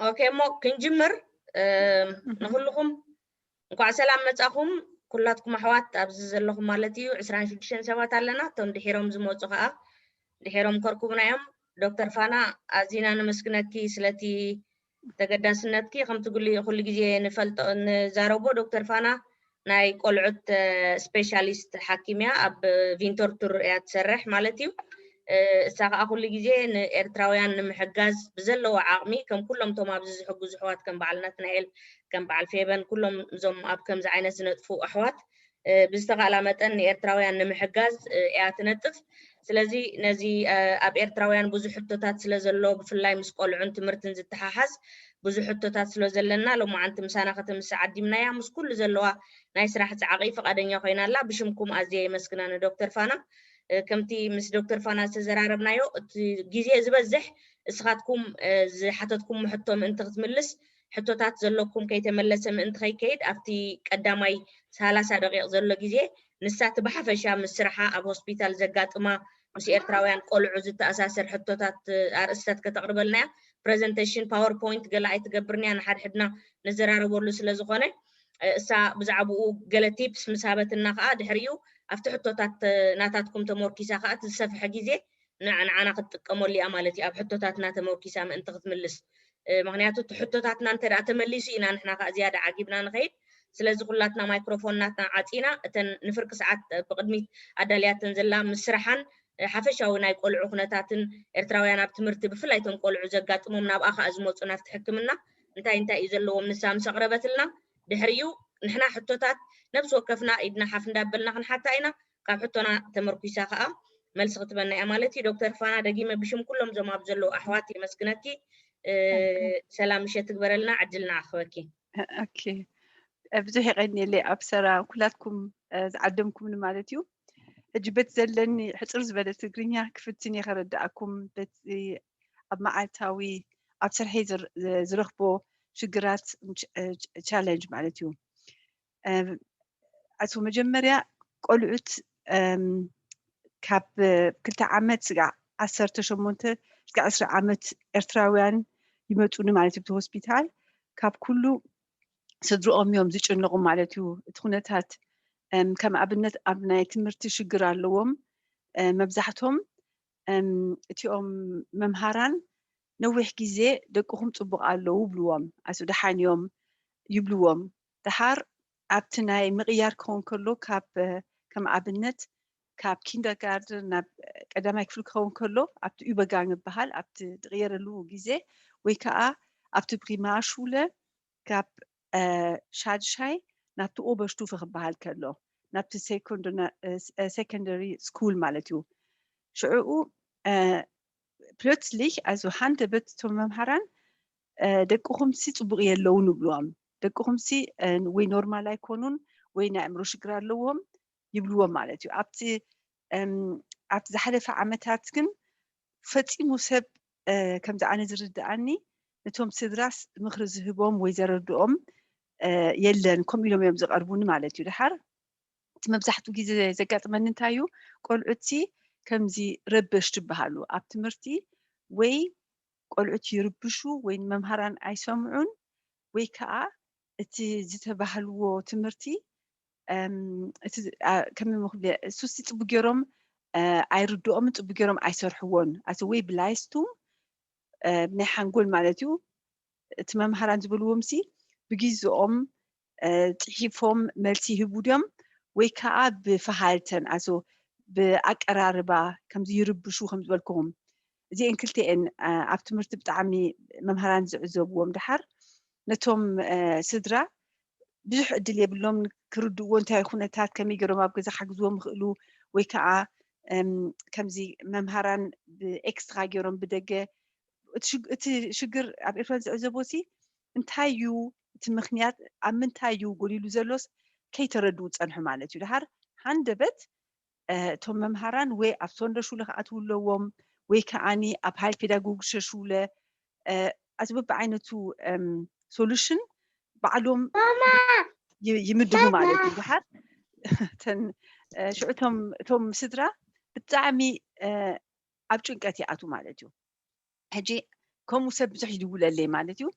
ኦኬ፣ እሞ ክንጅምር። ንኩልኹም እንኳዕ ሰላም መጻኹም። ኩላትኩም ኣሕዋት ኣብዚ ዘለኹም ማለት እዩ ዕስራን ሽዱሽተን ሰባት ኣለና። እቶም ድሒሮም ዝመፁ ከዓ ድሒሮም ከርኩቡና እዮም። ዶክተር ፋና፣ ኣዚና ነመስግነኪ ስለቲ ተገዳስነትኪ። ከምቲ ኩሉ ግዜ ንፈልጦ ንዛረቦ፣ ዶክተር ፋና ናይ ቆልዑት ስፔሻሊስት ሓኪም እያ። ኣብ ቪንተርቱር እያ ትሰርሕ ማለት እዩ። እሳ ከዓ ኩሉ ግዜ ንኤርትራውያን ንምሕጋዝ ብዘለዎ ዓቕሚ፣ ከም ኩሎም እቶም ኣብዚ ዝሕግዙ ኣሕዋት፣ ከም በዓል ናትናኤል፣ ከም በዓል ፌበን፣ ኩሎም እዞም ኣብ ከምዚ ዓይነት ዝነጥፉ ኣሕዋት ብዝተኻእላ መጠን ንኤርትራውያን ንምሕጋዝ እያ ትነጥፍ። ስለዚ ነዚ ኣብ ኤርትራውያን ብዙሕ ሕቶታት ስለ ዘሎ፣ ብፍላይ ምስ ቆልዑን ትምህርትን ዝተሓሓዝ ብዙሕ ሕቶታት ስለ ዘለና፣ ሎማዓንቲ ምሳና ከተምስእ ዓዲምናያ። ምስ ኩሉ ዘለዋ ናይ ስራሕ ፃዕቒ ፍቓደኛ ኮይና ኣላ። ብሽምኩም ኣዝየ የመስግና ንዶክተር ፋና። ከምቲ ምስ ዶክተር ፋና ዝተዘራረብናዮ፣ እቲ ግዜ ዝበዝሕ እስኻትኩም ዝሓተትኩም ሕቶ ምእንቲ ክትምልስ፣ ሕቶታት ዘለኩም ከይተመለሰ ምእንቲ ከይከይድ፣ ኣብቲ ቀዳማይ ሰላሳ ደቂቕ ዘሎ ግዜ ንሳ እቲ ብሓፈሻ ምስ ስርሓ ኣብ ሆስፒታል ዘጋጥማ ምስ ኤርትራውያን ቆልዑ ዝተኣሳሰር ሕቶታት ኣርእስታት ከተቕርበልና እያ። ፕረዘንቴሽን፣ ፓወርፖይንት ገለ ኣይትገብርን እያ፣ ንሓድሕድና ንዘራረበሉ ስለ ዝኾነ፣ እሳ ብዛዕባኡ ገለ ቲፕስ ምስ ሃበትና ከዓ፣ ድሕሪኡ ኣብቲ ሕቶታት ናታትኩም ተመርኪሳ ከዓ እቲ ዝሰፍሐ ግዜ ንዓ-፣ ንዓና ክትጥቀመሉ እያ ማለት እዩ፣ ኣብ ሕቶታትና ተመርኪሳ ምእንቲ ክትምልስ። ምክንያቱ እቲ ሕቶታትና እንተ ደኣ ተመሊሱ ኢና ንሕና ከዓ ዝያዳ ዓጊብና ንኸይድ። ስለዚ ኩላትና ማይክሮፎን ናትና ዓፂና፣ እተን ንፍርቂ ሰዓት ብቕድሚት ኣዳልያተን ዘላ ምስ ስራሓን ሓፈሻዊ ናይ ቆልዑ ኩነታትን፣ ኤርትራውያን ኣብ ትምህርቲ ብፍላይ እቶም ቆልዑ ዘጋጥሞም ናብኣ ከዓ ዝመፁ ናብቲ ሕክምና እንታይ እንታይ እዩ ዘለዎም ንሳ ምስ ኣቕረበትልና፣ ድሕሪኡ ንሕና ሕቶታት ነብሲ ወከፍና ኢድና ሓፍ እንዳበልና ክንሓታ ኢና። ካብ ሕቶና ተመርኩሳ ከዓ መልሲ ክትበና እያ ማለት እዩ። ዶክተር ፋና፣ ደጊመ ብሽም ኩሎም እዞም ኣብ ዘለዉ ኣሕዋት የመስግነኪ። ሰላም ምሸት ትግበረልና፣ ዕድል ንዓኽበኪ። ኦኬ፣ ብዙሕ የቐንየለይ ኣብሰራ፣ ኩላትኩም ዝዓደምኩምኒ ማለት እዩ። ሕጂ በቲ ዘለኒ ሕፅር ዝበለ ትግርኛ ክፍትን እየ ከረድኣኩም። በቲ ኣብ መዓልታዊ ኣብ ስርሐይ ዝረኽቦ ሽግራት፣ ቻለንጅ ማለት እዩ። ኣቶ መጀመርያ ቆልዑት ካብ ክልተ ዓመት ስጋዕ ዓሰርተ ሸሞንተ ስጋዕ ዕስራ ዓመት ኤርትራውያን ይመፁኒ ማለት እዩ። እቲ ሆስፒታል ካብ ኩሉ ስድርኦም እዮም ዝጭነቑ ማለት እዩ። እቲ ኩነታት ከም ኣብነት ኣብ ናይ ትምህርቲ ሽግር ኣለዎም። መብዛሕቶም እቲኦም መምሃራን ነዊሕ ግዜ ደቅኹም ፅቡቕ ኣለዉ ይብልዎም፣ ኣሱ ደሓን እዮም ይብልዎም። ደሓር ኣብቲ ናይ ምቕያር ክኸውን ከሎ ካብ ከም ኣብነት ካብ ኪንደርጋርደን ናብ ቀዳማይ ክፍሊ ክኸውን ከሎ ኣብቲ ዩበርጋንግ ይበሃል ኣብቲ ዝቕየረሉ ግዜ ወይ ከዓ ኣብቲ ፕሪማርሹለ ካብ ሻድሻይ ናብቲ ኦበርሽቱፈ ክበሃል ከሎ ናብቲ ሰኮንደሪ ስኩል ማለት እዩ። ሽዕኡ ፕሎትስሊክ ኣዞ ሃንደበት እቶም መምሃራን ደቅኹምሲ ፅቡቕ የለውን ይብልዎም። ደቅኹምሲ ወይ ኖርማል ኣይኮኑን ወይ ናይ ኣእምሮ ሽግር ኣለዎም ይብልዎም ማለት እዩ። ኣብቲ ኣብቲ ዝሓለፈ ዓመታት ግን ፈፂሙ ሰብ ከምዚ ኣነ ዝርድኣኒ ነቶም ስድራስ ምኽሪ ዝህቦም ወይ ዘረድኦም የለን። ከምኡ ኢሎም እዮም ዝቐርቡኒ ማለት እዩ። ደሓር እቲ መብዛሕትኡ ግዜ ዘጋጥመኒ እንታይ እዩ፣ ቆልዑቲ ከምዚ ረበሽቲ ይበሃሉ ኣብ ትምህርቲ፣ ወይ ቆልዑት ይርብሹ ወይ ንመምሃራን ኣይሰምዑን ወይ ከዓ እቲ ዝተባህልዎ ትምህርቲ ከምይ ክብል እሱሲ ፅቡቅ ገይሮም ኣይርድኦምን ፅቡቅ ገይሮም ኣይሰርሕዎን ኣቲ ወይ ብላይስቱም ብናይ ሓንጎል ማለት እዩ። እቲ መምሃራን ዝበልዎም ሲ ብግዝኦም ፅሒፎም መልሲ ይህቡ ድዮም ወይ ከዓ ብፈሃልተን ኣሶ ብኣቀራርባ ከምዚ ይርብሹ ከም ዝበልኩኹም እዚአን ክልተኤን ኣብ ትምህርቲ ብጣዕሚ መምሃራን ዝዕዘብዎም ደሓር ነቶም ስድራ ብዙሕ እድል የብሎም ክርድእዎ እንታይ ኩነታት ከመይ ገይሮም ኣብ ገዛ ክሓግዝዎም ይኽእሉ ወይ ከዓ ከምዚ መምሃራን ብኤክስትራ ገይሮም ብደገ እቲ ሽግር ኣብ ኤርትራ ዝዕዘቦ ሲ እንታይ እዩ እቲ ምክንያት ኣብ ምንታይ እዩ ጎዲሉ ዘሎስ ከይተረድኡ ዝፀንሑ ማለት እዩ። ደሓር ሃንደበት እቶም መምሃራን ወይ ኣብ ሶንደ ሹለ ክኣትዉ ኣለዎም ወይ ከዓኒ ኣብ ሃይል ፔዳጎጊሸ ሹለ ኣቲ በብዓይነቱ ሶሉሽን ባዕሎም ይምድቡ ማለት እዩ። ደሓር ሽዑ እቶም ስድራ ብጣዕሚ ኣብ ጭንቀት ይኣቱ ማለት እዩ። ሕጂ ከምኡ ሰብ ብዙሕ ይድውለለይ ማለት እዩ።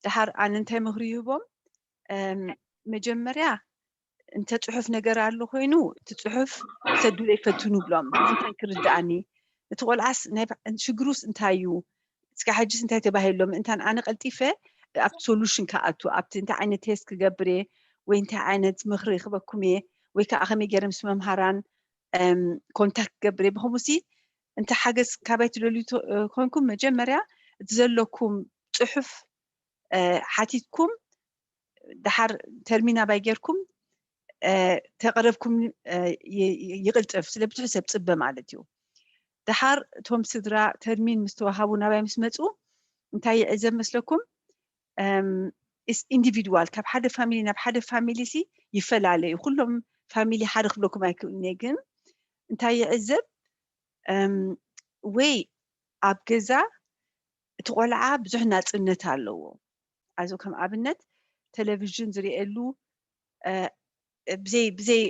ድሓር ኣነ እንታይ ምኽሪ ይህቦም? መጀመርያ እንተ ፅሑፍ ነገር ኣሎ ኮይኑ እቲ ፅሑፍ ሰዱ ዘይፈትኑ ብሎም ምእንታን ክርድኣኒ፣ እቲ ቆልዓስ ሽግሩስ እንታይ እዩ? እስካ ሕጅስ እንታይ ተባሂሎም ምእንታን ኣነ ቀልጢፈ ኣብቲ ሶሉሽን ክኣቱ፣ ኣብቲ እንታይ ዓይነት ቴስት ክገብር እየ ወይ እንታይ ዓይነት ምኽሪ ክበኩም እየ ወይ ከዓ ከመይ ገይረ ምስ መምሃራን ኮንታክት ክገብር እየ። ብከምኡ ሲ እንተ ሓገዝ ካባይ ትደልዩ ኮንኩም መጀመርያ እቲ ዘለኩም ፅሑፍ ሓቲትኩም ድሓር ተርሚን ኣባይ ጌርኩም ተቐረብኩም ይቕልጥፍ ስለ ብዙሕ ሰብ ፅበ ማለት እዩ። ድሓር እቶም ስድራ ተርሚን ምስ ተዋሃቡ ናባይ ምስ መፁ እንታይ ይዕዘብ መስለኩም? ኢንዲቪድዋል ካብ ሓደ ፋሚሊ ናብ ሓደ ፋሚሊ ሲ ይፈላለዩ። ኩሎም ፋሚሊ ሓደ ክብለኩም ኣይክእሉን እየ፣ ግን እንታይ ይዕዘብ ወይ ኣብ ገዛ እቲ ቆልዓ ብዙሕ ናፅነት ኣለዎ። ኣዚ ከም ኣብነት ቴሌቪዥን ዝርእየሉ ብዘይ ብዘይ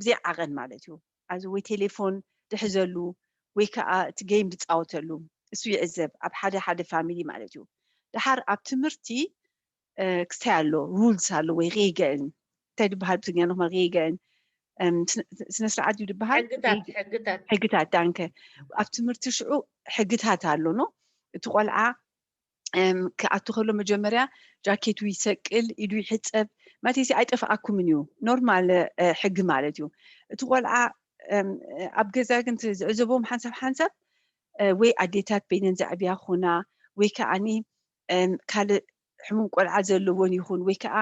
ብዘይ ዓቐን ማለት እዩ። ኣዚ ወይ ቴሌፎን ድሕዘሉ ወይ ከዓ እቲ ጌም ዝፃወተሉ እሱ ይዕዘብ ኣብ ሓደ ሓደ ፋሚሊ ማለት እዩ። ድሓር ኣብ ትምህርቲ ክስታይ ኣሎ፣ ሩልስ ኣሎ ወይ ሬገን እንታይ ዝበሃል ብትግርኛ ንክመል ሬገን ስነ ስርዓት እዩ ዝበሃል። ሕግታት ዳንከ ኣብ ትምህርቲ ሽዑ ሕግታት ኣሎ ኖ። እቲ ቆልዓ ክኣቱ ከሎ መጀመርያ ጃኬቱ ይሰቅል፣ ኢዱ ይሕፀብ ማለት ሲ ኣይጠፍኣኩምን እዩ፣ ኖርማል ሕጊ ማለት እዩ። እቲ ቆልዓ ኣብ ገዛ ግን ዝዕዘቦም ሓንሳብ ሓንሳብ ወይ ኣዴታት በይነን ዘዕብያ ኾና ወይ ከዓኒ ካልእ ሕሙም ቆልዓ ዘለዎን ይኹን ወይ ከዓ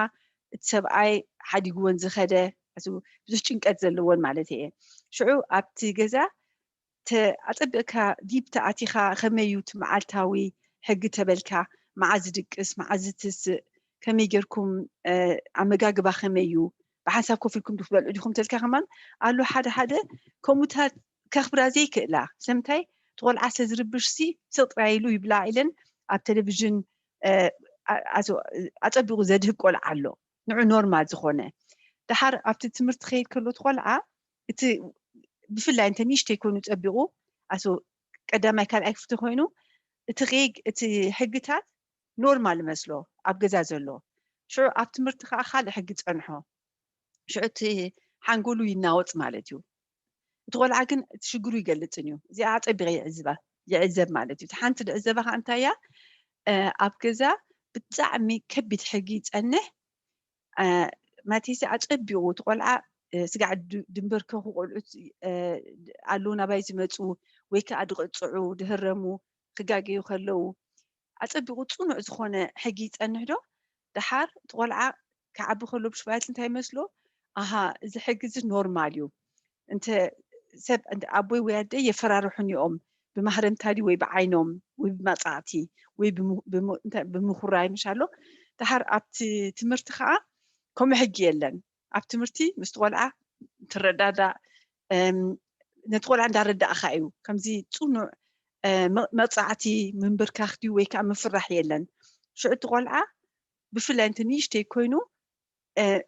እቲ ሰብኣይ ሓዲግወን ዝኸደ ብዙሕ ጭንቀት ዘለዎን ማለት እየ። ሽዑ ኣብቲ ገዛ ኣፀቢቕካ ዲፕ ተኣቲኻ ከመይ እዩ እቲ መዓልታዊ ሕጊ ተበልካ፣ መዓዝ ድቅስ፣ መዓዝ ትስእ፣ ከመይ ጌርኩም ኣመጋግባ ከመይ እዩ፣ ብሓንሳብ ኮፍ ኢልኩም ክትበልዑ ዲኹም ተልካ ከማን ኣሎ ሓደ ሓደ ከምኡታት ከኽብራ ዘይክእላ። ስለምንታይ? እቲ ቆልዓ ስለ ዝርብሽ ሲ ስቕ ጥራይ ኢሉ ይብላ ኢለን ኣብ ቴሌቪዥን ኣፀቢቑ ዘድህብ ቆልዓ ኣሎ፣ ንዑ ኖርማል ዝኾነ። ድሓር ኣብቲ ትምህርቲ ከይድ ከሎ እቲ ቆልዓ እቲ ብፍላይ እንተ ንእሽተይ ኮይኑ ፀቢቑ ኣሶ ቀዳማይ ካልኣይ ክፍቲ ኮይኑ እቲ ሬግ እቲ ሕግታት ኖርማል መስሎ ኣብ ገዛ ዘሎ ሽዑ ኣብ ትምህርቲ ከዓ ካልእ ሕጊ ፀንሖ ሽዑ እቲ ሓንጎሉ ይናወፅ ማለት እዩ። እቲ ቆልዓ ግን እቲ ሽግሩ ይገልፅን እዩ። እዚኣ ኣፀቢቐ ይዕዝባ ይዕዘብ ማለት እዩ። እቲ ሓንቲ ዝዕዘባ ከዓ እንታይ እያ? ኣብ ገዛ ብጣዕሚ ከቢድ ሕጊ ይፀንሕ። ማቴሲ ኣፀቢቑ እቲ ቆልዓ ስጋዕ ድንበርከኹ ቆልዑት ኣለዉ ናባይ ዝመፁ ወይ ከዓ ድቕፅዑ ድህረሙ ክጋገዩ ከለዉ ኣፀቢቑ ፅኑዕ ዝኾነ ሕጊ ይፀንሕ ዶ? ደሓር እቲ ቆልዓ ክዓቢ ከሎ ብሽባየት እንታይ ይመስሎ? ኣሃ እዚ ሕጊ እዚ ኖርማል እዩ። እንተ ሰብ ኣቦይ ወይ ኣደይ የፈራርሑኒ እዮም ብማህረምታ ድዩ ወይ ብዓይኖም ወይ ብመፃዕቲ ወይ ብምኹራይ ምሻሎ። ደሓር ኣብቲ ትምህርቲ ከዓ ከምኡ ሕጊ የለን። ኣብ ትምህርቲ ምስቲ ቆልዓ ትረዳዳእ ነቲ ቆልዓ እንዳረዳእኻ እዩ። ከምዚ ፅኑዕ መቕፃዕቲ ምንብርካኽ ድዩ ወይ ከዓ ምፍራሕ የለን። ሽዑ እቲ ቆልዓ ብፍላይ እንተ ንእሽተይ ኮይኑ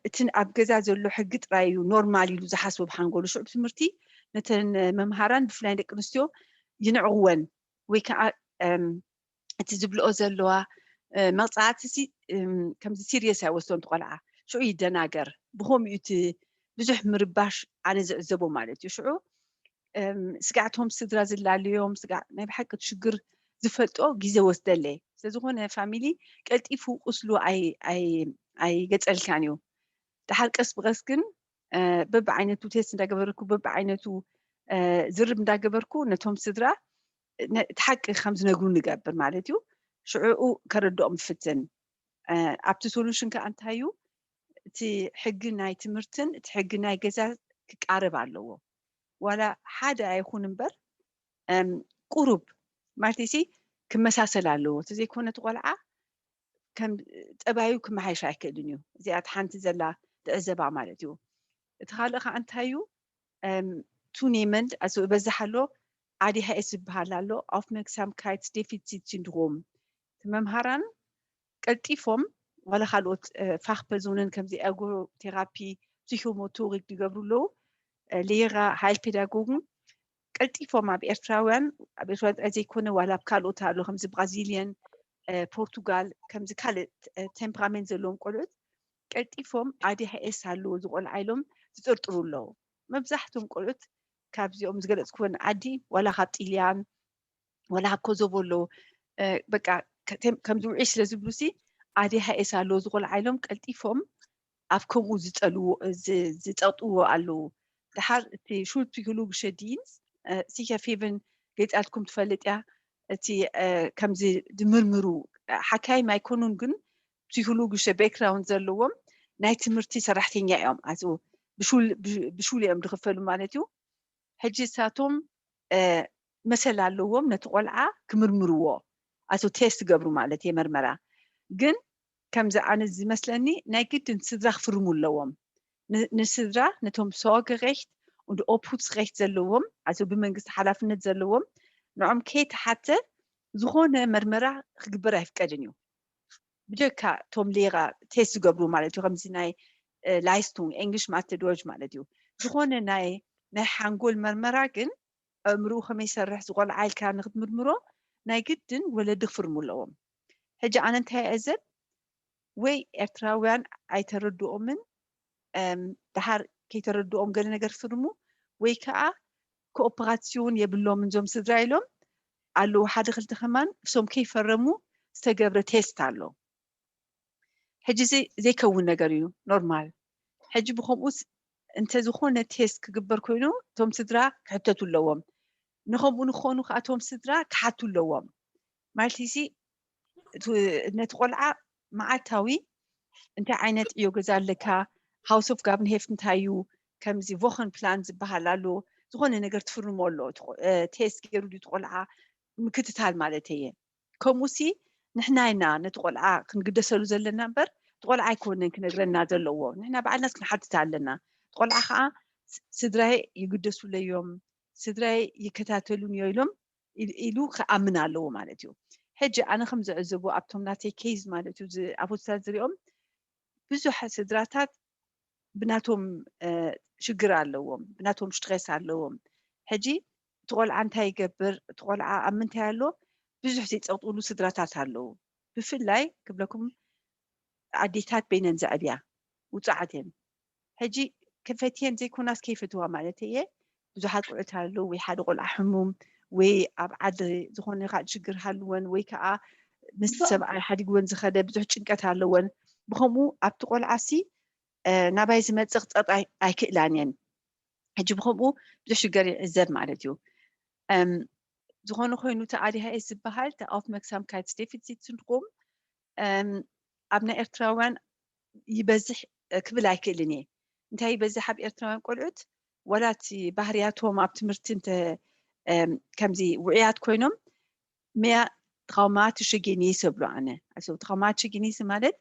እቲ ኣብ ገዛ ዘሎ ሕጊ ጥራይ እዩ ኖርማል ኢሉ ዝሓስቦ ብሓንጎሉ። ሽዑ ብትምህርቲ ነተን መምሃራን ብፍላይ ደቂ ኣንስትዮ ይንዕቕወን ወይ ከዓ እቲ ዝብልኦ ዘለዋ መቕፃዕቲ ከምዚ ሲሪየስ ኣይወስዶን ቆልዓ ሽዑ ይደናገር። ብኸምኡ እቲ ብዙሕ ምርባሽ ኣነ ዝዕዘቦ ማለት እዩ። ሽዑ ስጋዕቶም ስድራ ዝላለዮም ስጋዕ ናይ ብሓቂ ሽግር ዝፈልጦ ግዜ ወስደለይ። ስለዝኾነ ፋሚሊ ቀልጢፉ ቁስሉ ኣይገፀልካን እዩ። ደሓር ቀስ ብቀስ ግን በብዓይነቱ ቴስት እንዳገበርኩ በብዓይነቱ ዝርብ እንዳገበርኩ ነቶም ስድራ እቲ ሓቂ ከም ዝነግሩ ንገብር ማለት እዩ። ሽዕኡ ከረድኦም ይፍትን። ኣብቲ ሶሉሽን ከዓ እንታይ እዩ? እቲ ሕጊ ናይ ትምህርትን እቲ ሕጊ ናይ ገዛ ክቃረብ ኣለዎ። ዋላ ሓደ ኣይኹን እምበር ቁሩብ ማለትሲ ክመሳሰል ኣለዎ። እቲ ዘይኮነ እቲ ቆልዓ ከም ጠባዩ ክመሓየሽ ኣይክእልን እዩ። እዚኣ እቲ ሓንቲ ዘላ ትዕዘባ ማለት እዩ። እቲ ካልእ ከዓ እንታይ እዩ? ቱኔመንድ ኣዚ በዛሕ ኣሎ፣ ኣዲሃኤስ ዝበሃል ኣሎ፣ ኣፍመርክሳምካይት ዴፊሲት ሲንድሮም። እቲ መምሃራን ቀልጢፎም ዋላ ካልኦት ፋክ ፐርዞንን ከምዚ ኤርጎ ቴራፒ፣ ፕሲኮሞቶሪክ ዝገብሩ ኣለዉ፣ ሌራ ሃይል ፔዳጎግን ቀልጢፎም ኣብ ኤርትራውያን ኣብ ኤርትራውያን ጥራይ ዘይኮነ ዋላ ኣብ ካልኦት ኣሎ ከምዚ ብራዚልየን ፖርቱጋል ከምዚ ካልእ ቴምፕራሜንት ዘለዎም ቆልዑት ቀልጢፎም ኣዲሃኤስ ኣለዎ ዝቆልዓ ኢሎም ዝጥርጥሩ ኣለዉ። መብዛሕትኦም ቆልዑት ካብዚኦም ዝገለፅኩወን ዓዲ ዋላ ካብ ጢልያን ዋላ ካብ ኮዞቮ ኣለዉ። በቃ ከምዚ ውዒ ስለ ዝብሉ ሲ ኣዲሃኤስ ኣለዎ ዝቆልዓ ኢሎም ቀልጢፎም ኣብ ከምኡ ዝጠልዎ ዝጠጥዎ ኣለዉ። ድሓር እቲ ሹል ፒክሉግሸ ዲንስ ሲከ ፌቨን ገይፃልኩም ትፈልጥ እያ። እቲ ከምዚ ዝምርምሩ ሓካይም ኣይኮኑን ግን ፒክሉግሸ ቤክግራውንድ ዘለዎም ናይ ትምህርቲ ሰራሕተኛ እዮም። ኣዚ ብሹል እዮም ዝኽፈሉ ማለት እዩ። ሕጂ እሳቶም መሰል ኣለዎም ነቲ ቆልዓ ክምርምርዎ ኣቶ ቴስት ገብሩ ማለት እየ መርመራ ግን ከምዚ ኣነ ዝመስለኒ ናይ ግድን ስድራ ክፍርሙ ኣለዎም ንስድራ ነቶም ሶገሬክት und ኦፕሁትስሬክት ዘለዎም ኣቶ ብመንግስቲ ሓላፍነት ዘለዎም ንዖም ከይተሓተ ዝኾነ መርመራ ክግበር ኣይፍቀድን እዩ ብጀካ ቶም ሌራ ቴስት ዝገብሩ ማለት እዩ ከምዚ ናይ ላይስቱንግ እንግሊሽ ማተ ዶጅ ማለት እዩ ዝኾነ ናይ ናይ ሓንጎል መርመራ ግን ኣእምርኡ ከመይ ይሰርሕ ዝቆልዓ ኢልካ ንክትምርምሮ ናይ ግድን ወለዲ ክፍርሙ ኣለዎም ሕጂ ኣነ እንታይ ኣዕዘብ ወይ ኤርትራውያን ኣይተረድኦምን ድሓር ከይተረድኦም ገለ ነገር ክፍርሙ ወይ ከዓ ኮኦፐራሲዮን የብሎምን እዞም ስድራ ኢሎም ኣለዉ ሓደ ክልተ ከማን እሶም ከይፈረሙ ዝተገብረ ቴስት ኣሎ ሕጂ ዘይከውን ነገር እዩ ኖርማል ሕጂ ብከምኡስ እንተዝኾነ ቴስት ክግበር ኮይኑ እቶም ስድራ ክሕተቱ ኣለዎም ንከምኡ ንክኾኑ ከዓ እቶም ስድራ ክሓቱ ኣለዎም ማለት ሲ ነቲ ቆልዓ መዓልታዊ እንታይ ዓይነት ዕዮ ገዛ ኣለካ ሃውስ ኦፍ ጋብን ሄፍት እንታይ እዩ ከምዚ ቮኸን ፕላን ዝበሃል ኣሎ ዝኾነ ነገር ትፍርሞ ኣሎ ቴስት ገይሩ ድዩ ቆልዓ ምክትታል ማለት እየ ከምኡ ሲ ንሕና ኢና ነቲ ቆልዓ ክንግደሰሉ ዘለና እምበር እቲ ቆልዓ ኣይኮነን ክነግረና ዘለዎ ንሕና ባዕልናስ ክንሓትት ኣለና ቆልዓ ከዓ ስድራይ ይግደሱለዮም ስድራይ ይከታተሉን እዮ ኢሎም ኢሉ ክኣምን ኣለዎ ማለት እዩ ሕጂ ኣነ ከም ዝዕዘቡ ኣብቶም ናተይ ኬዝ ማለት እዩ ኣቦታት ዝሪኦም ብዙሕ ስድራታት ብናቶም ሽግር ኣለዎም ብናቶም ስትሬስ ኣለዎም ሕጂ እቲ ቆልዓ እንታይ ይገብር እቲ ቆልዓ ኣብ ምንታይ ኣሎ ብዙሕ ዘይፀቕጥሉ ስድራታት ኣለዉ ብፍላይ ክብለኩም ኣዴታት በይነን ዘዕብያ ውፃዓት እየን ሕጂ ከፈትየን ዘይኮናስ ከይፈትዋ ማለት እየ ብዙሓት ቆልዑት ኣለዉ ወይ ሓደ ቆልዓ ሕሙም ወይ ኣብ ዓዲ ዝኾነ ካልእ ሽግር ሃልወን ወይ ከዓ ምስቲ ሰብኣይ ሓዲግወን ዝኸደ ብዙሕ ጭንቀት ኣለወን ብከምኡ ኣብቲ ቆልዓ ሲ ናባይ ዝመፅእ ክፀጥ ኣይክእላን እየን ሕጂ ብከምኡ ብዙሕ ሽገር ይዕዘብ ማለት እዩ ዝኾነ ኮይኑ እቲ ኣዲሃኤስ ዝበሃል እቲ ኣውፍመርክሳምካይትስ ዴፊሲት ሲንድሮም ኣብ ናይ ኤርትራውያን ይበዝሕ ክብል ኣይክእልን እየ እንታይ ይበዝሕ ኣብ ኤርትራውያን ቆልዑት ወላ እቲ ባህርያቶም ኣብ ትምህርቲ እንተ ከምዚ ውዕያት ኮይኖም መያ ትራውማቲሸ ጌኔስ እብሎ ኣነ ትራውማቲሸ ጌኔስ ማለት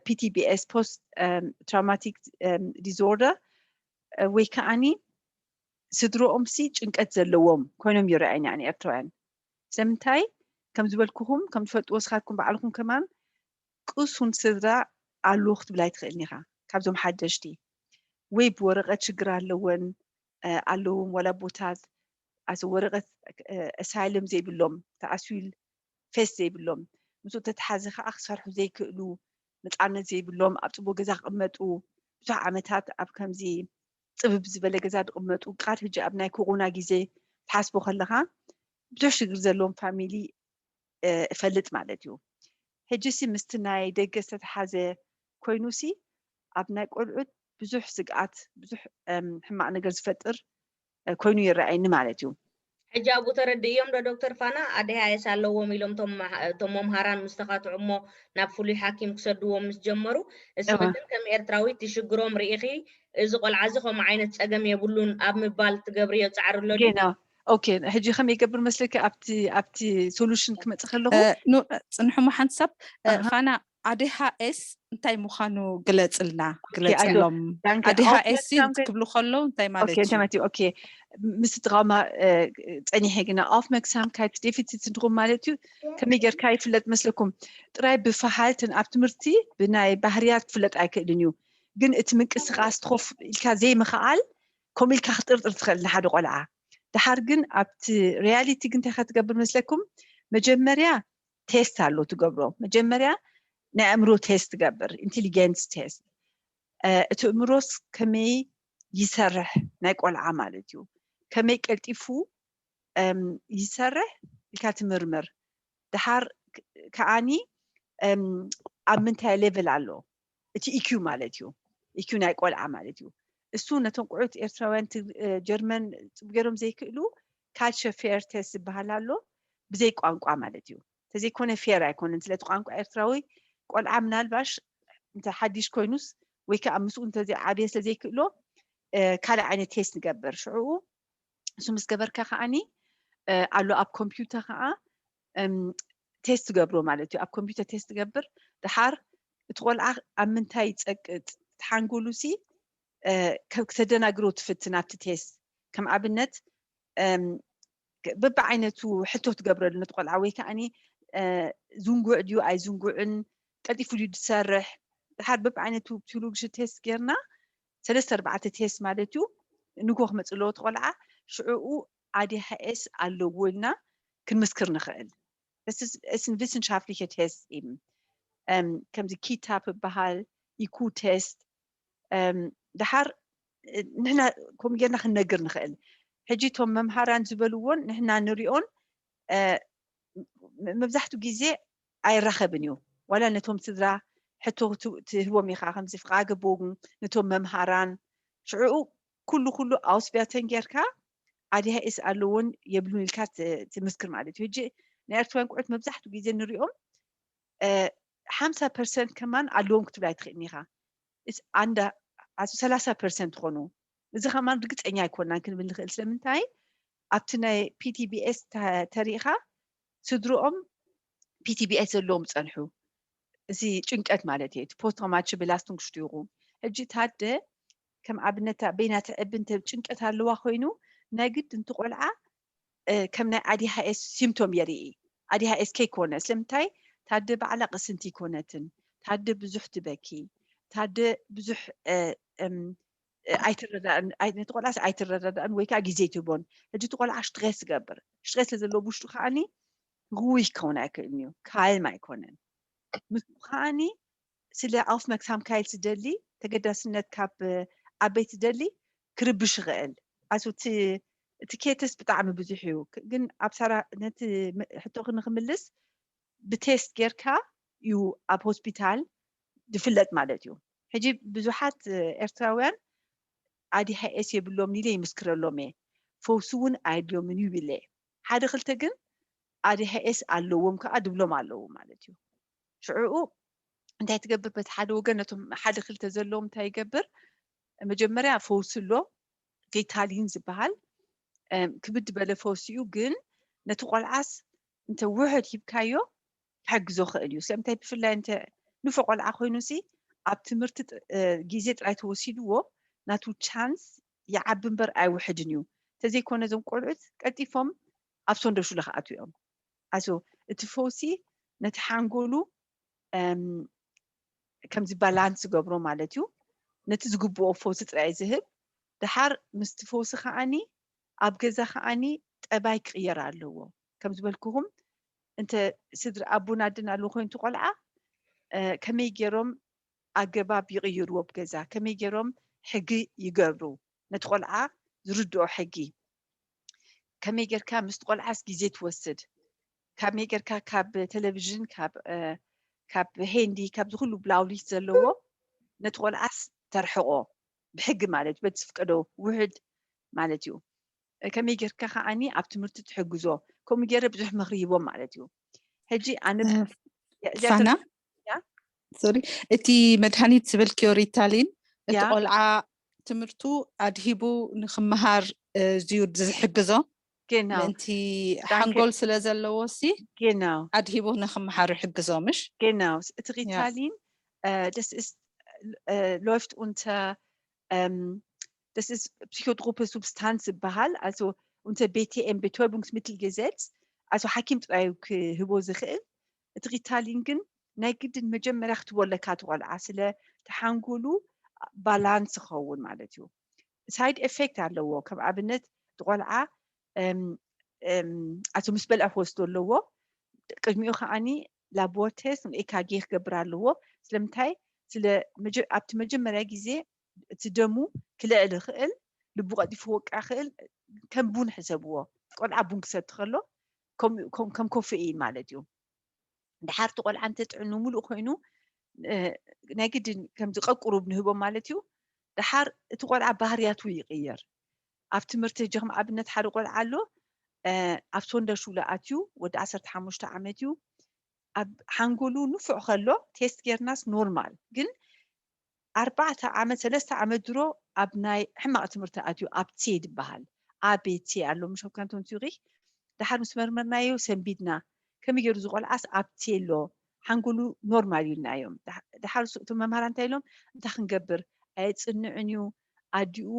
ፒቲቢኤስ ፖስት ትራውማቲክ ዲስኦርደር ወይ ከዓኒ ስድሮኦም ሲ ጭንቀት ዘለዎም ኮይኖም ይረኣዩኒ ኣነ ኤርትራውያን ስለምንታይ ከም ዝበልኩኹም ከም ትፈልጥዎ ስኻትኩም ባዕልኹም ከማን ቅሱን ስድራ ኣለዎ ክትብል ኣይትኽእልን ኢኻ ካብዞም ሓደሽቲ ወይ ብወረቐት ሽግር ኣለወን ኣለዎም ዋላ ቦታት ኣዚ ወረቐት ኣሳይለም ዘይብሎም ተኣስዊል ፌስ ዘይብሎም ምስኡ ተተሓዘ ከዓ ክሰርሑ ዘይክእሉ ነፃነት ዘይብሎም ኣብ ፅቡቅ ገዛ ክቅመጡ ብዙሕ ዓመታት ኣብ ከምዚ ፅብብ ዝበለ ገዛ ዝቅመጡ ቃድ ሕጂ ኣብ ናይ ኮሮና ግዜ ትሓስቦ ከለካ ብዙሕ ሽግር ዘለዎም ፋሚሊ እፈልጥ ማለት እዩ ሕጂ ሲ ምስቲ ናይ ደገ ዝተተሓዘ ኮይኑ ሲ ኣብ ናይ ቆልዑት ብዙሕ ስግኣት ብዙሕ ሕማቅ ነገር ዝፈጥር ኮይኑ ይረኣየኒ ማለት እዩ ሕጂ ኣብኡ ተረድእዮም ዶ ዶክተር ፋና ኣደሃየስ ኣለዎም ኢሎም እቶም መምሃራን ምስ ተኻትዑ እሞ ናብ ፍሉይ ሓኪም ክሰድዎም ምስ ጀመሩ እስኺ ግን ከም ኤርትራዊት ትሽግሮም ርኢኺ እዚ ቆልዓ እዚ ከምኡ ዓይነት ፀገም የብሉን ኣብ ምባል ትገብርዮ ፃዕሪ ኣሎ ጌና ኦኬ ሕጂ ከመይ ይገብር መስለኪ ኣብቲ ኣብቲ ሶሉሽን ክመፅእ ከለኹ ጽንሕሞ ሓንሳብ ፋና ኣዴሃ ኤስ እንታይ ምዃኑ ግለጽልና ግለጽሎም ኣዴሃ ኤስ ክብሉ ከለዉ እንታይ ማለት እዩ ኦኬ ምስ ድራማ ፀኒሐ ግና ኣፍ መክሳም ካይት ዴፊት ትንትኹም ማለት እዩ ከመይ ጌርካ ይፍለጥ መስለኩም ጥራይ ብፈሃልትን ኣብ ትምህርቲ ብናይ ባህርያት ክፍለጥ ኣይክእልን እዩ ግን እቲ ምንቅስቃስ ትኾፍ ኢልካ ዘይምኽኣል ከምኡ ኢልካ ክጥርጥር ትኽእል ንሓደ ቆልዓ ድሓር ግን ኣብቲ ሪያሊቲ ግን እንታይ ክትገብር መስለኩም? መጀመርያ ቴስት ኣሎ ትገብሮ። መጀመርያ ናይ ኣእምሮ ቴስት ትገብር፣ ኢንቴሊጀንስ ቴስት። እቲ እምሮስ ከመይ ይሰርሕ ናይ ቆልዓ ማለት እዩ፣ ከመይ ቀልጢፉ ይሰርሕ ኢልካ ትምርምር። ድሓር ከዓኒ ኣብ ምንታይ ሌቨል ኣሎ እቲ ኢኪዩ ማለት እዩ፣ ኢኪዩ ናይ ቆልዓ ማለት እዩ። እሱ ነቶም ቆልዑት ኤርትራውያን ጀርመን ገይሮም ዘይክእሉ ካልቸር ፌር ቴስት ዝበሃል ኣሎ፣ ብዘይ ቋንቋ ማለት እዩ። ተዘይኮነ ፌር ኣይኮነን። ስለቲ ቋንቋ ኤርትራዊ ቆልዓ ምናልባሽ እንተ ሓዲሽ ኮይኑስ ወይ ከዓ ምስኡ እንተዘይዓብየ ስለዘይክእሎ ካልእ ዓይነት ቴስት ንገብር። ሽዕኡ እሱ ምስ ገበርካ ከዓኒ ኣሎ ኣብ ኮምፒውተር ከዓ ቴስት ትገብሮ ማለት እዩ። ኣብ ኮምፒውተር ቴስት ትገብር። ድሓር እቲ ቆልዓ ኣብ ምንታይ ይፀቅጥ፣ እቲ ሓንጎሉ ሲ ከተደናግሮ ትፍትን ኣብቲ ቴስት። ከም ኣብነት በብዓይነቱ ሕቶ ትገብረሉ ነቲ ቆልዓ፣ ወይ ከዓኒ ዝንጉዕ ድዩ ኣይዝንጉዕን፣ ቀልጢፉ ድዩ ዝሰርሕ። ድሓር በብዓይነቱ ፒሲዮሎጂ ቴስት ጌርና፣ ሰለስተ ኣርባዕተ ቴስት ማለት እዩ፣ ንግሆ ክመፅእ ኣለዎ እቲ ቆልዓ። ሽዕኡ ኣዲሃኤስ ኣለዎ ኢልና ክንምስክር ንኽእል። ዊስንቪስንሻፍትሊኸ ቴስት ኢም ከምዚ ኪታፕ ይበሃል፣ ኢኩ ቴስት። ድሓር ንሕና ከምኡ ጌርና ክንነግር ንኽእል። ሕጂ እቶም መምሃራን ዝበልዎን ንሕና ንሪኦን መብዛሕትኡ ግዜ ኣይራኸብን እዩ። ዋላ ነቶም ስድራ ሕቶ ትህቦም ኢኻ፣ ከምዚ ፍቓገ ቦግን ነቶም መምሃራን። ሽዕኡ ኩሉ ኩሉ ኣውስቢያተን ጌርካ ኣዲሃኤስ ኣለዎን የብሉን ኢልካ ትምስክር ማለት እዩ። ሕጂ ናይ ኤርትራውያን ቁዑት መብዛሕትኡ ግዜ ንሪኦም ሓምሳ ፐርሰንት ከማን ኣለዎም ክትብል ኣይትኽእልን ኢኻ። ኣንዳ ኣሱ ሰላሳ ፐርሰንት ትኾኑ። እዚ ከማን ርግፀኛ ኣይኮናን ክንብል ንኽእል። ስለምንታይ? ኣብቲ ናይ ፒቲቢኤስ ተሪኢኻ ስድርኦም ፒቲቢኤስ ዘለዎም ጸንሑ። እዚ ጭንቀት ማለት እዩ። እቲ ፖስት ትራውማቲክ ቤላስቱንግስቶሪንግ። ሕጂ ታደ ከም ኣብነት በይና ትዕቢ እንተ ጭንቀት ኣለዋ ኮይኑ ናይ ግድ እንቲ ቆልዓ ከም ናይ ኣዲሃኤስ ሲምቶም የርኢ። ኣዲሃኤስ ከይኮነ ስለምንታይ? ታደ ባዕላ ቅስንቲ ይኮነትን፣ ታደ ብዙሕ ትበኪ፣ ታደ ብዙሕ ኣይትረዳእን፣ ነቲ ቆልዓስ ኣይትረዳዳእን ወይ ከዓ ግዜ ኣይትህቦን። ሕጂ እቲ ቆልዓ ሽትሬስ ትገብር። ሽትሬስ ስለ ዘለዎ ብውሽጡ ከዓኒ ሩሂግ ክኸውን ኣይክእልን እዩ፣ ካልም ኣይኮነን። ምስ ከዓኒ ስለ ኣውፍመርክሳምካይት ዝደሊ፣ ተገዳስነት ካብ ዓበይቲ ዝደሊ ክርብሽ ይኽእል። ኣሱ እቲ ኬትስ ብጣዕሚ ብዙሕ እዩ። ግን ኣብ ሳራ ነቲ ሕቶኺ ንክምልስ ብቴስት ጌርካ እዩ ኣብ ሆስፒታል ዝፍለጥ ማለት እዩ። ሕጂ ብዙሓት ኤርትራውያን ኣዲሃኤስ የብሎም ኢለ ይምስክረሎም እየ፣ ፈውሲ እውን ኣየድልዮምን እዩ ይብል እየ። ሓደ ክልተ ግን ኣዲሃኤስ ኣለዎም ከዓ ድብሎም ኣለዉ ማለት እዩ። ሽዕኡ እንታይ ትገብር? በቲ ሓደ ወገን ነቶም ሓደ ክልተ ዘለዎም እንታይ ይገብር? መጀመርያ ፈውሲ ኣሎ፣ ሪታሊን ዝበሃል ክብድ በለ ፈውሲ እዩ። ግን ነቲ ቆልዓስ እንተ ውሕድ ሂብካዮ ክሕግዞ ክእል እዩ። ስለምንታይ? ብፍላይ እንተ ንፉዕ ቆልዓ ኮይኑ ሲ ኣብ ትምህርቲ ግዜ ጥራይ ተወሲድዎ ናቱ ቻንስ ይዓቢ እምበር ኣይውሕድን እዩ። እንተዘይኮነ እዞም ቆልዑት ቀልጢፎም ኣብ ሶንደሹለ ክኣትዉ እዮም። ኣሶ እቲ ፈውሲ ነቲ ሓንጎሉ ከምዚ ባላንስ ዝገብሮ ማለት እዩ። ነቲ ዝግብኦ ፈውሲ ጥራይ ዝህብ። ድሓር ምስቲ ፈውሲ ከዓኒ ኣብ ገዛ ከዓኒ ጠባይ ክቕየር ኣለዎ። ከም ዝበልኩኹም እንተ ስድሪ ኣቦን ኣደን ኣለዎ ኮይኑ እቲ ቆልዓ ከመይ ገይሮም ኣገባብ ይቕይርዎ ኣብ ገዛ፣ ከመይ ገይሮም ሕጊ ይገብሩ፣ ነቲ ቆልዓ ዝርድኦ ሕጊ ከመይ ጌርካ ምስቲ ቆልዓስ ግዜ ትወስድ፣ ከመይ ጌርካ ካብ ቴሌቪዥን፣ ካብ ሄንዲ፣ ካብዚ ኩሉ ብላውሊት ዘለዎ ነቲ ቆልዓስ ተርሕቆ፣ ብሕጊ ማለት እዩ፣ በቲ ዝፍቀዶ ውሕድ ማለት እዩ። ከመይ ጌርካ ከዓኒ ኣብ ትምህርቲ ትሕግዞ፣ ከምኡ ገይረ ብዙሕ ምኽሪ ሂቦም ማለት እዩ። ሕጂ ኣነ ፋና፣ ሶሪ፣ እቲ መድሃኒት ዝበልክዮ ሪታሊን እቲ ቆልዓ ትምህርቱ ኣድሂቡ ንክመሃር እዩ ዝሕግዞ። ምእንቲ ሓንጎል ስለ ዘለዎ ሲ ኣድሂቡ ንክመሃር ይሕግዞ። ምሽ? Genau, እቲ ሪታሊን das ist läuft unter das ist psychotrope Substanz ዝበሃል፣ also unter BTM, Betäubungsmittelgesetz, also ሓኪም ጥራይ ክህቦ ዝኽእል። እቲ ሪታሊን ግን ናይ ግድን መጀመርያ ክትቦ ኣለካ ትቆልዓ፣ ስለ ተሓንጎሉ ባላንስ ክኸውን ማለት እዩ። ሳይድ ኤፌክት ኣለዎ። ከም ኣብነት ትቆልዓ ኣቶ ምስ በልዐ ክወስዶ ኣለዎ። ቅድሚኡ ከዓኒ ላቦ ቴስት ን ኤካጂ ክገብር ኣለዎ። ስለምንታይ? ስለ ኣብቲ መጀመርያ ግዜ እቲ ደሙ ክልዕል ይኽእል፣ ልቡ ቀልጢፉ ክወቅዕ ይኽእል። ከም ቡን ሕሰብዎ። ቆልዓ ቡን ክሰቲ ከሎ ከም ኮፊ ማለት እዩ። ድሓር እቲ ቆልዓ እንተ ጥዕኑ ምሉእ ኮይኑ ናይ ግድን ከምዚ ቀቁሩብ ንህቦ ማለት እዩ። ድሓር እቲ ቆልዓ ባህርያቱ ይቕየር። ኣብ ትምህርቲ ሕጂ ከም ኣብነት ሓደ ቆልዓ ኣሎ፣ ኣብ ሶንደር ሹለ ኣትዩ፣ ወዲ ዓሰርተ ሓሙሽተ ዓመት እዩ። ኣብ ሓንጎሉ ንፉዕ ከሎ ቴስት ጌርናስ ኖርማል፣ ግን ኣርባዕተ ዓመት ሰለስተ ዓመት ድሮ ኣብ ናይ ሕማቕ ትምህርቲ ኣትዩ፣ ኣብ ቴ ዝበሃል ኣቤቴ ኣሎ ምሽ ኣብ ካንቶን ቱሪክ። ድሓር ምስ መርመርናዮ ሰንቢድና፣ ከመይ ገይሩ ዝቆልዓስ ኣብ ቴ ኣሎ፣ ሓንጎሉ ኖርማል ኢልናዮም። ድሓር እቶም መምሃራ እንታይ ኢሎም፣ እንታይ ክንገብር፣ ኣየፅንዕን እዩ፣ ኣዲኡ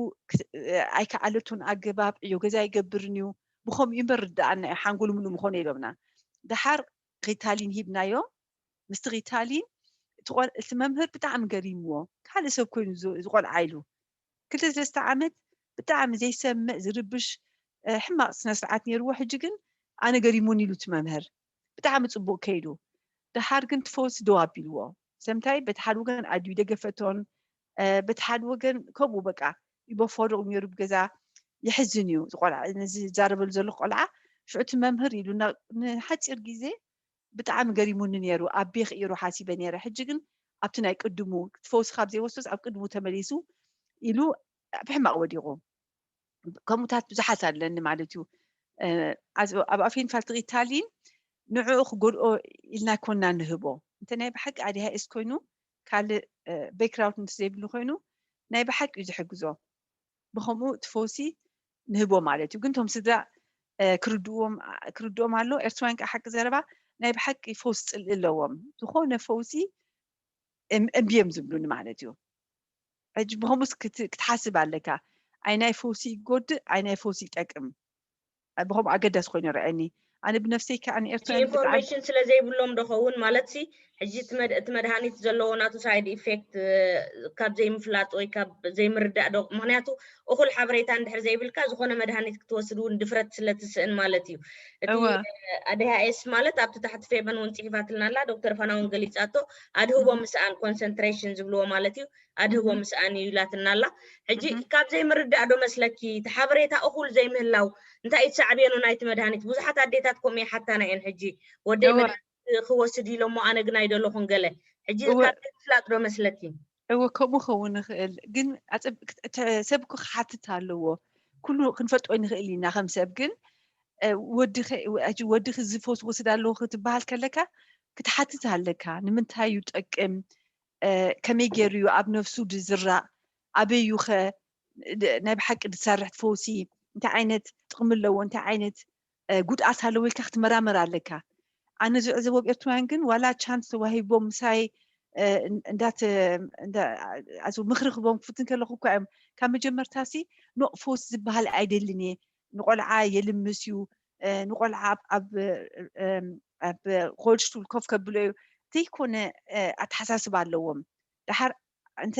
ኣይከኣለቱን ኣገባብ ዕዮ ገዛ ኣይገብርን እዩ፣ ብኸምኡ እምበር ርዳኣና እዩ፣ ሓንጎሉ ምሉእ ምኾነ ኢሎምና። ድሓር ሪታሊን ሂብናዮ። ምስቲ ሪታሊን እቲ መምህር ብጣዕሚ ገሪምዎ፣ ካልእ ሰብ ኮይኑ ዝቆልዓ ኢሉ። ክልተ ሰለስተ ዓመት ብጣዕሚ ዘይሰምዕ ዝርብሽ ሕማቕ ስነ ስርዓት ነይርዎ። ሕጂ ግን ኣነ ገሪሙን ኢሉ እቲ መምህር። ብጣዕሚ ፅቡቅ ከይዱ። ድሓር ግን ትፈውሲ ደው ኣቢልዎ። ሰምታይ በቲ ሓደ ወገን ኣድዩ ደገፈቶን በቲ ሓደ ወገን ከምኡ በቃ ይበፈርቕ ነይሩ ብገዛ። የሕዝን እዩ። ነዚ ዝዛረበሉ ዘለኹ ቆልዓ ሽዑ እቲ መምህር ኢሉ ንሓፂር ግዜ ብጣዕሚ ገሪሙኒ ነይሩ። ኣቤ ክኢሩ ሓሲበ ነይረ። ሕጂ ግን ኣብቲ ናይ ቅድሙ ትፈውሲ ካብ ዘይወስዶስ ኣብ ቅድሙ ተመሊሱ ኢሉ ኣብ ሕማቕ ወዲቑ። ከምኡታት ብዙሓት ኣለኒ ማለት እዩ። ኣብ ኣፌን ፋልትሪታሊን ንዕኡ ክጎድኦ ኢልና ኮና ንህቦ። እንተ ናይ ብሓቂ ኣዲሃኤስ ኮይኑ ካልእ ቤክራውንድ ምስ ዘይብሉ ኮይኑ ናይ ብሓቂ እዩ ዝሕግዞ። ብኸምኡ እቲ ፈውሲ ንህቦ ማለት እዩ። ግን እቶም ስድራ ክርድእዎም ኣሎ። ኤርትራውያን ከዓ ሓቂ ዘረባ ናይ ብሓቂ ፈውሲ ፅልኢ ኣለዎም። ዝኾነ ፈውሲ እምብዮም ዝብሉኒ ማለት እዩ። ሕጂ ብኸምኡስ ክትሓስብ ኣለካ። ኣይ ናይ ፈውሲ ይጎድእ፣ ኣይ ናይ ፈውሲ ይጠቅም። ብኸምኡ ኣገዳሲ ኮይኑ ይረኣየኒ። ኣነ ብነፍሰይ ከዓ ንኤርትራውያን ኢንፎርሜሽን ስለ ዘይብሎም ዶኸውን ማለት ሲ ሕጂ እቲ መድሃኒት ዘለዎ ናቱ ሳይድ ኢፌክት ካብ ዘይምፍላጥ ወይ ካብ ዘይምርዳእ ዶ? ምክንያቱ እኹል ሓበሬታ እንድሕር ዘይብልካ ዝኾነ መድሃኒት ክትወስድ እውን ድፍረት ስለ ትስእን ማለት እዩ። እቲ ኣድሃኤስ ማለት ኣብቲ ታሕቲ ፌበን እውን ፅሒፋትልና ኣላ፣ ዶክተር ፋና እውን ገሊፃቶ፣ ኣድህቦ ምስኣን ኮንሰንትሬሽን ዝብልዎ ማለት እዩ። ኣድህቦ ምስኣን እዩ ኢላትና ኣላ። ሕጂ ካብ ዘይምርዳእ ዶ መስለኪ እቲ ሓበሬታ እኹል ዘይምህላው እንታይ እዩ ሳዕቤኑ ናይቲ መድሃኒት? ብዙሓት ኣዴታት ከምኡ ይሓታና እየን። ሕጂ ወደይ መድሃኒት ክወስድ ኢሎሞ ኣነ ግን ኣይደለኹን ገለ። ሕጂ ካብ ዘይምፍላጥ ዶ መስለኪ? እወ ከምኡ ክኸውን ይኽእል፣ ግን ሰብ ክሓትት ኣለዎ። ኩሉ ክንፈልጦ ንኽእል ኢና ከም ሰብ፣ ግን ወድኺ ዝፈውስ ወስድ ኣለዎ ክትበሃል ከለካ ክትሓትት ኣለካ። ንምንታይ እዩ ጠቅም? ከመይ ገይሩ እዩ ኣብ ነፍሱ ድዝራእ? ኣበይ እዩ ኸ ናይ ብሓቂ ድሰርሕ ፈውሲ? እንታይ ዓይነት ጥቕሚ ኣለዎ? እንታይ ዓይነት ጉድኣት ኣለዎ ኢልካ ክትመራመር ኣለካ። ኣነ ዝዕዘቦ ኣብ ኤርትራውያን ግን ዋላ ቻንስ ተዋሂቦም ምሳይ እንዳት ምኽሪ ክቦም ክፍትን ከለኹ እኳ እዮም ካብ መጀመርታ ሲ ኖ ፈውሲ ዝበሃል ኣይደልን እየ፣ ንቆልዓ የልምስ እዩ፣ ንቆልዓ ኣብ ኮልድ ስቱል ኮፍ ከብሎ እዩ ዘይኮነ ኣተሓሳስባ ኣለዎም። ድሓር እንተ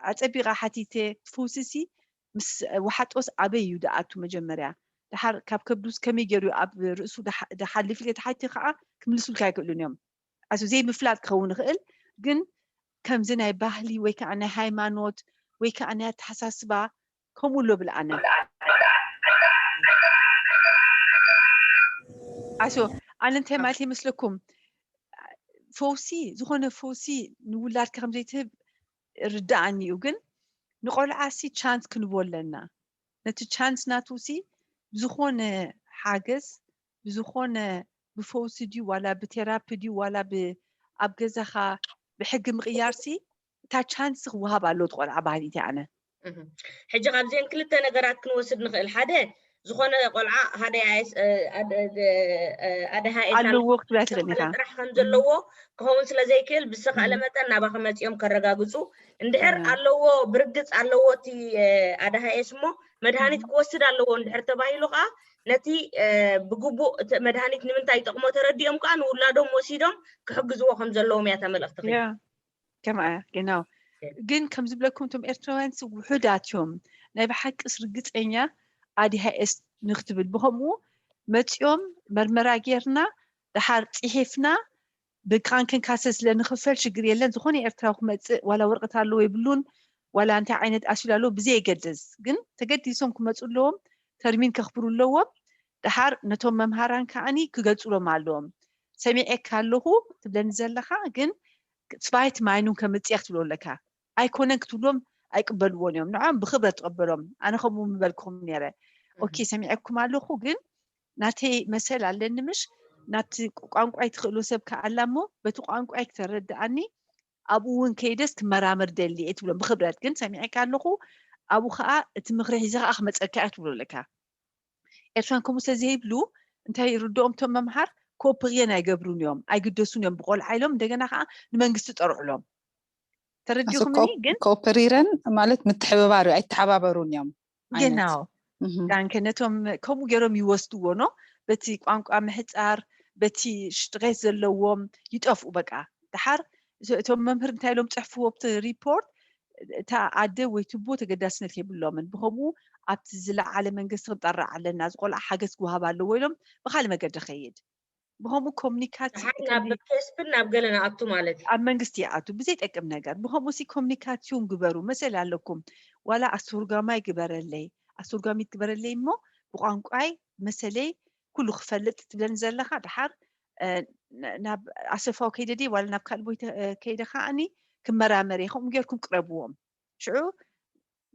ኣጸቢቐ ሓቲተ እቲ ፈውሲ ሲ ምስ ወሓጦስ ኣበይ እዩ ድኣቱ መጀመርያ? ድሓር ካብ ከብዱስ ከመይ ገይሩ እዩ ኣብ ርእሱ ድሓልፍ ኢለ ተሓቲተ ከዓ ክምልሱልካ ኣይክእሉን እዮም። ኣዚ ዘይምፍላጥ ክኸውን ይኽእል፣ ግን ከምዚ ናይ ባህሊ ወይ ከዓ ናይ ሃይማኖት ወይ ከዓ ናይ ኣተሓሳስባ ከምኡ ኣሎ ብልኣነ። ኣሶ ኣነ እንታይ ማለት ይመስለኩም? ፈውሲ ዝኾነ ፈውሲ ንውላድካ ከም ዘይትህብ ርዳኣኒ እዩ፣ ግን ንቆልዓ ሲ ቻንስ ክንቦ ኣለና። ነቲ ቻንስ ናቱ ሲ ብዝኾነ ሓገዝ ብዝኾነ ብፈውሲ ድዩ ዋላ ብቴራፒ ድዩ ዋላ ኣብ ገዛኻ ብሕጊ ምቕያር ሲ እታ ቻንስ ክወሃብ ኣሎ ትቆልዓ ባህሊቲ ኣነ። ሕጂ ካብዚአን ክልተ ነገራት ክንወስድ ንኽእል። ሓደ ዝኾነ ቆልዓ ኣደሃኤስ ኣለዎ ክትብላ ትኽእል ኢኻ። ጥራሕ ከም ዘለዎ ክኸውን ስለ ዘይክእል ብዝተኻእለ መጠን ናባኺ መፂኦም ከረጋግፁ እንድሕር ኣለዎ ብርግፅ ኣለዎ እቲ ኣደሃኤስ እሞ መድሃኒት ክወስድ ኣለዎ እንድሕር ተባሂሉ ከዓ ነቲ ብግቡእ መድሃኒት ንምንታይ ይጠቕሞ ተረዲኦም ከዓ ንውላዶም ወሲዶም ክሕግዝዎ ከም ዘለዎም እያ እታ መልእኽቲ። ከምኣ genau ግን ከም ዝብለኩም እቶም ኤርትራውያን ውሑዳት እዮም። ናይ ብሓቅስ ርግፀኛ ኣዲሃኤስ ንክትብል። ብኸምኡ መጺኦም መርመራ ጌርና፣ ደሓር ጽሒፍና፣ ብካንክን ካሰ ስለ ንኽፈል ሽግር የለን። ዝኾነ ኤርትራዊ ክመጽእ፣ ዋላ ወረቐት ኣለዎ የብሉን፣ ዋላ እንታይ ዓይነት ኣሲሉ ኣለዎ ብዘየገድስ፣ ግን ተገዲሶም ክመጹ ኣለዎም፣ ተርሚን ከኽብሩ ኣለዎም። ደሓር ነቶም መምሃራን ከዓኒ ክገልጹሎም ኣለዎም። ሰሚዐካ ኣለኹ ትብለኒ ዘለኻ፣ ግን ጽባይት ማይኑን ከምጽእ ክትብሎ ኣለካ። ኣይኮነን ክትብሎም ኣይቅበልዎን እዮም። ንዖም ብኽብረት ትቐበሎም። ኣነ ከምኡ ምበልክኹም ነይረ። ኦኬ፣ ሰሚዐኩም ኣለኹ፣ ግን ናተይ መሰል ኣለኒ ምሽ? ናብቲ ቋንቋይ ትኽእሎ ሰብ ከኣላ እሞ፣ በቲ ቋንቋይ ክተረድኣኒ፣ ኣብኡ እውን ከይደስ ክመራመር ደሊ እየ ትብሎም ብኽብረት። ግን ሰሚዐካ ኣለኹ፣ ኣብኡ ከዓ እቲ ምኽሪ ሒዘ ከዓ ክመፀካ እየ ክትብሎ ኣለካ። ኤርትራን ከምኡ ስለ ዘይብሉ፣ እንታይ ይርድኦም እቶም መምሃር፣ ኮፕርየን ኣይገብሩን እዮም፣ ኣይግደሱን እዮም ብቆልዓ ኢሎም፣ እንደገና ከዓ ንመንግስቲ ጠርዕሎም። ተረዲኹምኒ? ግን ኮኦፐሪረን ማለት ምትሕብባር እዩ፣ ኣይተሓባበሩን እዮም ዓይነት። ገናው ዳንከ ነቶም ከምኡ ገይሮም ይወስድዎ ኖ፣ በቲ ቋንቋ ምሕጻር፣ በቲ ሽጥሬት ዘለዎም ይጠፍኡ። በቃ ደሓር እቶም መምህር እንታይ ኢሎም ጽሕፍዎ ኣብቲ ሪፖርት፣ እታ ኣደ ወይ ትቦ ተገዳስነት የብሎምን፣ ብኸምኡ ኣብቲ ዝለዓለ መንግስቲ ክንጠርዕ ኣለና፣ እዚ ቆልዓ ሓገዝ ክወሃብ ኣለዎ ኢሎም ብኻልእ መገዲ ኸይድ። ብኸምኡ ኮሚኒካት ናብ ኬስፕን ናብ ገለ ንኣቱ ማለት እዩ። ኣብ መንግስቲ ይኣቱ ብዘይጠቅም ነገር። ብኸምኡ ሲ ኮሚኒካት ይኹን ግበሩ፣ መሰል ኣለኩም። ዋላ ኣስተርጓማይ ግበረለይ፣ ኣስተርጓሚት ግበረለይ እሞ ብቋንቋይ መሰለይ ኩሉ ክፈልጥ ትብለኒ ዘለኻ። ደሓር ናብ ኣሰፋው ከይደ ድየ ዋላ ናብ ካልእ ቦይ ከይደ ከዓኒ ክመራመር እየ። ከምኡ ጌርኩም ቅረብዎም። ሽዑ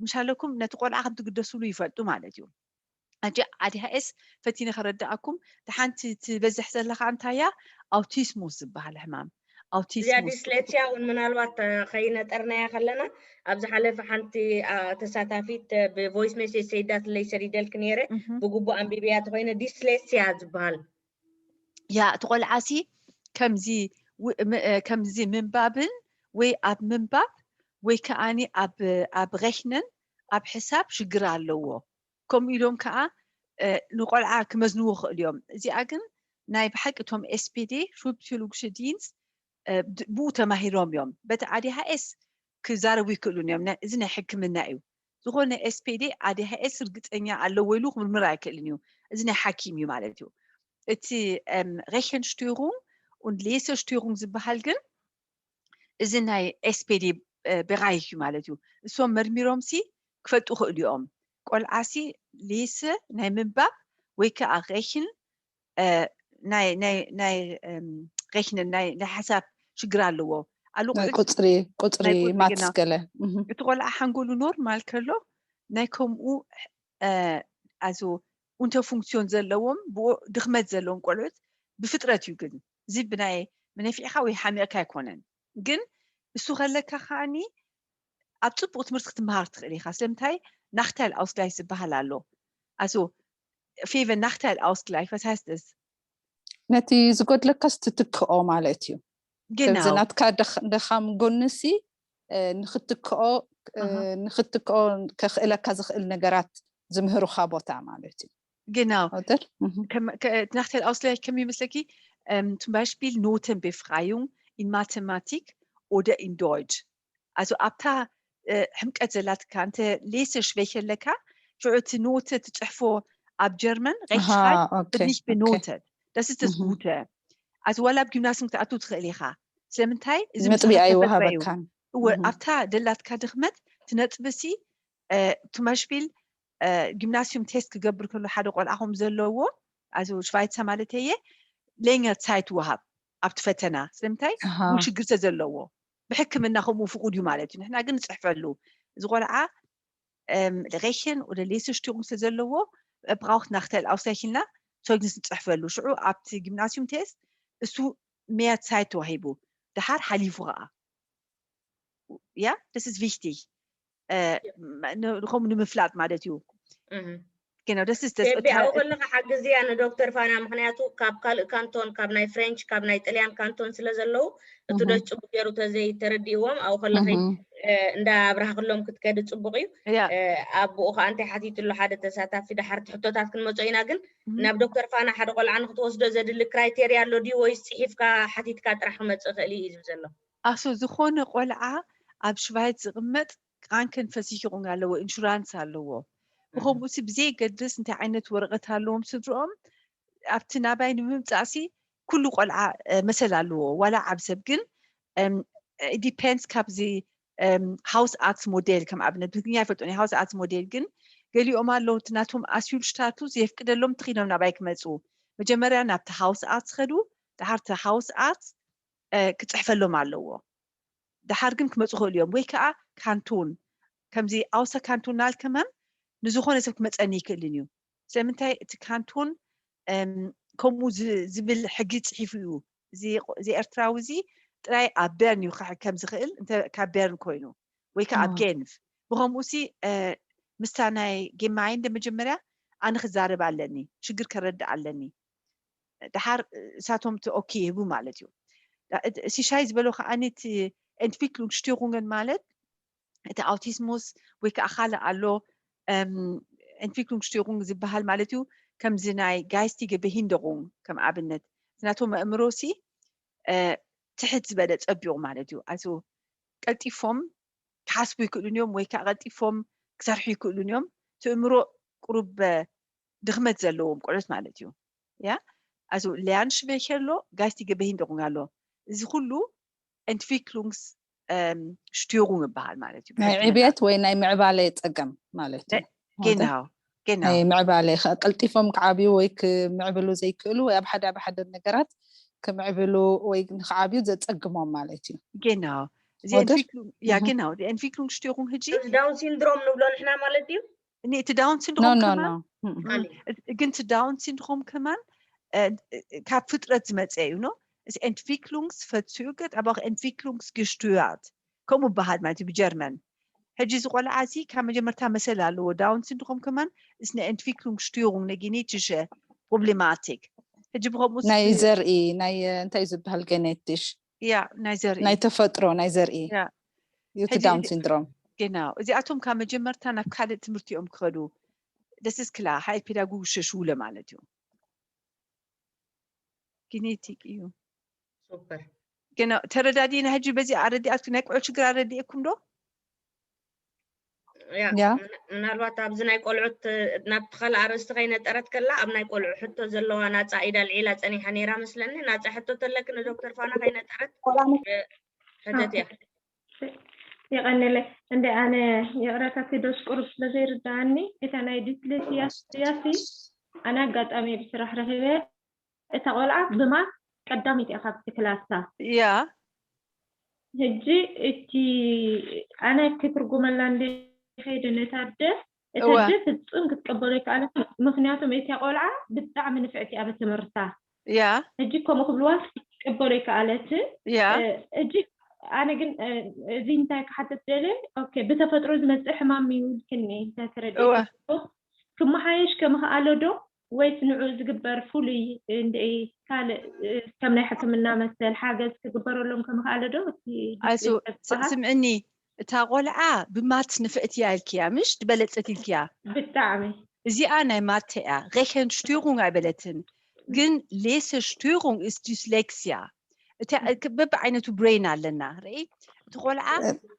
ምሻለኩም ነቲ ቆልዓ ከም ትግደስሉ ይፈልጡ ማለት እዩ። ኣጂ ኣዲሃኤስ ፈቲነ ከረዳኣኩም። እቲ ሓንቲ ትበዝሕ ዘለኻ እንታያ ኣውቲስሙስ ዝበሃል ሕማም። እዚኣ ዲስሌክሲያ እውን ምናልባት ከይነጠርናያ ከለና ኣብ ዝሓለፈ ሓንቲ ተሳታፊት ብቮይስ ሜሴጅ ሰይዳትለይ ሰዲደልክ ነይረ። ብግቡእ ኣንቢብያ ተኮይነ ዲስሌክሲያ ዝበሃል ያ እቲ ቆልዓሲ ከምዚ ከምዚ ምንባብን ወይ ኣብ ምንባብ ወይ ከዓኒ ኣብ ኣብ ሬክነን ኣብ ሕሳብ ሽግር ኣለዎ። ከምኡ ኢሎም ከዓ ንቆልዓ ክመዝንዎ ክእል እዮም። እዚኣ ግን ናይ ብሓቂ እቶም ኤስፒዲ ሹፕሲዮሎግሽ ዲንስ ብኡ ተማሂሮም እዮም። በቲ ኣዲሃኤስ ክዛረቡ ይክእሉን እዮም። እዚ ናይ ሕክምና እዩ። ዝኾነ ኤስፒዲ ኣዲሃኤስ ርግፀኛ ኣለዎ ኢሉ ክምርምር ኣይክእልን እዩ። እዚ ናይ ሓኪም እዩ ማለት እዩ። እቲ ሬከንሽቱሩንግ ኡን ሌሰሽቱሩንግ ዝበሃል ግን እዚ ናይ ኤስፒዲ ብራይክ እዩ ማለት እዩ። እሶም መርሚሮም ሲ ክፈልጡ ክእሉ እዮም። ቆልዓ ሲ ሌሰ ናይ ምንባብ ወይ ከዓ ሬክን ናይ ናይ ናይ ሬክን ናይ ናይ ሓሳብ ሽግር ኣለዎ። ኣሉ ናይ ቁፅሪ ቁፅሪ ማትስ ገለ እቲ ቆልዓ ሓንጎሉ ኖርማል ከሎ ናይ ከምኡ ኣዞ ኡንተ ፉንክሲዮን ዘለዎም ድኽመት ዘለዎም ቆልዑት ብፍጥረት እዩ። ግን እዚ ብናይ መነፊዕካ ወይ ሓሚቕካ ኣይኮነን። ግን እሱ ከለካ ከዓኒ ኣብ ፅቡቅ ትምህርቲ ክትመሃር ትኽእል ኢኻ። ስለምንታይ ናክታይል ኣውስግላይክ ዝበሃል ኣሎ። ኣዞ ፌቨ ናክታይል ኣውስግላይክ ፈሳስተስ ነቲ ዝጎድለካስ ትትክኦ ማለት እዩ። ከምዚ ናትካ ደኻም ጎንሲ ንክትክኦ ንክትክኦ ከኽእለካ ዝኽእል ነገራት ዝምህሩኻ ቦታ ማለት እዩ። Genau. Nach der Ausgleich ከመይ ይመስለኪ? Zum Beispiel Notenbefreiung in Mathematik oder in Deutsch. Also ኣብታ ሕምቀት ዘላትካ እንተ ሌሰ ሽበይ ከለካ ሽዑ እቲ ኖተ ትፅሕፎ ኣብ ጀርመን ሬክሽራይብ ብድኒሽ ብኖተ das ist das Gute. Also ዋላ ኣብ ጊምናስዩም ክትኣቱ ትኽእል ኢኻ። ስለምንታይ እዚ ነጥቢ ኣይወሃበካን። ኣብታ ደላትካ ድኽመት ትነጥብሲ ቱማሽቢል ጊምናስዩም ቴስት ክገብር ከሎ ሓደ ቆልዓ ከም ዘለዎ ኣዚ ሽቫይትሰ ማለት እየ ሌኛ ሳይት ወሃብ ኣብቲ ፈተና ስለምንታይ ሽግር ዘለዎ ብሕክምና ከምኡ ፍቁድ እዩ ማለት እዩ። ንሕና ግን ንፅሕፈሉ እዚ ቆልዓ ሬሽን ወደ ሌስሽቲሩም ስለ ዘለዎ ብራውክት ናክተል ኣውሳይኪልና ሶግንስ ንፅሕፈሉ ሽዑ ኣብቲ ጊምናስዩም ቴስት እሱ ሜያ ሳይት ተዋሂቡ ድሓር ሓሊፉ ከዓ ያ ደስ ዝ ቪክቲግ ንኸምኡ ንምፍላጥ ማለት እዩ። ኣብኡ ከለካ ሓግዝያ ንዶክተር ፋና ምክንያቱ ካብ ካልእ ካንቶን ካብ ናይ ፍሬንች ካብ ናይ ጥልያን ካንቶን ስለ ዘለዉ እቲ ደች ፅቡቅ ገይሩ ተዘይተረዲእዎም ኣብኡ ከለኺ እንዳ ኣብራህክሎም ክትከዲ ፅቡቅ እዩ። ኣብኡ ከዓ እንታይ ሓቲትሉ ሓደ ተሳታፊ ድሓርቲ ሕቶታት ክንመፆ ኢና ግን ናብ ዶክተር ፋና ሓደ ቆልዓ ንክትወስዶ ዘድሊ ክራይቴርያ ኣሎ ድዩ ወይስ ፅሒፍካ ሓቲትካ ጥራሕ ክመፅእ ክእል እዩ ዝብል ዘሎ? ኣሶ ዝኾነ ቆልዓ ኣብ ሽቫይት ዝቕመጥ ቃንከን ፈሲኪ ቁን ኣለዎ ኢንሹራንስ ኣለዎ ብኸምኡ ሲ ብዘየገድስ እንታይ ዓይነት ወረቐት ኣለዎም ስድርኦም ኣብቲ ናባይ ንምምፃእሲ ኩሉ ቆልዓ መሰል ኣለዎ። ዋላ ዓብ ሰብ ግን ዲፔንድስ ካብዚ ሃውስ ኣርትስ ሞዴል ከም ኣብነት ብትግርኛ ይፈልጦ ሃውስ ኣርትስ ሞዴል ግን ገሊኦም ኣለዉ እቲ ናቶም ኣስዩል ሽታቱ ዘየፍቅደሎም ትኽኢሎም ናባይ ክመፁ መጀመርያ ናብቲ ሃውስ ኣርትስ ኸዱ ድሓርቲ ሃውስ ኣርትስ ክፅሕፈሎም ኣለዎ። ድሓር ግን ክመፁ ክእሉ እዮም ወይ ከዓ ካንቱን ከምዚ ኣውሰ ካንቱን ናል ከማን ንዝኾነ ሰብ ክመፀኒ ይክእልን እዩ። ስለምንታይ እቲ ካንቱን ከምኡ ዝብል ሕጊ ፅሒፉ እዩ። እዚ ኤርትራዊ እዚ ጥራይ ኣብ በርን እዩ ክሕከም ዝኽእል ካብ በርን ኮይኑ ወይ ከዓ ኣብ ጌንፍ ብኸምኡ ሲ ምስታ ናይ ጌማይ እንደ መጀመርያ ኣነ ክዛረብ ኣለኒ ሽግር ከረድእ ኣለኒ ድሓር እሳቶም እቲ ኦኬ ይህቡ ማለት እዩ። ሲሻይ ዝበሎ ከዓኒ እቲ ኤንትቪክሉንግ ሽቲሩንገን ማለት እቲ ኣውቲስሙስ ወይ ከዓ ካልእ ኣሎ ኤንትቪክሉንግ ሽቲሩንግ ዝበሃል ማለት እዩ። ከምዚ ናይ ጋይስቲገ በሂንደሩንግ ከም ኣብነት እቲ ናቶም ኣእምሮ ሲ ትሕት ዝበለ ፀቢቑ ማለት እዩ። ኣሱ ቀልጢፎም ክሓስቡ ይክእሉን እዮም ወይ ከዓ ቀልጢፎም ክሰርሑ ይክእሉን እዮም። እቲ ኣእምሮ ቁሩብ ድኽመት ዘለዎም ቆልዑት ማለት እዩ። ያ ኣሱ ሊያን ሽቬከር ኣሎ ጋይስቲገ በሂንደሩንግ ኣሎ። እዚ ኩሉ ኤንትቪክሉንግስ ሽቲሩንግ ይበሃል ማለት እዩ። ናይ ዕብየት ወይ ናይ ምዕባለ ፀገም ማለት እዩ። ጌናው ጌናው ናይ ምዕባለ ቀልጢፎም ክዓብዩ ወይ ክምዕብሉ ዘይክእሉ ወይ ኣብ ሓደ ኣብ ሓደ ነገራት ክምዕብሉ ወይ ንክዓብዩ ዘፀግሞም ማለት እዩ። ጌናው እዚ ያ ጌናው ኤንትቪክሉንግ ሽቲሩንግ ህጂ ዳውን ሲንድሮም ንብሎ ንሕና ማለት እዩ። እቲ ዳውን ሲንድሮም ከማን ግን እቲ ዳውን ሲንድሮም ከማን ካብ ፍጥረት ዝመፀ እዩ ኖ። እዚ ኤንትቪክሉንግስ ፈትስዩ ገጥ ኣባኽ ኤንትቪክሉንግስ ግሽቱያት ከምኡ በሃል ማለት እዩ ብጀርመን። ሕጂ እዚ ቆልዓ እዚ ካብ መጀመርታ መሰል ኣለዎ። ዳውን ሲንድሮም ከማን እስነ ኤንትቪክሉንግ ሽቲሩንግ ነጊኒቲሸ ፕሮብሌማቲክ ሕጂ ብኸምኡ ናይ ዘርኢ ናይ እንታይ ዝበሃል ገኔቲሽ ያ ናይ ዘርኢ ናይ ተፈጥሮ ናይ ዘርኢ ያ እዩ እቲ ዳውን ሲንድሮም። ጌናው እዚኣቶም ካብ መጀመርታ ናብ ካልእ ትምህርቲ እዮም ክኸዱ። ደስስክላ ሃይል ፔዳጎጊ ሸሽውለ ማለት እዩ። ጊኔቲክ እዩ። ሱፐር ግን ተረዳዲና ሕጂ በዚ ኣረዲኣት ናይ ቆልዑ ችግር ኣረዲእኩም ዶ? ያ ያ። ምና- ምናልባት ኣብዚ ናይ ቆልዑት ናብቲ ካልእ ኣርእስቲ ከይነጠረት ከላ ኣብ ናይ ቆልዑ ሕቶ ዘለዋ ናፃ ኢዳ ልዒላ ፀኒሓ ነይራ መስለኒ። ናፃ ሕቶ ተለክ ንዶክተር ፋና ከይነጠረት ሕተት እያ። የቐንለ እንደ ኣነ ይቕረታ ቴዶስ ቁሩብ ስለ ዘይርዳኣኒ እታ ናይ ዲስሌክሲያ ያሲ ኣነ ኣጋጣሚ ብስራሕ ረኺበ እታ ቆልዓ ብማት ቀዳሚት እያ ካብቲ ክላሳ ያ ሕጂ እቲ ኣነ ክትርጉመላ እንደ ከይደ ነታ ኣደ እታ እወ። ኣደ ፍጹም ክትቀበሎ ይከኣለት ምክንያቱም እታ ቆልዓ ብጣዕሚ ንፍዕቲ እያ ብትምህርታ ያ ሕጂ ከምኡ ክብልዋ ክትቀበሎ ይከኣለት ያ ሕጂ ኣነ ግን እዚ እንታይ ክሓተት ደለ ኦኬ ብተፈጥሮ ዝመፅእ ሕማም ይውልክኒ እወ። ተተረዲእኩ ክመሓየሽ ከምኽኣሎ ዶ ወይስ ንዑ ዝግበር ፍሉይ እንድዒ ካልእ ከም ናይ ሕክምና መሰል ሓገዝ ክግበረሎም ከምኽኣሎ ዶ እቲ ኣሱ ዝበሃል? ስምዕኒ እታ ቆልዓ ብማት ንፍዕት እያ ኢልክያ ምሽ ዝበለፀት ኢልክያ ብጣዕሚ እዚኣ ናይ ማተ እያ ሬከንሽቲሩንግ ኣይበለትን ግን ሌሰሽቲሩንግ እስ ዲስሌክሲያ እቲ በብዓይነቱ ብሬን ኣለና ርኢ እቲ ቆልዓ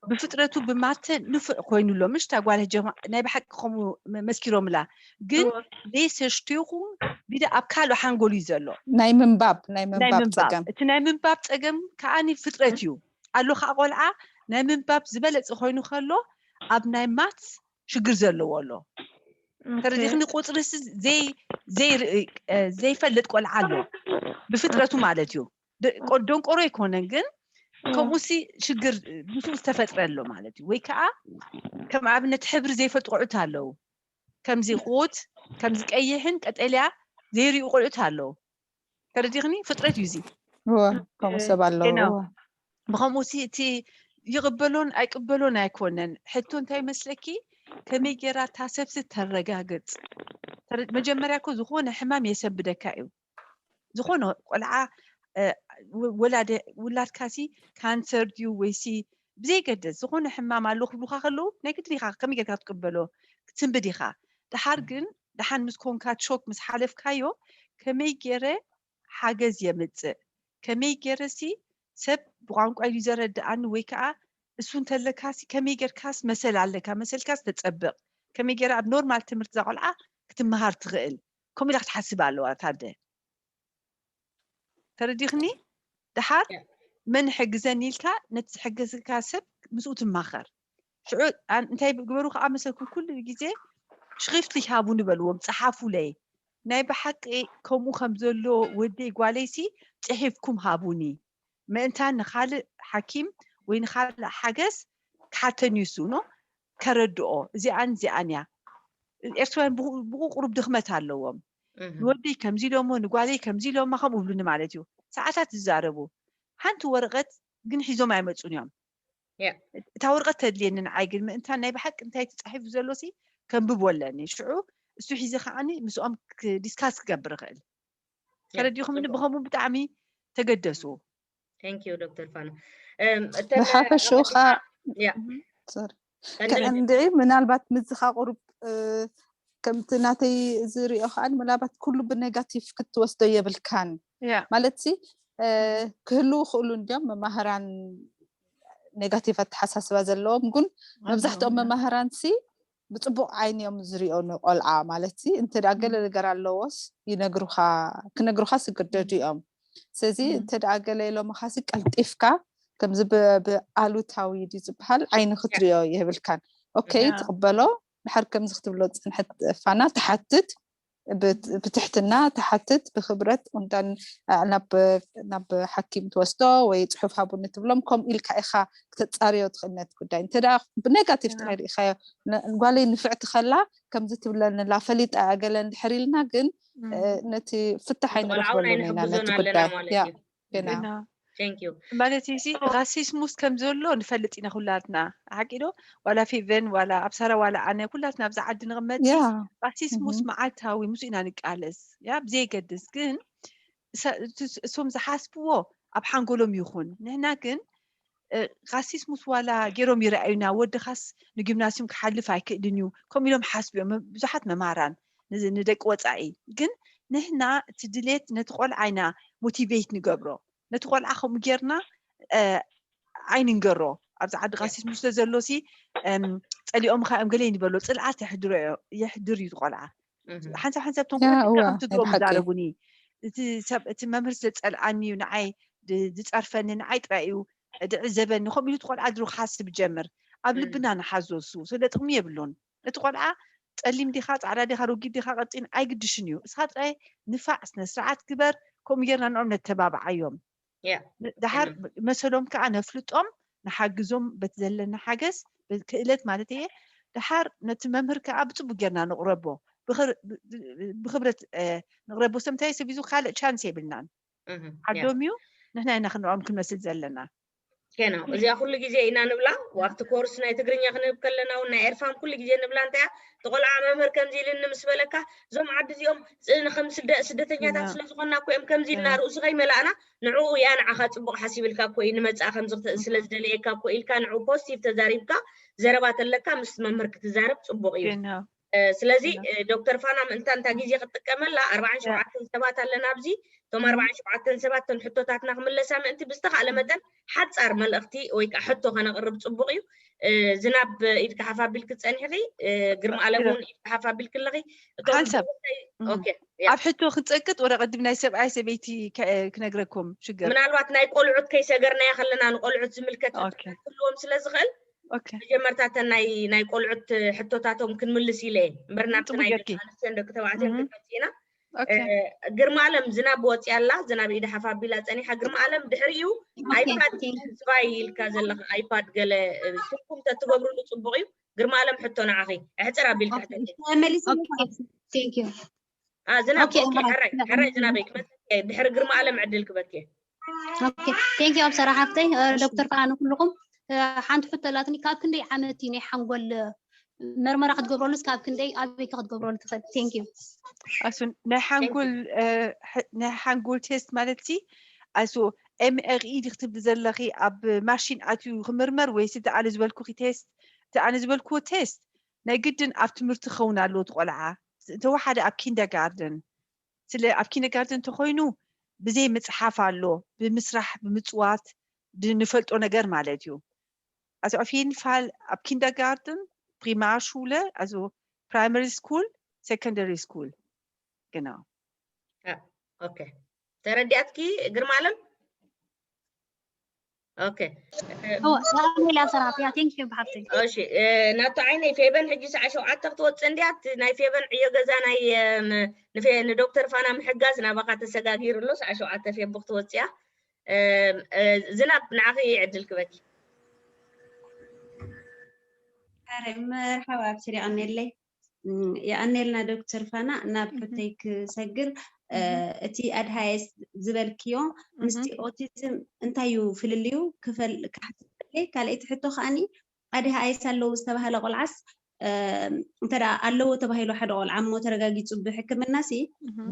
ብፍጥረቱ ብማተ ንፉዕ ኮይኑ ኣሎ ምሽ እታ ጓል ጀማ ናይ ብሓቂ ከምኡ መ- መስኪሮምላ ግን ሌሰሽቲሩንግ ቢዳ ኣብ ካልእ ሓንጎል እዩ ዘሎ ናይ ምንባብ ናይ ናይ ምንባብ ምንባብ ፀገም እቲ ናይ ምንባብ ፀገም ከዓኒ ፍጥረት እዩ ኣሎ ከዓ ቆልዓ ናይ ምንባብ ዝበለፀ ኮይኑ ከሎ ኣብ ናይ ማት ሽግር ዘለዎ ኣሎ ተረዲኽኒ ቁፅሪ ሲ ዘይ ዘይርኢ እ፣ ዘይፈልጥ ቆልዓ ኣሎ ብፍጥረቱ ማለት እዩ ደ- ቆ- ደንቆሮ ኣይኮነን ግን ከምኡሲ ሽግር ምስኡ ዝተፈጥረ ኣሎ ማለት እዩ ወይ ከዓ ከም ኣብነት ሕብሪ ዘይፈልጡ ቆልዑት ኣለዉ ከምዚ ቁት ከምዚ ቀይሕን ቀጠልያ ዘይሪኡ ቆልዑት ኣለዉ ተረዲኽኒ ፍጥረት እዩ እዚ እወ ከምኡ ሰብ ኣለዉ ጌና። እወ። ብኸምኡ ሲ እቲ ይቕበሎን ኣይቅበሎን ኣይኮነን ሕቶ እንታይ መስለኪ ከመይ ገይራ እታ ሰብሲ ተረጋግፅ ተረ- መጀመርያ እኮ ዝኾነ ሕማም የሰንብደካ እዩ ዝኾነ ቆልዓ እ፣ ወ- ወላደ ውላድካ ሲ ካንሰር ድዩ ወይሲ ብዘይገደስ ዝኾነ ሕማም ኣሎ ክብሉካ ከለዉ ናይ ግድን ኢኻ ከመይ ጌርካ ክትቅበሎ ክትስንብድ ኢኻ ድሓር ግን ደሓን ምስ ኮንካ ሾክ ምስ ሓለፍካዮ ከመይ ገይረ ሓገዝ የምፅእ ከመይ ገይረ ሲ ሰብ ብቋንቋ እዩ ዘረድኣኒ ወይ ከዓ እሱ እንተለካ ሲ ከመይ ጌርካስ መሰል ኣለካ መሰልካስ ተፀብቕ ከመይ ገይራ ኣብ ኖርማል ትምህርቲ እዛ ቆልዓ ክትመሃር ትኽእል? ከምኡ ኢላ ክትሓስብ ኣለዋ እታ ኣደ። ተረዲኽኒ? ደሓር መን ሕግዘኒ ኢልካ ነቲ ዝሕግዝካ ሰብ ምስኡ ትማኸር። ሽዑ እንታይ ግበሩ ከዓ መሰልኩም፣ ኩሉ ግዜ ሽሪፍትሊክ ሃቡኒ በልዎም፣ ፀሓፉለይ። ናይ ብሓቂ ከምኡ ከም ዘሎ ወደይ ጓለይሲ ፅሒፍኩም ሃቡኒ፣ ምእንታን ንካልእ ሓኪም ወይ ንካልእ ሓገዝ ክሓተኒ ይስኖ፣ ከረድኦ እዚኣን እዚኣን እያ። ኤርትራውያን ብቑ- ብቑ ቁሩብ ድኽመት ኣለዎም። ንወደይ ከምዚ ኢሎሞ፣ ንጓለይ ከምዚ ኢሎማ ከምኡ ብሉኒ ማለት እዩ። ሰዓታት ዝዛረቡ፣ ሓንቲ ወረቐት ግን ሒዞም ኣይመፁን እዮም። እታ ወረቐት ተድልየኒ ንዓይ ግን ምእንታን ናይ ብሓቂ እንታይ ተፃሒፉ ዘሎ ሲ ከንብቦ ኣለኒ። ሽዑ እሱ ሒዘ ከዓኒ ምስኦም ዲስካስ ክገብር ይኽእል። ተረዲኹምኒ? ብኸምኡ ብጣዕሚ ተገደሱ። ዶክተር ፋና ብሓፈሽኡ ከዓ እንድዒ ምናልባት ምዝኻ ቁሩብ ከምቲ ናተይ ዝሪኦ ከዓ ምናልባት ኩሉ ብኔጋቲቭ ክትወስዶ የብልካን ማለት ሲ ክህልው ክእሉ እንዲዮም መማህራን ኔጋቲቭ ኣተሓሳስባ ዘለዎም ግን መብዛሕትኦም መማህራን ሲ ብፅቡቅ ዓይኒ እዮም ዝሪኦ ንቆልዓ ማለት ሲ እንተ ገለ ነገር ኣለዎስ ይነግሩኻ ክነግሩኻ ስግደዱ እዮም ስለዚ እንተ ገለ ኢሎምኻ ሲ ቀልጢፍካ ከምዚ ብኣሉታዊ ድዩ ዝበሃል ዓይኒ ክትሪኦ የብልካን ኦኬ ትቕበሎ ድሓር ከምዚ ክትብሎ ዝፅንሐት ፋና ትሓትት ብትሕትና ትሓትት ብክብረት ቁንጣን ናብ ሓኪም ትወስዶ ወይ ፅሑፍ ሃቡኒ ትብሎም ከምኡ ኢልካ ኢካ ክተፃርዮ ትኽእል ነቲ ጉዳይ እንተ ብኔጋቲቭ ጥራይ ርኢካዮ ጓለይ ንፍዕቲ ከላ ከምዚ ትብለንላ ፈሊጣ ገለ እንድሕር ኢልና ግን ነቲ ፍታሕ ኣይንረኽበሉን ኢና ነቲ ጉዳይ ማለት እዚ ራሲስሙስ ከም ዘሎ ንፈልጥ ኢና ኩላትና ሓቂ ዶ ዋላ ፌቨን ዋላ ኣብ ሳራ ዋላ ኣነ ኩላትና ኣብዚ ዓዲ ንቕመጥ ራሲስሙስ መዓልታዊ ምስ ኢና ንቃለስ ያ ብዘየገድስ ግን እሶም ዝሓስብዎ ኣብ ሓንጎሎም ይኹን ንሕና ግን ራሲስሙስ ዋላ ገይሮም ይረኣዩና ወድኻስ ንጊምናስዩም ክሓልፍ ኣይክእልን እዩ ከምኡ ኢሎም ሓስቡ እዮም ብዙሓት መማራን ንደቂ ወፃኢ ግን ንሕና እቲ ድሌት ነቲ ቆልዓ ኢና ሞቲቬት ንገብሮ ነቲ ቆልዓ ከምኡ ጌርና ኣይንንገሮ ኣብዚ ዓዲ ቃሲስ ሙስለ ዘሎ ሲ ፀሊኦም ካ እዮም ገለ ንበሎ ፅልኣት የሕድር እዩ ቆልዓ ሓንሳብ ሓንሳብ ቶም ከምቲ ድሮም ዝዛረቡኒ እቲ ሰብ እቲ መምህር ስለ ዝፀልኣኒ እዩ ንዓይ ዝፀርፈኒ ንዓይ ጥራይ እዩ ድዕዘበኒ ከምኡ ኢሉ እቲ ቆልዓ ድሮ ክሓስብ ጀምር ኣብ ልብና ንሓዞ እሱ ስለ ጥቕሚ የብሉን እቲ ቆልዓ ፀሊም ዲኻ ፃዕዳ ዲኻ ሮጊድ ዲኻ ቀጢን ኣይግድሽን እዩ እስኻ ጥራይ ንፋዕ ስነስርዓት ግበር ከምኡ ጌርና ንኦም ነተባብዓዮም ድሓር መሰሎም ከዓ ነፍልጦም ንሓግዞም በቲ ዘለና ሓገዝ ክእለት ማለት እየ ድሓር ነቲ መምህር ከዓ ብፅቡቅ ጌርና ንቅረቦ ብክብረት ንቅረቦ ሰምታይ ሰብ ይዙ ካልእ ቻንስ የብልናን ዓዶም እዩ ንሕና ኢና ክንኦም ክንመስል ዘለና ኬና እዚኣ ኩሉ ግዜ ኢና ንብላ ኣብቲ ኮርስ ናይ ትግርኛ ክንህብ ከለና እውን ናይ ኤርፋም ኩሉ ግዜ ንብላ እንታይ እያ ተቆልዓ መምህር ከምዚ ኢልኒ ምስ በለካ እዞም ዓዲ እዚኦም ከም ስደተኛታት ስለዝኮና እኮ እዮም ከምዚ ኢልና ርእሱ ከይመላእና ንዕኡ እያ ንዓኻ ፅቡቅ ሓሲብልካ እኮ እዩ ንመፅኣ ከምዚ ክትእል ስለዝደለየካ እኮ ኢልካ ንዕኡ ፖስቲቭ ተዛሪብካ ዘረባ ተለካ ምስ መምህር ክትዛረብ ፅቡቅ እዩ ስለዚ ዶክተር ፋና ምእንታ እንታ ግዜ ክትጥቀመላ ኣርባዓን ሸውዓተን ሰባት ኣለና ኣብዚ እቶም ኣርባዓን ሸውዓተን ሰባት ተን ሕቶታትና ክምለሳ ምእንቲ ብዝተኻእለ መጠን ሓፃር መልእኽቲ ወይ ከዓ ሕቶ ከነቅርብ ፅቡቅ እዩ ዝናብ ኢድካ ሓፍ ኣቢልኪ ፀኒሕኺ ግርማ ኣለም እውን ኢድካ ሓፍ ኣቢልኪ ኣለኺ ኣብ ሕቶ ክንፀቅጥ ወረ ቅድም ናይ ሰብኣይ ሰበይቲ ክነግረኩም ሽግር ምናልባት ናይ ቆልዑት ከይሰገርናያ ከለና ንቆልዑት ዝምልከት ክህልዎም ስለ ዝኽእል መጀመርታተን ናይ ናይ ቆልዑት ሕቶታቶም ክንምልስ ኢለ እየ እምበር ናብቲ ናይ ደቂ ኣንስትዮን ደቂ ተባዕትዮን ክንመፅእ ኢና ግርማ ኣለም ዝናብ ወፂያ ኣላ ዝናብ ኢደ ሓፍ ኣቢላ ፀኒሓ ግርማ ኣለም ድሕሪኡ ኣይፓድ ዝባይ ኢልካ ዘለካ ኣይፓድ ገለ ስልኩም ተትገብርሉ ፅቡቅ እዩ ግርማ ኣለም ሕቶ ንዓኺ ኣሕፅር ኣቢልካ ሕቶ መሊስ ዝናብ ሕራይ ሕራይ ዝናበይ ክመፀኪ ድሕሪ ግርማ ኣለም ዕድል ክበኪ ቴንኪ ኣብ ሰራ ሓፍተይ ዶክተር ከኣ ንኩልኩም ሓንቲ ሕቶ ኣላትኒ ካብ ክንደይ ዓመት እዩ ናይ ሓንጎል መርመራ ክትገብረሉስ ካብ ክንደይ ኣበይ ክትገብረሉ ትኽእል ቴንኪ ኣሱ ናይ ሓንጎል ናይ ሓንጎል ቴስት ማለት ሲ ኣሱ ኤምኤርኢ ክትብሊ ዘለኺ ኣብ ማሽን ኣትዩ ክምርመር ወይስ እቲ ኣነ ዝበልኩኺ ቴስት እቲ ኣነ ዝበልክዎ ቴስት ናይ ግድን ኣብ ትምህርቲ ክኸውን ኣለዎ እቲ ቆልዓ እንተወሓደ ኣብ ኪንደርጋርደን ስለ ኣብ ኪንደርጋርደን እንተኮይኑ ብዘይ ምፅሓፍ ኣሎ ብምስራሕ ብምፅዋት ንፈልጦ ነገር ማለት እዩ ኣዚ ኦፊን ፋል ኣብ ኪንደርጋርደን ፕሪማር ሹለ ኣዚ primary school, secondary school. Genau. ኦኬ፣ ተረዲኣትኪ ግርማ ኣለም? ኦኬ። ሰላም ሰራሕያ፣ thank you ብሓፍተይ። እሺ፣ ናቱ ዓይነይ ፌበን ሕጂ ሰዓ ሸውዓተ ክትወፅእ እንድያ። እቲ ናይ ፌበን ዕዮ ገዛ ናይ ንዶክተር ፋና ምሕጋዝ ናባኻ ተሰጋጊሩ ኣሎ። ሰዓ ሸውዓተ ፌቡ ክትወፅያ። ዝናብ ንዓኺ ዕድል ክበኪ። ኣረ መርሓባ ኣብሽር የቐንየለይ። የቐንየልና ዶክተር ፋና። ናብ ሕቶይ ክሰግር፣ እቲ ኣድሃይስ ዝበልክዮ ምስቲ ኦቲዝም እንታይ እዩ ፍልልዩ ክፈል ካሕትለይ። ካልኣይቲ ሕቶ ከዓኒ ኣድሃይስ ኣለዉ ዝተባሃለ ቆልዓስ እንተ ኣለዎ ተባሂሉ ሓደ ቆልዓ እሞ ተረጋጊፁ ብሕክምና ሲ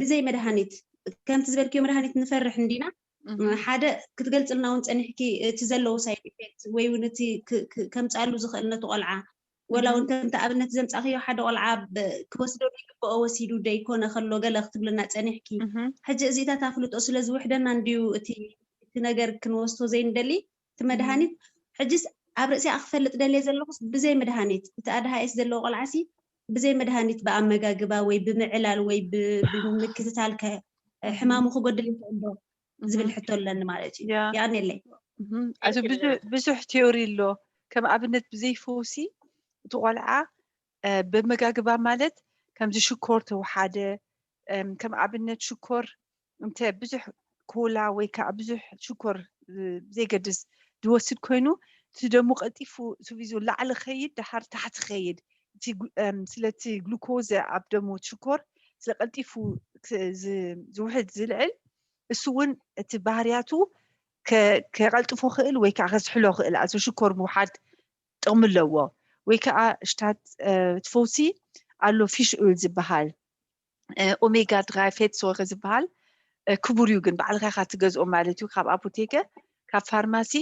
ብዘይ መድሃኒት ከምቲ ዝበልክዮ መድሃኒት ንፈርሕ እንዲና ሓደ ክትገልፅልና እውን ፀኒሕኪ እቲ ዘለዎ ሳይድ ኢፌክት ወይ እውን እቲ ከምፃሉ ዝኽእል ነቲ ቆልዓ ወላ እውን ከምቲ ኣብነት ዘምፃእክዮ ሓደ ቆልዓ ክወስዶ ዘይግብኦ ወሲዱ ደይኮነ ከሎ ገለ ክትብልና ፀኒሕኪ። ሕጂ እዚታት ኣፍልጦ ስለ ዝውሕደና እንድዩ እቲ ነገር ክንወስዶ ዘይንደሊ። እቲ መድሃኒት ሕጅስ ኣብ ርእሲኣ ክፈልጥ ደልየ ዘለኹስ ብዘይ መድሃኒት እቲ ኣድሃኤስ ዘለዎ ቆልዓሲ ብዘይ መድሃኒት ብኣመጋግባ ወይ ብምዕላል ወይ ብምክትታል ሕማሙ ክጎድል ይኽእል ዶ ዝብል ሕቶ ኣለኒ ማለት እዩ። የቐንየለይ። ብዙሕ ቴዮሪ ኣሎ። ከም ኣብነት ብዘይ ፈውሲ እቲ ቆልዓ ብመጋግባ ማለት ከምዚ ሽኮር ተወሓደ ከም ኣብነት ሽኮር እንተ ብዙሕ ኮላ ወይ ከዓ ብዙሕ ሽኮር ዘይገድስ ዝወስድ ኮይኑ እቲ ደሙ ቀልጢፉ ሱቪዙ ላዕሊ ኸይድ ደሓር ታሕቲ ኸይድ ስለቲ ግሉኮዘ ኣብ ደሙ ሽኮር ስለቀልጢፉ ዝውሕድ ዝልዕል እሱ እውን እቲ ባህርያቱ ከቐልጥፎ ክእል ወይ ከዓ ከዝሕሎ ክእል ኣዚ ሽኮር ምውሓድ ጥቕሚ ኣለዎ። ወይ ከዓ ሽታት እቲ ፈውሲ ኣሎ ፊሽ ኦይል ዝበሃል ኦሜጋ ድራይ ፌት ሶሪ ዝበሃል ክቡር እዩ፣ ግን ባዕልኻ ኢኻ ትገዝኦ ማለት እዩ ካብ ኣፖቴከ ካብ ፋርማሲ።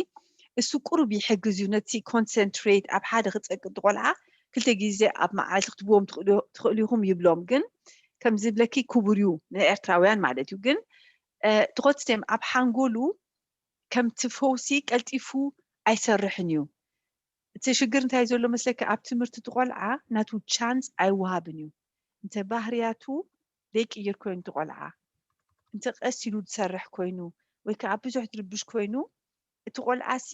እሱ ቁሩብ ይሕግዝ እዩ ነቲ ኮንሰንትሬት ኣብ ሓደ ክፀቅጥ ቆልዓ ክልተ ግዜ ኣብ መዓልቲ ክትብዎም ትኽእሉ ኢኹም ይብሎም፣ ግን ከም ዝብለኪ ክቡር እዩ ንኤርትራውያን ማለት እዩ። ግን ትኾትስቴም ኣብ ሓንጎሉ ከምቲ ፈውሲ ቀልጢፉ ኣይሰርሕን እዩ። እቲ ሽግር እንታይ ዘሎ መስለኪ ኣብ ትምህርቲ እቲ ቆልዓ ናቱ ቻንስ ኣይወሃብን እዩ። እንተ ባህርያቱ ዘይቅይር ኮይኑ እቲ ቆልዓ እንተ ቀስ ኢሉ ዝሰርሕ ኮይኑ ወይ ከዓ ብዙሕ ዝርብሽ ኮይኑ እቲ ቆልዓ ሲ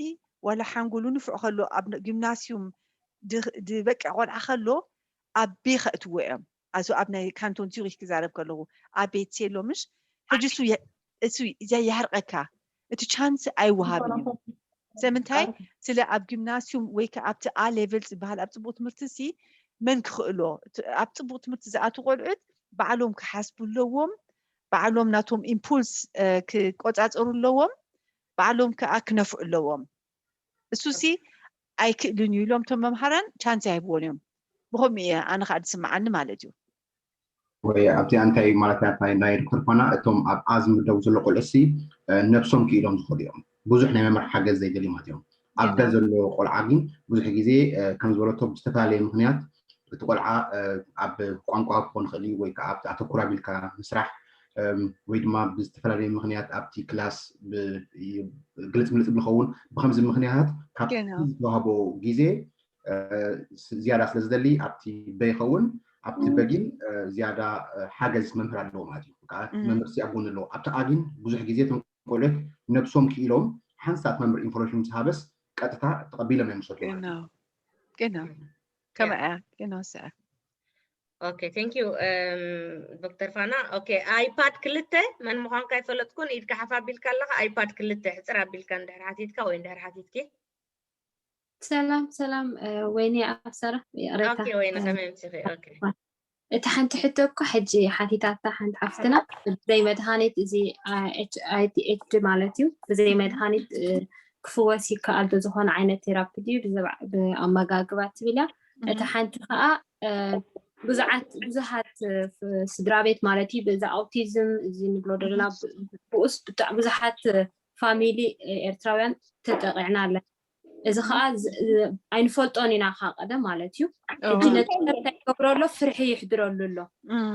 ዋላ ሓንጎሉ ንፉዕ ከሎ ኣብ ጊምናስዩም ዝበቅዕ ቆልዓ ከሎ ኣብ ቤ ከእትዎ እዮም። ኣዚ ኣብ ናይ ካንቶን ዙሪክ ክዛረብ ከለኹ ኣብ ቤት ሴሎ ምሽ ሕጂ እሱ እዚያ የሕርቀካ እቲ ቻንስ ኣይወሃብን እዩ። ስለምንታይ ስለ ኣብ ጊምናስዩም ወይ ከዓ ኣብቲ ኣ ሌቨል ዝበሃል ኣብ ፅቡቅ ትምህርቲ ሲ መን ክኽእሎ ኣብ ፅቡቅ ትምህርቲ ዝኣቱ ቆልዑት ባዕሎም ክሓስቡ ኣለዎም። ባዕሎም ናቶም ኢምፑልስ ክቆፃፀሩ ኣለዎም። ባዕሎም ከዓ ክነፍዑ ኣለዎም። እሱ ሲ ኣይክእልን እዩ ኢሎም እቶም መምሃራን ቻንስ ኣይህብዎን እዮም። ብኸምኡ እየ ኣነ ከዓ ዝስምዓኒ ማለት እዩ። ወይ ኣብቲ እንታይ ማለት ናይ ዶክተር ፋና እቶም ኣብ ኣ ዝምደቡ ዘሎ ቆልዑ ሲ ነብሶም ክኢሎም ዝኽእሉ እዮም። ብዙሕ ናይ መምርሒ ሓገዝ ዘይደልዮም እዮም። ኣብ ደ ዘሎ ቆልዓ ግን ብዙሕ ግዜ ከም ዝበለቶ ብዝተፈላለየ ምክንያት እቲ ቆልዓ ኣብ ቋንቋ ክኾን ይኽእል እዩ ወይ ከዓ ኣብቲ ኣተኩር ኣቢልካ ምስራሕ ወይ ድማ ብዝተፈላለየ ምክንያት ኣብቲ ክላስ ግልፅ ምልፅ ብዝኸውን ብከምዚ ምክንያታት ካብ ዝተዋህቦ ግዜ ዝያዳ ስለ ዝደሊ ኣብቲ በ ይኸውን ኣብቲ በጊን ዝያዳ ሓገዝ መምህር ኣለዎ ማለት እዩ። መምህር ሲ ኣብ ጎኒ ኣለዎ ኣብቲ ኣጊን ብዙሕ ግዜ እቶም ቆልዑት ነብሶም ክኢሎም ሓንሳብ መምህር ኢንፎርሜሽን ምስ ሃበስ ቀጥታ ተቐቢሎም እዮም ዝሰድዎ ማለት እዩ። ግና ከምኣ ግና ስዐ ኦኬ ቴንክ ዩ ዶክተር ፋና። ኦኬ ኣይፓድ ክልተ መን ምዃንካ ኣይፈለጥኩን። ኢድካ ሓፍ ኣቢልካ ኣለኻ። ኣይፓድ ክልተ ሕፅር ኣቢልካ እንድሕር ሓቲትካ ወይ እንድሕር ሓቲትኪ። ሰላም ሰላም ወይኒ ኣብሰራ ይቕሬታ። ኦኬ ወይኒ ከመይ ኣምሲኺ? ኦኬ እቲ ሓንቲ ሕቶ እኮ ሕጂ ሓቲታታ ሓንቲ ሓፍትና ብዘይ መድሃኒት እዚ ኣይቲኤችዲ ማለት እዩ ብዘይ መድሃኒት ክፍወስ ይከኣል ዶ ዝኾነ ዓይነት ቴራፒ ድዩ ብኣመጋግባ ትብል እያ። እታ ሓንቲ ከዓ ብዙዓት ብዙሃት ስድራ ቤት ማለት እዩ በዚ ኣውቲዝም እዚ ንብሎ ዘለና ብኡስ ብጣዕ ብዙሓት ፋሚሊ ኤርትራውያን ተጠቂዕና ኣለን። እዚ ከዓ ኣይንፈልጦን ኢና ካብ ቀደም ማለት እዩ። ሕጂ ነቲ እንታይ ይገብሮ ኣሎ ፍርሒ ይሕድረሉ ኣሎ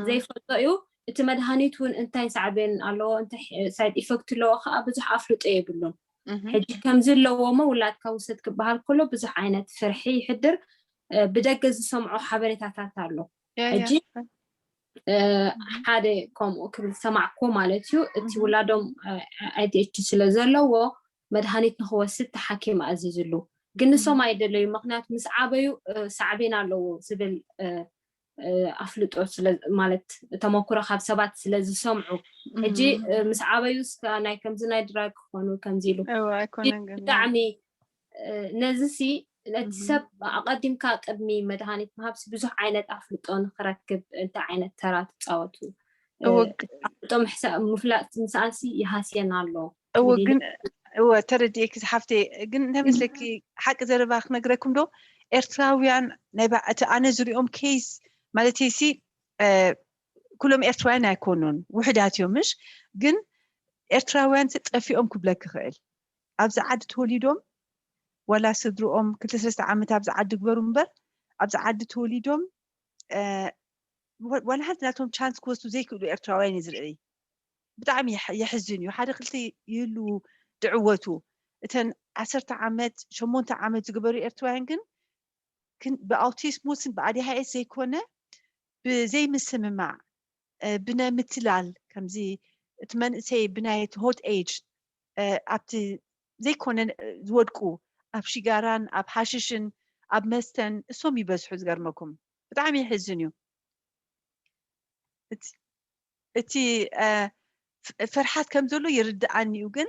ዘይፈልጦ እዩ። እቲ መድሃኒት እውን እንታይ ሳዕቤን ኣለዎ እንታይ ሳይድ ኢፈክት ኣለዎ ከዓ ብዙሕ ኣፍልጦ የብሉን። ሕጂ ከምዚ ኣለዎ እሞ ውላድካ ውሰድ ክበሃል ከሎ ብዙሕ ዓይነት ፍርሒ ይሕድር። ብደገ ዝሰምዖ ሓበሬታታት ኣሎ። ሕጂ ሓደ ከምኡ ክብል ዝሰማዕኩ ማለት እዩ። እቲ ውላዶም ኣይዲኤችዲ ስለ ዘለዎ መድሃኒት ንክወስድ እቲ ሓኪም ኣዚዝሉ። ግን ንሶም ኣይደለዩ፣ ምክንያቱ ምስ ዓበዩ ሳዕቤን ኣለዎ ዝብል ኣፍልጦ ማለት ተመክሮ ካብ ሰባት ስለ ዝሰምዑ፣ ሕጂ ምስ ዓበዩ እስከ ናይ ከምዚ ናይ ድራግ ክኾኑ ከምዚ ኢሉ ብጣዕሚ ነዚ ሲ ነቲ ሰብ ኣቐዲምካ ቅድሚ መድሃኒት ምሃብሲ ብዙሕ ዓይነት ኣፍልጦ ንክረክብ እንታይ ዓይነት ተራ ትፃወቱ? ኣፍልጦ ምፍላጥ ምስኣንሲ ይሃስየን ኣሎ። እወ ግን እወ ተረዲኤኪ ዝሓፍተይ። ግን እንታይ መስለኪ፣ ሓቂ ዘረባ ክነግረኩም ዶ፣ ኤርትራውያን ናይ እቲ ኣነ ዝሪኦም ኬይስ ማለት ሲ ኩሎም ኤርትራውያን ኣይኮኑን፣ ውሕዳት እዮም ምሽ። ግን ኤርትራውያን ጠፊኦም ክብለኪ ይኽእል። ኣብዚ ዓዲ ተወሊዶም ዋላ ስድርኦም ክልተ ሰለስተ ዓመት ኣብዚ ዓዲ ግበሩ እምበር ኣብዚ ዓዲ ተወሊዶም ዋላ ሓንቲ ናቶም ቻንስ ክወስዱ ዘይክእሉ ኤርትራውያን እዩ ዝርኢ። ብጣዕሚ የሕዝን እዩ። ሓደ ክልተ ይህሉ ድዕወቱ። እተን ዓሰርተ ዓመት ሸሞንተ ዓመት ዝገበሩ ኤርትራውያን ግን ብኣውቲስሞስን ብኣዲሃኤስ ዘይኮነ ብዘይምስምማዕ ብናይ ምትላል ከምዚ እቲ መንእሰይ ብናይ ሆት ኤጅ ኣብቲ ዘይኮነ ዝወድቁ ኣብ ሽጋራን ኣብ ሓሽሽን ኣብ መስተን እሶም ይበዝሑ። ዝገርመኩም ብጣዕሚ ይሕዝን እዩ። እቲ ፍርሓት ከም ዘሎ ይርድኣኒ እዩ። ግን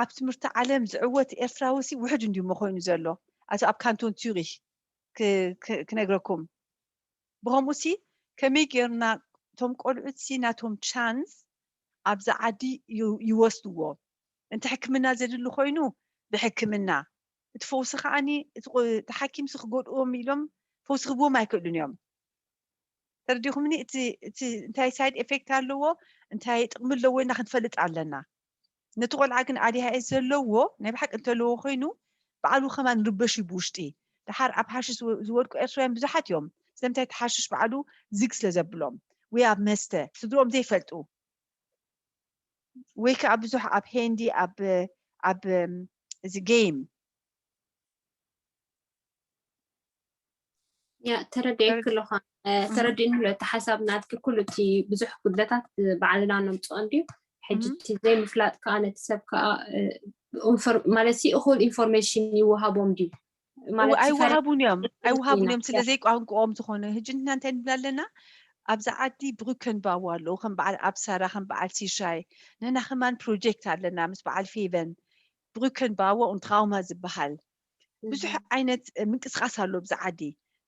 ኣብ ትምህርቲ ዓለም ዝዕወት ኤርትራዊ ሲ ውሕድ እንዲዩ መኮይኑ ዘሎ። ኣቲ ኣብ ካንቶን ቱሪክ ክነግረኩም። ብኸምኡ ሲ ከመይ ጌርና እቶም ቆልዑት ሲ ናቶም ቻንስ ኣብዚ ዓዲ ይወስድዎ። እንተ ሕክምና ዘድሊ ኮይኑ ብሕክምና፣ እቲ ፈውሲ ከዓኒ እቲ ሓኪምሲ ክጎድእዎም ኢሎም ፈውሲ ክህብዎም ኣይክእሉን እዮም። ተረዲኹምኒ? እቲ እንታይ ሳይድ ኤፌክት ኣለዎ፣ እንታይ ጥቕሚ ኣለዎ ኢልና ክንፈልጥ ኣለና። ነቲ ቆልዓ ግን ኣዲሃኤስ ዘለዎ ናይ ብሓቂ እንተለዎ ኮይኑ ባዕሉ ከማን ርበሽ እዩ ብውሽጢ። ድሓር ኣብ ሓሽሽ ዝወድቁ ኤርትራውያን ብዙሓት እዮም። ስለምንታይ እቲ ሓሽሽ ባዕሉ ዝግ ስለ ዘብሎም ወይ ኣብ መስተ ስድሮኦም ዘይፈልጡ ወይ ከዓ ብዙሕ ኣብ ሄንዲ ኣብ ኣብ እዚ ጌም ያ ተረዲኤኪ ኣለኹ። ተረዲእኒ ኣሎ እቲ ሓሳብ ናትኪ። ኩሉ እቲ ብዙሕ ጉድለታት ባዕልና ነምፅኦ እንድዩ። ሕጂ እቲ ዘይምፍላጥ ከዓ ነቲ ሰብ ከዓ ማለት እኹል ኢንፎርሜሽን ይወሃቦም ድዩ? ኣይወሃቡን እዮም፣ ኣይወሃቡን እዮም። ስለ ዘይቋንቋኦም ዝኾነ። ሕጂ ንሕና እንታይ ንብል ኣለና? ኣብዚ ዓዲ ብሩከንባው ኣለዉ፣ ከም በዓል ኣብሳራ፣ ከም በዓል ሲሻይ። ንሕና ከማን ፕሮጀክት ኣለና ምስ በዓል ፌቨን። ብሩከንባው ኡን ትራውማ ዝበሃል ብዙሕ ዓይነት ምንቅስቃስ ኣሎ ኣብዚ ዓዲ።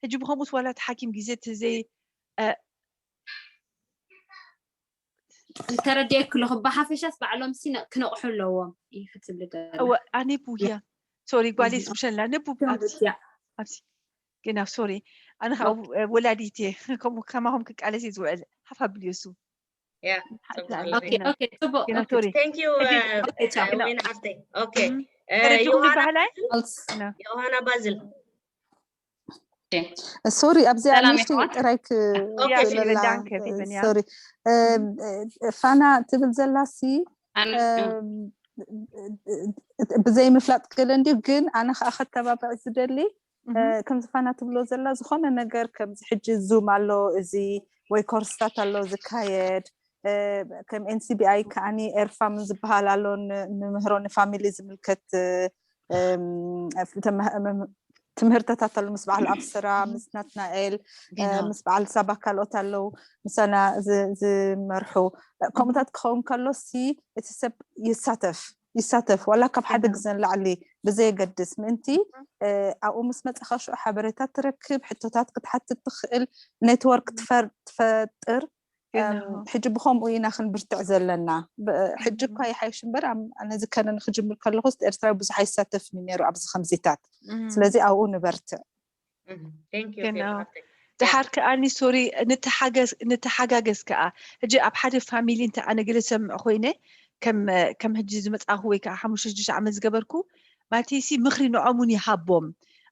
ሕጂ ብኸምኡስ ዋላ እቲ ሓኪም ግዜ እቲ ዘይ ተረዲኤኪ ኣለኹ። ብሓፈሻስ ባዕሎም ሲ ክነቕሑ ኣለዎም እዩ ክትብሊ። ኣነ ቡያ ሶሪ ጓሌስ ምሸላ ነቡ ኣብዚ ግን ኣብ ሶሪ ኣነ ከዓ ወላዲት እየ። ከምኡ ከማኹም ክቃለስ እየ ዝውዕል። ሓፍ ኣብልዮ እሱ ዮሃና ባዝል ሶሪ ኣብዚኣ ንእሽተይ ጥራይ ክብለላ ሶሪ ፋና ትብል ዘላሲ ብዘይ ምፍላጥ ገለ እንድዩ ግን ኣነ ከዓ ከተባብዕ ዝደሊ ከምዚ ፋና ትብሎ ዘላ ዝኾነ ነገር ከምዚ ሕጂ ዙም ኣሎ እዚ ወይ ኮርስታት ኣሎ ዝካየድ ከም NCBI ከዓኒ ኤርፋምን ዝበሃል ኣሎ ንምህሮ ንፋሚሊ ዝምልከት ትምህርትታት ኣሎ ምስ በዓል ኣብስራ ምስ ናትናኤል ምስ በዓል ሳባ ካልኦት ኣለዉ ምሳና ዝመርሑ ከምኡታት ክኸውን ከሎ ሲ እቲ ሰብ ይሳተፍ ይሳተፍ ዋላ ካብ ሓደ ግዘ ንላዕሊ ብዘየገድስ ምእንቲ ኣብኡ ምስ መፀኻ ሽዑ ሓበሬታት ትረክብ ሕቶታት ክትሓትት ትኽእል ኔትወርክ ትፈጥር ሕጂ ብኸምኡ ኢና ክንብርትዕ ዘለና ሕጂ እኳ ይሓይሽ እምበር ነዚ ከነ ንክጅምር ከለኹ ኤርትራዊ ብዙሕ ኣይሳተፍን ነይሩ ኣብዚ ከምዚታት ስለዚ ኣብኡ ንበርትዕ ድሓር ከኣኒ ሶሪ ንተሓጋገዝ ከኣ ሕጂ ኣብ ሓደ ፋሚሊ እንተ ኣነ ገለ ዝሰምዕ ኮይነ ከም ሕጂ ዝመፅኣኹ ወይ ከዓ ሓሙሽተ ሽዱሽተ ዓመት ዝገበርኩ ማለት ሲ ምኽሪ ንዖም እውን ይሃቦም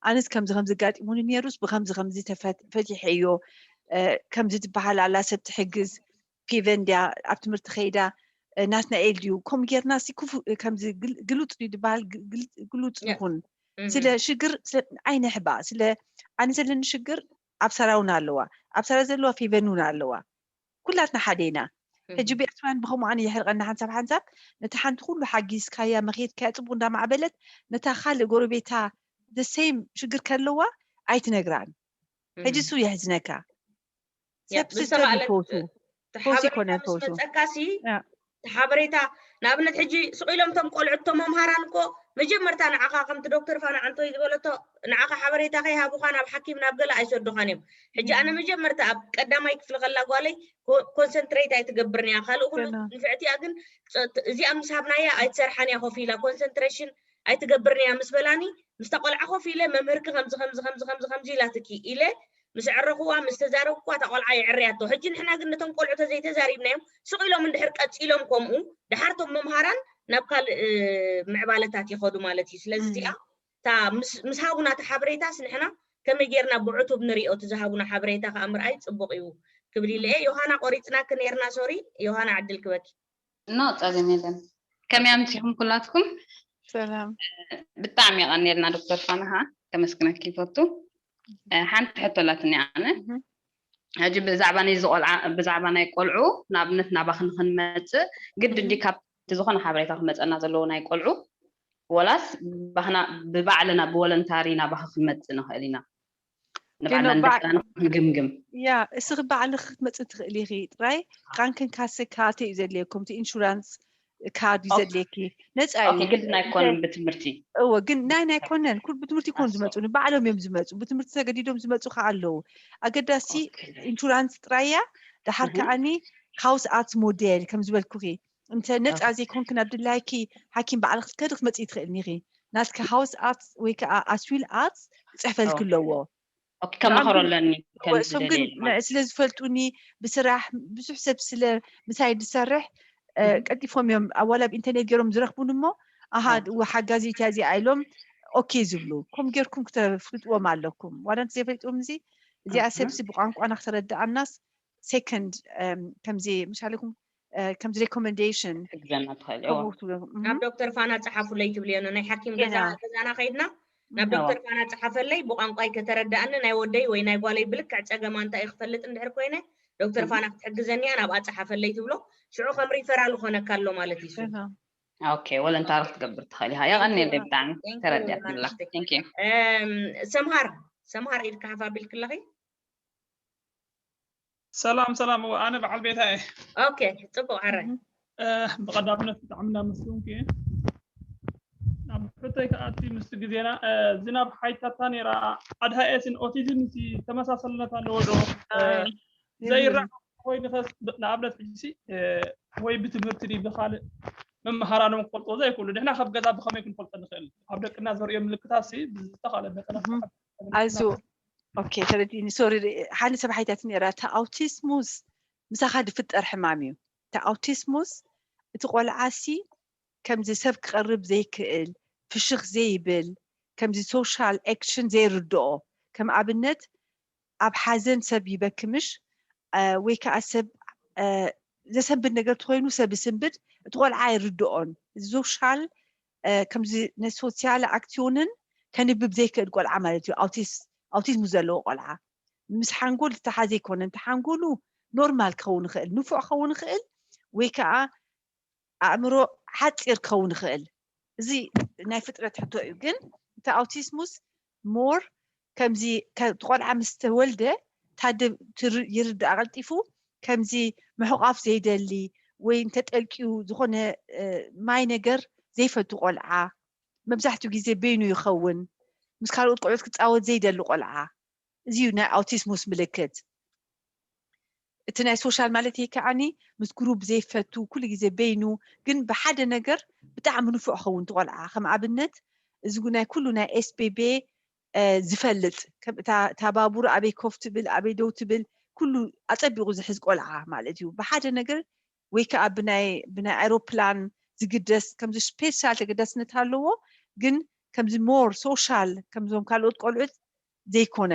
ኣነስ ከምዚ ከምዚ ጋጢሙኒ ነይሩስ ብከምዚ ከምዚ ፈቲሐዮ ከምዚ ትበሃል ኣላ ሰብ ትሕግዝ ፌቨን ድያ ኣብ ትምህርቲ ከይዳ ናትናኤል ድዩ ከምኡ ጌርና ሲ ክፉ ከምዚ ግሉፅ ድዩ ዝበሃል ግሉፅ ንኹን ስለ ሽግር ኣይነሕባ ስለ ኣነ ዘለኒ ሽግር ኣብ ሰራውና ኣለዋ ኣብታ ዘለዋ ፌቨን እውን ኣለዋ። ኩላትና ሓደ ኢና። ሕጂ ብኤርትራውያን ብኸምኡ ኣነ የሕርቐና ሓንሳብ ሓንሳብ ነታ ሓንቲ ኩሉ ሓጊዝካያ መኺድካያ ጽቡቕ እንዳማዕበለት ነታ ካልእ ጎረቤታ the same ሽግር ከለዋ ኣይትነግራን። ሕጂ እሱ የሕዝነካ። ሰብ system ይፈቱ። ፈውሲ ይኮነ ፈውሱ። መጸካሲ ሓበሬታ ንኣብነት ሕጂ ስቕ ኢሎም እቶም ቆልዑ እቶም መምሃራን እኮ መጀመርታ ንዓኻ ከምቲ ዶክተር ፋና ዓንቶይ ዝበለቶ ንዓኻ ሓበሬታ ከይሃቡኻ ናብ ሓኪም ናብ ገለ ኣይሰዱኻን እዮም። ሕጂ ኣነ መጀመርታ ኣብ ቀዳማይ ክፍሊ ከላ ጓለይ ኮንሰንትሬት ኣይትገብርን እያ። ካልእ ኩሉ ንፍዕቲ እያ፣ ግን እዚኣ ምስ ሃብናያ ኣይትሰርሓን እያ ኮፍ ኢላ ኮንሰንትሬሽን ኣይትገብርን እያ ምስ በላኒ ምስታ ቆልዓ ኮፍ ኢለ መምህርኪ ከምዚ ከምዚ ከምዚ ከምዚ ከምዚ ኢላትኪ ኢለ ምስ ኣዕረኽዋ ምስ ተዛረብክዋ እታ ቆልዓ የዕርያ ኣቶ። ሕጂ ንሕና ግን ነቶም ቆልዑ ተዘይተዛሪብናዮም ስቕ ኢሎም እንድሕር ቀጺሎም ከምኡ ድሓር እቶም መምሃራን ናብ ካልእ ምዕባለታት ይኸዱ ማለት እዩ። ስለዚ እዚኣ እታ ምስ ሃቡና እቲ ሓበሬታስ ንሕና ከመይ ጌርና ብዕቱብ ንሪኦ እቲ ዝሃቡና ሓበሬታ ከዓ ምርኣይ ጽቡቕ እዩ ክብል ኢለ እየ። ዮሃና ቆሪጽናኪ ኔርና ሶሪ። ዮሃና ዕድል ክበኪ። ኖ ጸገም የለን። ከመይ ኣምሲኹም ኩላትኩም? ሰላም። ብጣዕሚ የቐንየልና ዶክተር ፋናሃ ከመስግነኪ ይፈቱ። ሓንቲ ሕቶ ኣላትኒ ኣነ ሕጂ ብዛዕባ ናይ ዝቆልዓ ብዛዕባ ናይ ቆልዑ ንኣብነት ናባኺ ንክንመፅእ ግድን ድዩ ካብቲ ዝኾነ ሓበሬታ ክመፀና ዘለዎ ናይ ቆልዑ ወላስ ባህና ብባዕልና ብወለንታሪ ናባኺ ክንመፅእ ንኽእል ኢና? ንባዕልና ንደቅና ንክንግምግም። ያ እስኺ ባዕልኺ ክትመፅእ ትኽእሊ ኢኺ። ጥራይ ቃንክን ካሰ ካርተ እዩ ዘድልየኩም፣ እቲ ኢንሹራንስ ካርድ እዩ ዘድልየኪ። ነፃ እዩ። ግድን ኣይኮነን ብትምህርቲ። እወ ግን ናይ ናይ ኮነን ኩል ብትምህርቲ ይኮኑ ዝመፁ፣ ንባዕሎም እዮም ዝመፁ። ብትምህርቲ ተገዲዶም ዝመፁ ከዓ ኣለዉ። ኣገዳሲ ኢንሹራንስ ጥራይ እያ። ደሓር ከዓኒ ሃውስ ኣርትስ ሞዴል ከም ዝበልኩኺ እንተ ነፃ ዘይኮንክን ኣብ ድላይኪ ሓኪም ባዕልኺ ክትከዲ ክትመፅኢ ትኽእልኒ ኢኺ። ናትኪ ሃውስ ኣርትስ ወይ ከዓ ኣስዊል ኣርትስ ክፅሕፈልኪ ኣለዎ። ከማኸሮ ኣለኒ። እሶም ግን ስለ ዝፈልጡኒ ብስራሕ ብዙሕ ሰብ ስለ ምሳይ ዝሰርሕ ቀልጢፎም እዮም ኣዋላ ኣብ ኢንተርኔት ገይሮም ዝረኽቡን እሞ ኣሃ ሓጋዚት እያ እዚኣ ኢሎም ኦኬ ዝብሉ። ከም ጌርኩም ክተፍልጥዎም ኣለኩም። ዋላ እንተ ዘይፈሊጥዎም እዚ እዚኣ ሰብሲ ብቋንቋና ክተረድኣናስ ሴኮንድ ከምዚ ምሻለኩም ከምዚ ሬኮመንዴሽን ትግዘና ትኽእል እዎ። ናብ ዶክተር ፋና ጸሓፉለይ ትብልዮ ናይ ሓኪም ገዛ ገዛና ከይድና ናብ ዶክተር ፋና ጸሓፈለይ ብቋንቋይ ከተረዳእኒ ናይ ወደይ ወይ ናይ ጓለይ ብልክዕ ጸገማ እንታይ እዩ ክፈልጥ እንድሕር ኮይነ ዶክተር ፋና ክትሕግዘኒ እያ ናብኣ ጸሓፈለይ ትብሎ ሽዑ ከም ሪፈራል ኾነካ ኣሎ ማለት እዩ። ኦኬ ወለንታሪ ክትገብር ትኽእል ኢኻ። የቐንየለይ ብጣዕሚ ተረዲኣትንላ። Thank you። ሰምሃር ሰምሃር ኢድካ ሓፍ ኣቢልክለኺ ሰላም ሰላም፣ እወ ኣነ በዓል ቤታ እየ። ኦኬ፣ ጽቡቕ፣ ሕራይ። ብቐዳምነት ብጣዕሚ እናመስገንኩ እየ። ናብ ሕቶይ ክኣቲ ምስቲ ግዜና፣ ዝናብ ሓይታታ ነይራ፣ ኣድሃኤስን ኦቲዝም ሲ ተመሳሰልነት ኣለዎ ዶ? ዘይረኣ ወይ ንኸስ ንኣብነት ሕጂ ሲ ወይ ብትምህርቲ ድዩ ብኻልእ መመሃራኖም ክፈልጥዎ ዘይክእሉ፣ ንሕና ካብ ገዛ ብኸመይ ክንፈልጦ ንኽእል? ኣብ ደቅና ዘርእዮ ምልክታት ሲ ብዝተኻለ መጠን ኣዝዩ ኦኬ ተረዲእኒ። ሶሪ ሓንቲ ሰብ ሓይታት ነራ እታ ኣውቲስሙስ ምሳኻ ዝፍጠር ሕማም እዩ። እታ ኣውቲስሙስ እቲ ቆልዓ ሲ ከምዚ ሰብ ክቐርብ ዘይክእል፣ ፍሽኽ ዘይብል፣ ከምዚ ሶሻል ኣክሽን ዘይርድኦ፣ ከም ኣብነት ኣብ ሓዘን ሰብ ይበኪ ምሽ ወይ ከዓ ሰብ ዘሰንብድ ነገር ተኮይኑ ሰብ ይስንብድ፣ እቲ ቆልዓ ኣይርድኦን። እዚ ሶሻል ከምዚ ናይ ሶሲያል ኣክቲዮንን ከንብብ ዘይክእል ቆልዓ ማለት እዩ። ኣውቲስ ኣውቲዝም ዘለዎ ቆልዓ ምስ ሓንጎል ዝተሓዘ ኣይኮነን። እቲ ሓንጎሉ ኖርማል ክኸውን ይኽእል፣ ንፉዕ ክኸውን ይኽእል ወይ ከዓ ኣእምሮ ሓፂር ክኸውን ይኽእል። እዚ ናይ ፍጥረት ሕቶ እዩ። ግን እቲ ኣውቲስሙስ ሞር ከምዚ እቲ ቆልዓ ምስ ተወልደ ታደ ይርዳእ ቀልጢፉ ከምዚ ምሕቋፍ ዘይደሊ ወይ እንተጠልቅዩ ዝኾነ ማይ ነገር ዘይፈቱ ቆልዓ መብዛሕትኡ ግዜ በይኑ ይኸውን። ምስ ካልኦት ቆልዑት ክፃወት ዘይደሊ ቆልዓ። እዚ እዩ ናይ ኣውቲስሙስ ምልክት። እቲ ናይ ሶሻል ማለት ይከዓኒ ምስ ግሩብ ዘይፈቱ ኩሉ ግዜ በይኑ ግን ብሓደ ነገር ብጣዕሚ ንፉዕ ኸውን ትቆልዓ ከም ኣብነት እዚ ናይ ኩሉ ናይ ኤስቤቤ ዝፈልጥ እታ ባቡር ኣበይ ኮፍ ትብል ኣበይ ደው ትብል ኩሉ ኣፀቢቑ ዝሕዝ ቆልዓ ማለት እዩ። ብሓደ ነገር ወይ ከዓ ብናይ ብናይ ኣውሮፕላን ዝግደስ ከምዚ ስፔሻል ተገዳስነት ኣለዎ ግን ከምዚ ሞር ሶሻል ከምዞም ካልኦት ቆልዑት ዘይኮነ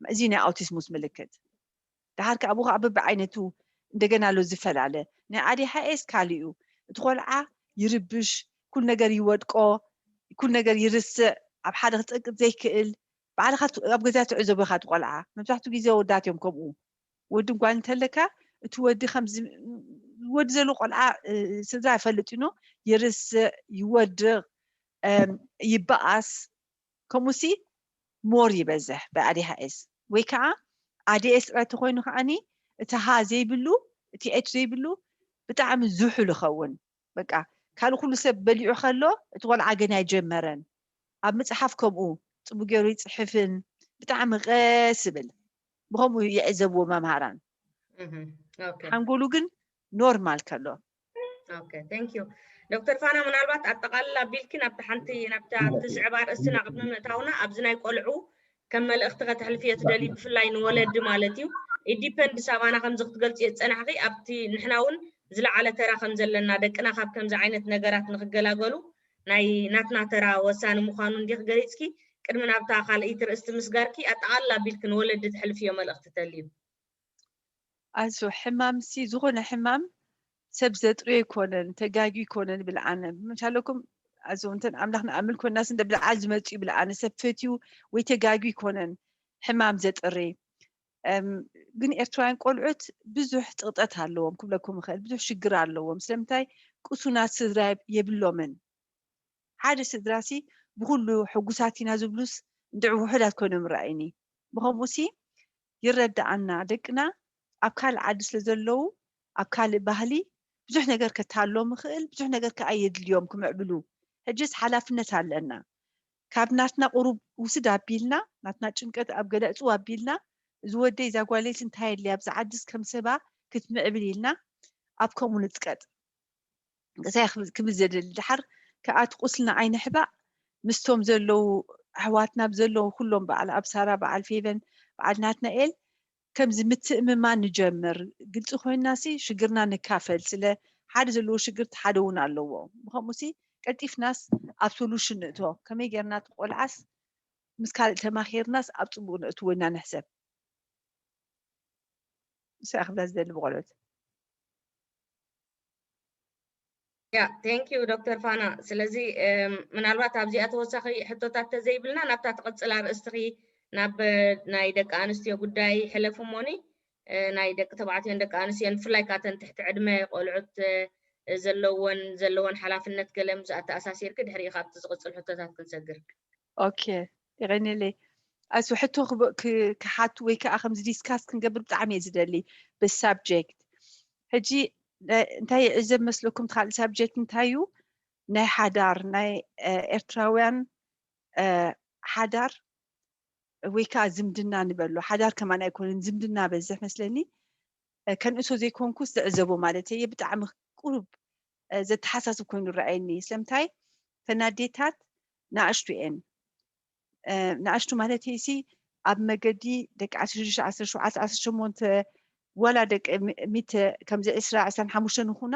እዚ ናይ ኣውቲስሙስ ምልክት። ደሓር ከኣ ብኡ ከኣ በብዓይነቱ እንደገና ኣሎ ዝፈላለ። ናይ ኣዴሃኤስ ካልእ እዩ። እቲ ቆልዓ ይርብሽ፣ ኩሉ ነገር ይወድቆ፣ ኩሉ ነገር ይርስዕ፣ ኣብ ሓደ ክጸቅጥ ዘይክእል፣ ባዕልኻ ኣብ ገዛ ትዕዘቦ ኢኻ እቲ ቆልዓ። መብዛሕትኡ ግዜ ኣወዳት እዮም ከምኡ። ወድን ጓል እንተለካ እቲ ወዲ ከምዚ ወዲ ዘሎ ቆልዓ ስድራ ይፈልጥ ዩ፣ ይርስዕ፣ ይወድቕ፣ ይበኣስ። ከምኡሲ ሞር ይበዝሕ ብኣዴሃኤስ ወይ ከዓ ኣዴኤስ ጥራይ ተኮይኑ ከዓኒ እቲ ሃ ዘይብሉ እቲ ኤች ዘይብሉ ብጣዕሚ ዝሑል ይኸውን። በቃ ካልእ ኩሉ ሰብ በሊዑ ከሎ እቲ ቆልዓ ገና ኣይጀመረን። ኣብ መፅሓፍ ከምኡ ፅቡ ገይሩ ይፅሕፍን ብጣዕሚ ቀስ ይብል። ብከምኡ ይዕዘብዎ መምሃራን። ሓንጎሉ ግን ኖርማል ከሎ። ዶክተር ፋና፣ ምናልባት ኣጠቃልል ኣቢልኪ ናብቲ ሓንቲ ናብታ ትስዕብ ኣርእስትና ቅድሚ ምእታውና ኣብዚ ናይ ቆልዑ ከም መልእኽቲ ከተሕልፍዮ ትደሊ፣ ብፍላይ ንወለዲ ማለት እዩ። ኢንዲፐንድ ሳባና ከምዚ ክትገልጽዮ ዝጸናሕኺ ኣብቲ ንሕና እውን ዝለዓለ ተራ ከም ዘለና ደቅና ካብ ከምዚ ዓይነት ነገራት ንክገላገሉ ናይ ናትና ተራ ወሳኒ ምዃኑ እንዲኽ ገሊጽኪ፣ ቅድሚ ናብታ ካልኣይቲ ርእስቲ ምስጋርኪ ኣጠቓልል ኣቢልኪ ንወለዲ ትሕልፍዮ መልእኽቲ ተልዩ? ኣዞ ሕማምሲ ዝኾነ ሕማም ሰብ ዘጥርዮ ኣይኮነን፣ ተጋግዩ ኣይኮነን ይብል ኣነ። ምሻለኩም ኣዞ እንተን ኣምላኽ ንኣምል ኮናስ እንደ ብልዓ ዝመጽኡ ይብል ኣነ። ሰብ ፈትዩ ወይ ተጋግዩ ኣይኮነን ሕማም ዘጥሪ። ግን ኤርትራውያን ቆልዑት ብዙሕ ጥቕጠት ኣለዎም ክብለኩም ይኽእል፣ ብዙሕ ሽግር ኣለዎም። ስለምንታይ ቅሱናት ስድራ የብሎምን። ሓደ ስድራሲ ብኹሉ ሕጉሳት ኢና ዝብሉስ እንድዒ ውሑዳት ኮይኖም ይረኣዩኒ። ብኸምኡሲ ይረድኣና፣ ደቅና ኣብ ካልእ ዓዲ ስለ ዘለዉ ኣብ ካልእ ባህሊ ብዙሕ ነገር ከተሃልዎም ይኽእል፣ ብዙሕ ነገር ከኣ የድልዮም ክምዕብሉ። ሕጅስ ሓላፍነት ኣለና። ካብ ናትና ቁሩብ ውስድ ኣቢልና፣ ናትና ጭንቀት ኣብ ገለ ዕጽው ኣቢልና፣ እዚ ወደይ እዛ ጓለይስ እንታይ የድልያ ኣብዛ ዓድስ ከም ሰባ ክትምዕብል ኢልና ኣብ ከምኡ ንጽቀጥ። እንታይ ክብል ዘደሊ ደሓር ከኣ እቲ ቁስልና ኣይንሕባእ ምስቶም ዘለዉ ኣሕዋትና ብዘለዉ ኩሎም በዓል ኣብሳራ በዓል ፌቨን በዓል ናትናኤል ከምዚ ምትእምማን ንጀምር ግልፂ ኮይንና ሲ ሽግርና ንካፈል ስለ ሓደ ዘለዎ ሽግር ሓደ እውን ኣለዎ ብከምኡ ሲ ቀልጢፍናስ ኣብ ሶሉሽን ንእቶ ከመይ ጌርና እቲ ቆልዓስ ምስ ካልእ ተማኪርናስ ኣብ ፅቡቅ ነእትዎ ኢና ንሕሰብ ንሳ ክብላ ዝደሊ ብቆልዑት ያ thank you ዶክተር ፋና ስለዚ ምናልባት ኣብዚኣ ተወሳኺ ሕቶታት ተዘይብልና ናብታ ትቕፅል ኣርእስትኺ ናብ ናይ ደቂ ኣንስትዮ ጉዳይ ሕለፉ እሞኒ ናይ ደቂ ተባዕትዮን ደቂ ኣንስትዮን ብፍላይ ካተን ትሕቲ ዕድመ ቆልዑት ዘለወን ዘለወን ሓላፍነት ገለ ምስ ኣተኣሳሲርኪ ድሕሪኡ ካብቲ ዝቕፅል ሕቶታት ክንሰግር ኦኬ የቐኒለይ ኣሱ ሕቶ ክሓቱ ወይ ከዓ ከምዚ ዲስካስ ክንገብር ብጣዕሚ እየ ዝደሊ ብሳብጀክት ሕጂ እንታይ ይዕዘብ መስለኩም ካልእ ሳብጀክት እንታይ እዩ ናይ ሓዳር ናይ ኤርትራውያን ሓዳር ወይ ከዓ ዝምድና ንበሎ ሓዳር ከማን ኣይኮነን ዝምድና በዝሕ መስለኒ ከንእሶ ዘይኮንኩስ ዝዕዘቦ ማለት እየ ብጣዕሚ ቁሩብ ዘተሓሳስብ ኮይኑ ረኣየኒ ስለምንታይ ተናዴታት ንኣሽቱ እየን ንኣሽቱ ማለት ሲ ኣብ መገዲ ደቂ ዓሰርተ ሽዱሽተ ዓሰርተ ሸውዓተ ዓሰርተ ሸሞንተ ዋላ ደቂ ሚተ ከምዚ ዕስራ ዕስራን ሓሙሽተን ይኹና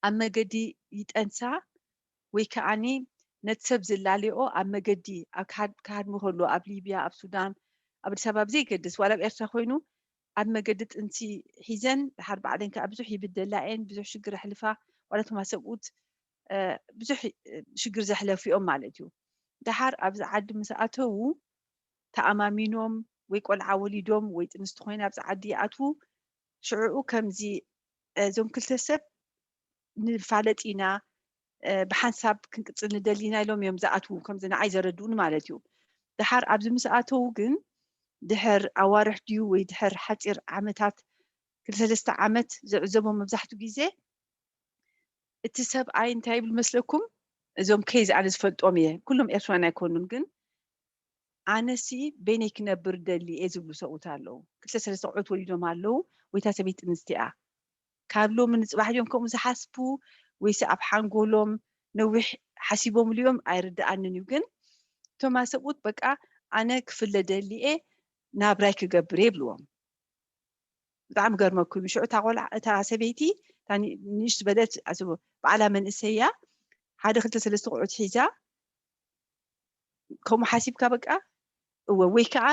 ኣብ መገዲ ይጠንሳ ወይ ከዓኒ ነቲ ሰብ ዝላለኦ ኣብ መገዲ ክሃድሙ ከሎ ኣብ ሊብያ ኣብ ሱዳን ኣብ ኣዲስ ኣበባ ብዘይገድስ ዋላ ኣብ ኤርትራ ኮይኑ ኣብ መገዲ ጥንሲ ሒዘን ድሓር ባዕለን ከዓ ብዙሕ ይብደላ እየን ብዙሕ ሽግር ኣሕልፋ ዋላ እቶም ሰብኡት ብዙሕ ሽግር ዘሕለፉ እዮም ማለት እዩ። ደሓር ኣብዚ ዓዲ ምስ ኣተዉ ተኣማሚኖም ወይ ቆልዓ ወሊዶም ወይ ጥንስቲ ኮይና ኣብዚ ዓዲ ይኣትዉ። ሽዕኡ ከምዚ እዞም ክልተ ሰብ ንፋለጥ ኢና ብሓንሳብ ክንቅፅል ንደሊ ኢና ኢሎም እዮም ዝኣትዉ ከምዚ ንዓይ ዘረድኡኒ ማለት እዩ። ደሓር ኣብዚ ምስ ኣተዉ ግን ድሕር ኣዋርሕ ድዩ ወይ ድሕር ሓፂር ዓመታት ክልተ ሰለስተ ዓመት ዝዕዘቦ መብዛሕትኡ ግዜ እቲ ሰብኣይ እንታይ ይብል መስለኩም? እዞም ኬዝ ኣነ ዝፈልጦም እየ፣ ኩሎም ኤርትራውያን ኣይኮኑን፣ ግን ኣነሲ በይነይ ክነብር ደሊ እየ ዝብሉ ሰብኡት ኣለዉ። ክልተ ሰለስተ ቆልዑት ወሊዶም ኣለዉ፣ ወይታ ሰበይቲ ጥንስቲ እያ። ካብ ሎሚ ንፅባሕ ድዮም ከምኡ ዝሓስቡ ወይሲ ኣብ ሓንጎሎም ነዊሕ ሓሲቦምሉ እዮም ኣይርድኣንን እዩ። ግን እቶም ሰብኡት በቃ ኣነ ክፍለ ደሊ እየ ናብራይ ክገብር እየ ይብልዎም። ብጣዕሚ ገርመኩም እዩ። ሽዑ እታ ቆልዓ እታ ሰበይቲ እታ ንእሽ ዝበለት በዓላ መንእሰይ እያ ሓደ ክልተ ሰለስተ ቆልዑት ሒዛ ከምኡ ሓሲብካ በቃ እወ ወይ ከዓ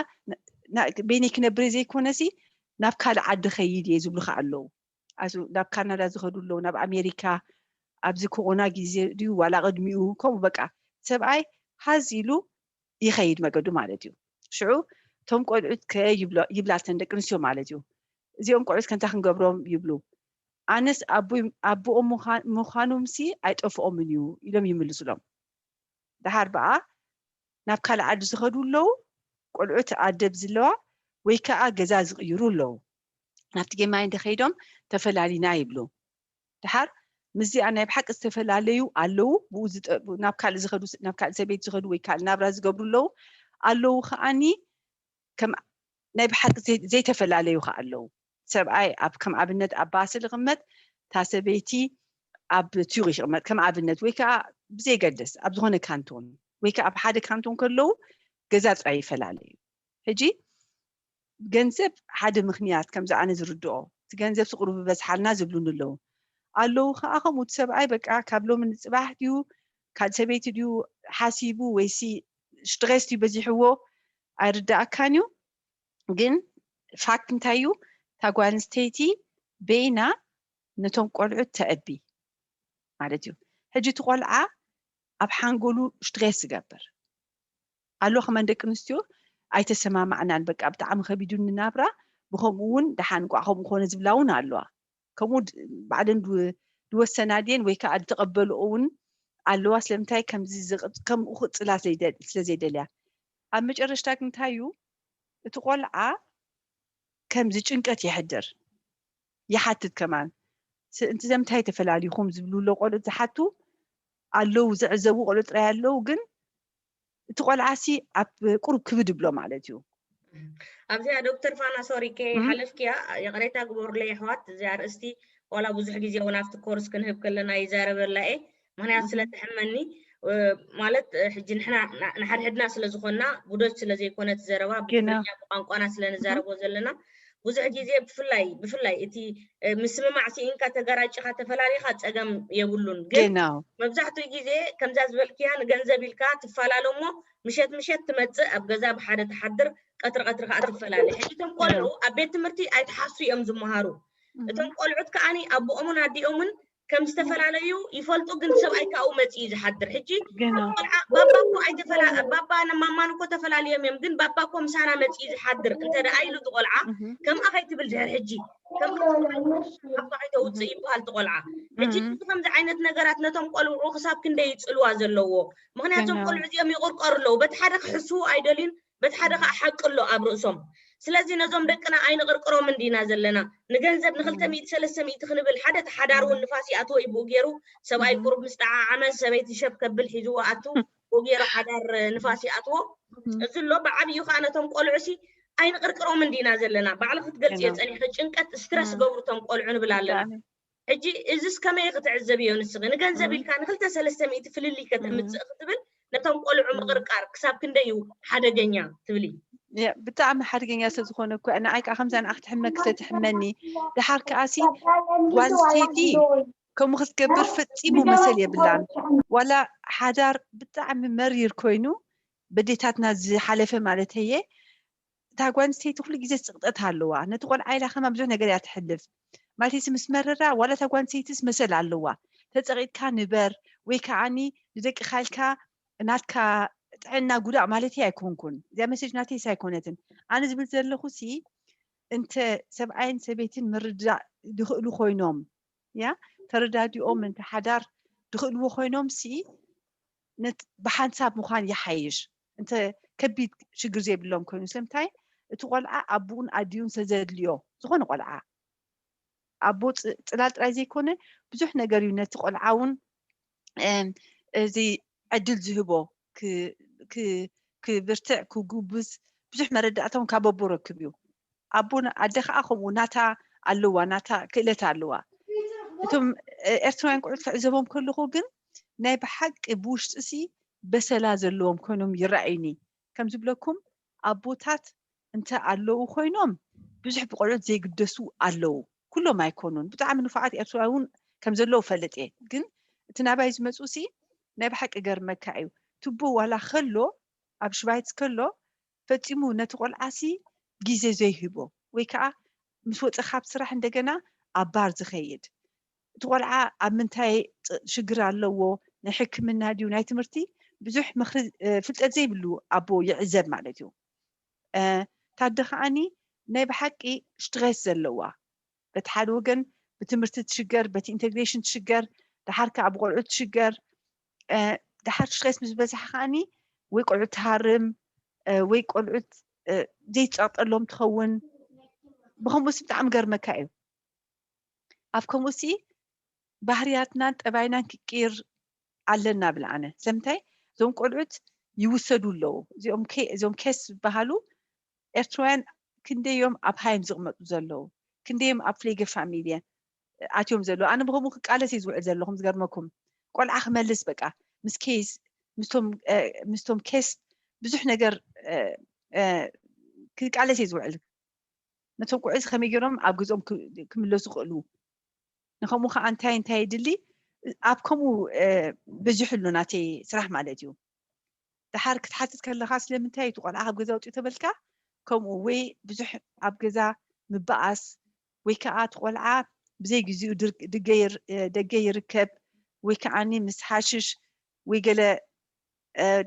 በይነይ ክነብር ዘይኮነሲ ናብ ካልእ ዓዲ ከይድ እየ ዝብሉ ከዓ ኣለዉ። ኣሱ ናብ ካናዳ ዝኸዱ ኣለዉ፣ ናብ ኣሜሪካ ኣብዚ ኮሮና ግዜ ድዩ ዋላ ቅድሚኡ ከምኡ በቃ ሰብኣይ ሃዝ ኢሉ ይኸይድ መገዱ ማለት እዩ። ሽዑ እቶም ቆልዑት ከ ይብላ፣ ይብላ እተን ደቂ ኣንስትዮ ማለት እዩ። እዚኦም ቆልዑት ከ እንታይ ክንገብሮም ይብሉ። ኣነስ ኣቦይ-፣ ኣቦኦም ምዃ-፣ ምዃኖምሲ ኣይጠፍኦምን እዩ ኢሎም ይምልሱሎም። ደሓር በኣ ናብ ካልእ ዓዲ ዝኸዱ ኣለዉ፣ ቆልዑት ኣደብ ዝለዋ ወይ ከዓ ገዛ ዝቕይሩ ኣለዉ። ናብቲ ጌማይ እንተኸይዶም ተፈላሊና ይብሉ። ደሓር ምስዚኣ ናይ ብሓቂ ዝተፈላለዩ ኣለዉ፣ ብኡ ዝጠ-፣ ናብ ካልእ ዝኸዱ፣ ናብ ካልእ ሰበይቲ ዝኸዱ ወይ ካልእ ናብራ ዝገብሩ ኣለዉ። ኣለዉ ከዓኒ ከም ናይ ብሓቂ ዘይ-፣ ዘይተፈላለዩ ከ ኣለዉ። ሰብኣይ ኣብ፣ ከም ኣብነት ኣብ ባስል ይቕመጥ፣ እታ ሰበይቲ ኣብ ቱሪሽ ይቕመጥ፣ ከም ኣብነት፣ ወይ ከዓ ብዘይገድስ ኣብ ዝኾነ ካንቶን ወይ ከዓ ኣብ ሓደ ካንቶን ከለዉ ገዛ ጥራይ ይፈላለዩ። ሕጂ ገንዘብ ሓደ ምኽንያት ከምዚ ኣነ ዝርድኦ፣ እቲ ገንዘብ ስቕሩ ብበዝሓልና ዝብሉኒ ኣለዉ። ኣለዉ ከዓ ከምኡ፣ እቲ ሰብኣይ በቃ ካብ ሎሚ ንፅባሕ ድዩ ካልእ ሰበይቲ ድዩ ሓሲቡ ወይሲ ስትሬስ ድዩ በዚሕዎ ኣይርዳእካን እዩ። ግን ፋክት እንታይ እዩ? እታ ጓል ኣንስተይቲ በይና ነቶም ቆልዑት ተዕቢ ማለት እዩ። ሕጂ እቲ ቆልዓ ኣብ ሓንጎሉ ስትሬስ ዝገብር ኣሎ። ከማን ደቂ ኣንስትዮ ኣይተሰማማዕናን፣ በቃ ብጣዕሚ ከቢዱኒ ናብራ፣ ብኸምኡ እውን ደሓን እንቋዕ ከምኡ ኮነ ዝብላ እውን ኣለዋ። ከምኡ ድ-፣ ባዕለን ድወ-፣ ድወሰና ድየን ወይ ከዓ ዝተቐበልኦ እውን ኣለዋ። ስለምንታይ ከምዚ ዝቕ-፣ ከምኡ ክቕፅላ ስለይደ-፣ ስለዘይደልያ። ኣብ መጨረሽታ ግን እንታይ እዩ? እቲ ቆልዓ ከምዚ ጭንቀት የሕድር፣ ይሓትት ከማን። ስ-፣ እንት-፣ ስለምንታይ ተፈላሊኹም ዝብሉ ኣሎ ቆልዑት ዝሓቱ ኣለዉ፣ ዝዕዘቡ ቆልዑ ጥራይ ኣለዉ፣ ግን እቲ ቆልዓሲ ኣብ ቁሩብ ክብድ ይብሎ ማለት እዩ። ኣብዚኣ ዶክተር ፋና ሶሪ ከይሓለፍክያ ይቕሬታ ግበሩለይ ኣሕዋት፣ እዚኣ ኣርእስቲ ዋላ ብዙሕ ግዜ እውን ኣብቲ ኮርስ ክንህብ ከለና ይዛረበላ እየ፣ ምኽንያቱ ስለ ትሕመኒ። ማለት ሕጂ ንሕና ንሓድሕድና ስለ ዝኾንና ጉዶች ስለ ዘይኮነ እቲ ዘረባ፣ ብትግርኛ ብቋንቋና ስለ ንዛረቦ ዘለና ብዙሕ ግዜ ብፍላይ ብፍላይ እቲ ምስምማዕ ስኢንካ ተገራጭኻ ተፈላሊኻ ጸገም የብሉን። ግን መብዛሕትኡ ግዜ ከምዛ ዝበልክያ ንገንዘብ ኢልካ ትፈላለ እሞ ምሸት ምሸት ትመጽእ ኣብ ገዛ ብሓደ ትሓድር ቀትሪ ቀትሪ ከዓ ትፈላለ። ሕጂ እቶም ቆልዑ ኣብ ቤት ትምህርቲ ኣይትሓሱ እዮም ዝመሃሩ። እቶም ቆልዑት ከዓኒ ኣቦኦምን ኣዲኦምን ከም ዝተፈላለዩ ይፈልጡ፣ ግን ሰብኣይ ካብኡ መፂኡ ዝሓድር። ሕጂ ቆልዓ ባባ እኮ ኣይተፈላ-፣ ባባ ማማን እኮ ተፈላለዮም እዮም፣ ግን ባባ እኮ ምሳና መፂኡ ዝሓድር እንተ ደኣ ኢሉ እቲ ቆልዓ ከምኣ ከይትብል ድሕር ሕጂ ከምኣ ኣባ ከይተውፅእ ይበሃል እቲ ቆልዓ። ሕጂ እዚ ከምዚ ዓይነት ነገራት ነቶም ቆልዑ ክሳብ ክንደይ ይፅልዋ ዘለዎ? ምክንያቱ እቶም ቆልዑ እዚኦም ይቕርቀሩ ኣለዉ። በቲ ሓደ ክሕስዉ ኣይደልዩን፣ በቲ ሓደ ከዓ ሓቂ ኣሎ ኣብ ርእሶም። ስለዚ ነዞም ደቅና ኣይንቕርቅሮም እንዲና ዘለና። ንገንዘብ ንክልተ ሚእቲ ሰለስተ ሚእቲ ክንብል ሓደ ተሓዳር እውን ንፋስ ይኣትዎ እዩ ብኡ ገይሩ። ሰብኣይ ቁሩብ ምስ ጠዓዓመ ሰበይቲ ሸብ ከብል ሒዝዎ ኣቱ ብኡ ገይሩ ሓዳር ንፋስ ይኣትዎ። እዚ ኣሎ ብዓብዩ ከዓ ነቶም ቆልዑ ሲ ኣይንቕርቅሮም እንዲና ዘለና። ባዕልኺ ክትገልፅዮ ፀኒሕኺ ጭንቀት ስትረስ ገብሩ እቶም ቆልዑ ንብል ኣለና። ሕጂ እዚስ ከመይ ክትዕዘብዮ ንስኺ? ንገንዘብ ኢልካ ንክልተ ሰለስተ ሚእቲ ፍልልይ ከተምፅእ ክትብል ነቶም ቆልዑ ምቕርቃር ክሳብ ክንደይ እዩ ሓደገኛ ትብሊ? ያ፣ ብጣዕሚ ሓደገኛ ስለ ዝኾነ እኮ ንዓይ ከዓ ከምዛ ንዓ ክትሕመክ ስለ ትሕመኒ። ደሓር ከዓሲ ጓል ኣንስተይቲ ከምኡ ክትገብር ፈጺሙ መሰል የብላን። ዋላ ሓዳር ብጣዕሚ መሪር ኮይኑ በዴታትና ዝሓለፈ ማለት እየ እታ ጓል ኣንስተይቲ ኩሉ ግዜ ስቕጠት ኣለዋ። ነቲ ቆልዓ ኢላ ከማ ብዙሕ ነገር እያ ትሕልፍ። ማለት ምስ መረራ ዋላ እታ ጓል ኣንስተይትስ መሰል ኣለዋ። ተጸቒጥካ ንበር ወይ ከዓኒ ንደቅኻ ኢልካ ናትካ ጥዕና ጉዳእ ማለት ኣይኮንኩን። እዚኣ መሴጅ ናተይስ ኣይኮነትን። ኣነ ዝብል ዘለኹ ሲ እንተ ሰብኣይን ሰበይትን ምርድዳእ ዝኽእሉ ኮይኖም ያ ተረዳዲኦም እንተ ሓዳር ዝኽእልዎ ኮይኖም ሲ ነት ብሓንሳብ ምዃን ይሓይሽ። እንተ ከቢድ ሽግር ዘይብሎም ኮይኑ ስለምንታይ እቲ ቆልዓ ኣቦኡን ኣዲኡን ስለ ዘድልዮ ዝኾነ ቆልዓ ኣቦ ፅ-፣ ፅላል ጥራይ ዘይኮነ ብዙሕ ነገር እዩ ነቲ ቆልዓ እውን እም፣ እዚ ዕድል ዝህቦ ክ-፣ ክ-፣ ክብርትዕ ክጉብዝ ብዙሕ መረዳእታ እውን ካብ ኣቦ ረክብ እዩ። ኣቦ ን-፣ ኣደ ከዓ ከምኡ ናታ ኣለዋ፣ ናታ ክእለት ኣለዋ። እቶም እ፣ ኤርትራውያን ቆልዑት ክዕዘቦም ከለኹ ግን ናይ ብሓቂ ብውሽጢ ሲ በሰላ ዘለዎም ኮይኖም ይረኣዩኒ። ከም ዝብለኩም ኣቦታት እንተ ኣለዉ ኮይኖም ብዙሕ ብቆልዑት ዘይግደሱ ኣለዉ። ኩሎም ኣይኮኑን። ብጣዕሚ ንፉዓት ኤርትራዊ እውን ከም ዘለዉ ፈልጥ እየ። ግን እቲ ናባይ ዝመፁ ሲ ናይ ብሓቂ ገርመካ እዩ። ትቦ ዋላ ከሎ ኣብ ሽባይት ከሎ ፈጺሙ ነቲ ቆልዓ ሲ ግዜ ዘይህቦ ወይ ከዓ ምስ ወፀ ካብ ስራሕ እንደገና ኣብ ባር ዝኸይድ እቲ ቆልዓ ኣብ ምንታይ ፅ-፣ ሽግር ኣለዎ፣ ናይ ሕክምና ድዩ ናይ ትምህርቲ ብዙሕ ምኽሪ እ፣ ፍልጠት ዘይብሉ ኣቦ ይዕዘብ ማለት እዩ። ታደ ከዓኒ ናይ ብሓቂ ስትሬስ ዘለዋ፣ በቲ ሓደ ወገን ብትምህርቲ ትሽገር፣ በቲ ኢንቴግሬሽን ትሽገር፣ ደሓር ከዓ ብቆልዑ ትሽገር። ደሓር ስትሬስ ምስ በዝሓ ከዓኒ ወይ ቆልዑ ትሃርም ወይ ቆልዑት ዘይትፀቕጠሎም ትኸውን። ብከምኡ ሲ ብጣዕሚ ገርመካ እዩ። ኣብ ከምኡ ሲ ባህርያትናን ጠባይናን ክቅይር ኣለና ብል ኣነ። ስለምንታይ እዞም ቆልዑት ይውሰዱ ኣለዉ። እዚኦም ኬስ ዝበሃሉ ኤርትራውያን ክንደዮም ኣብ ሃይም ዝቕመጡ ዘለዉ፣ ክንደዮም ኣብ ፍሌገ ፋሚልየ ኣትዮም ዘለዉ። ኣነ ብከምኡ ክቃለስ እየ ዝውዕል ዘለኹም። ዝገርመኩም ቆልዓ ክመልስ በቃ ምስ ኬስ ምስቶም ኬስ ብዙሕ ነገር ክቃለስ እየ ዝውዕል። ነቶም ቆልዑ ከመይ ገይሮም ኣብ ገዝኦም ክምለሱ ክእሉ። ንከምኡ ከዓ እንታይ እንታይ የድሊ? ኣብ ከምኡ በዚሑ ኣሎ ናተይ ስራሕ ማለት እዩ። ደሓር ክትሓትት ከለካ ስለምንታይ እቲ ቆልዓ ካብ ገዛ ኣውፅኡ ተበልካ፣ ከምኡ ወይ ብዙሕ ኣብ ገዛ ምበኣስ ወይ ከዓ እቲ ቆልዓ ብዘይ ግዚኡ ደገ ይርከብ ወይ ከዓኒ ምስ ሓሽሽ ወይ ገለ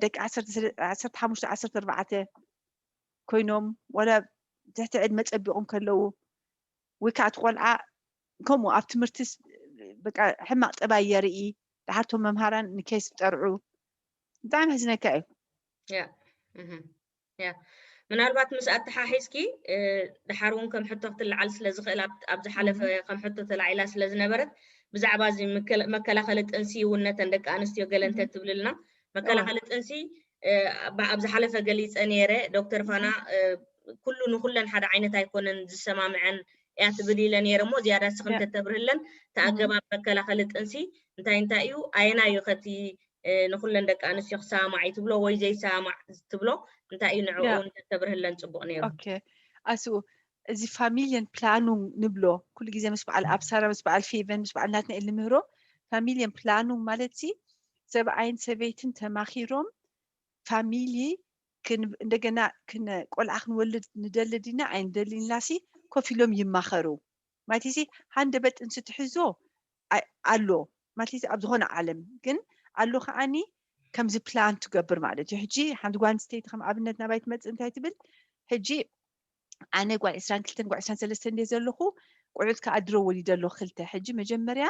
ደቂ ዓሰርተ ሓሙሽተ ዓሰርተ ኣርባዕተ ኮይኖም ዋላ ትሕቲ ዕድመ ፀቢቖም ከለዉ ወይ ከዓ እቲ ቆልዓ ከምኡ ኣብ ትምህርቲ በቃ ሕማቕ ጠባይ የርኢ። ደሓርቶም መምሃራን ንኬስ ጠርዑ ብጣዕሚ ሕዝነካ እዩ። ያ ምናልባት ምስ ኣተሓሒዝኪ ደሓር እውን ከም ሕቶ ክትለዓል ስለ ዝኽእል ኣብ ዝሓለፈ ከም ሕቶ ተላዒላ ስለ ዝነበረት ብዛዕባ እዚ መከላኸሊ ጥንሲ እውን ነተን ደቂ ኣንስትዮ ገለ እንተትብልልና። መከላኸሊ ጥንሲ ኣብ ዝሓለፈ ገሊፀ ነይረ። ዶክተር ፋና ኩሉ ንኩለን ሓደ ዓይነት ኣይኮነን ዝሰማምዐን እያ ትብል ኢለ ነይረ እሞ ዝያዳ እስኺ እንተተብርህለን እቲ ኣገባብ መከላኸሊ ጥንሲ እንታይ እንታይ እዩ ኣየናይ እዩ ከቲ ንኩለን ደቂ ኣንስትዮ ክሰማማዕ እዩ ትብሎ ወይ ዘይሰማማዕ ትብሎ እንታይ እዩ ንዕኡ እንተተብርህለን ፅቡቅ ነይሩ። ኣስኡ እዚ ፋሚልየን ፕላኑንግ ንብሎ ኩሉ ግዜ ምስ በዓል ኣብሳራ ምስ በዓል ፌቨን ምስ በዓል ናትና ንምህሮ። ፋሚልየን ፕላኑንግ ማለት ሲ ሰብኣይን ሰበይትን ተማኺሮም ፋሚሊ እንደገና ቆልዓ ክንወልድ ንደሊ ዲና ኣይንደልን ኢልና ሲ ኮፍ ኢሎም ይማኸሩ። ማለት ሲ ሃንደበት ጥንሲ ትሕዞ ኣሎ ማለት ኣብ ዝኾነ ዓለም ግን ኣሎ ከዓኒ ከምዚ ፕላን ትገብር ማለት እዩ። ሕጂ ሓንቲ ጓል ኣንስተይቲ ከም ኣብነት ናባይ ትመፅእ እንታይ ትብል? ሕጂ ኣነ ጓል ዕስራን ክልተን ጓል ዕስራን ሰለስተን እንደ ዘለኹ ቆልዑት ከዓ ድሮ ወሊደ ኣለኹ ክልተ። ሕጂ መጀመርያ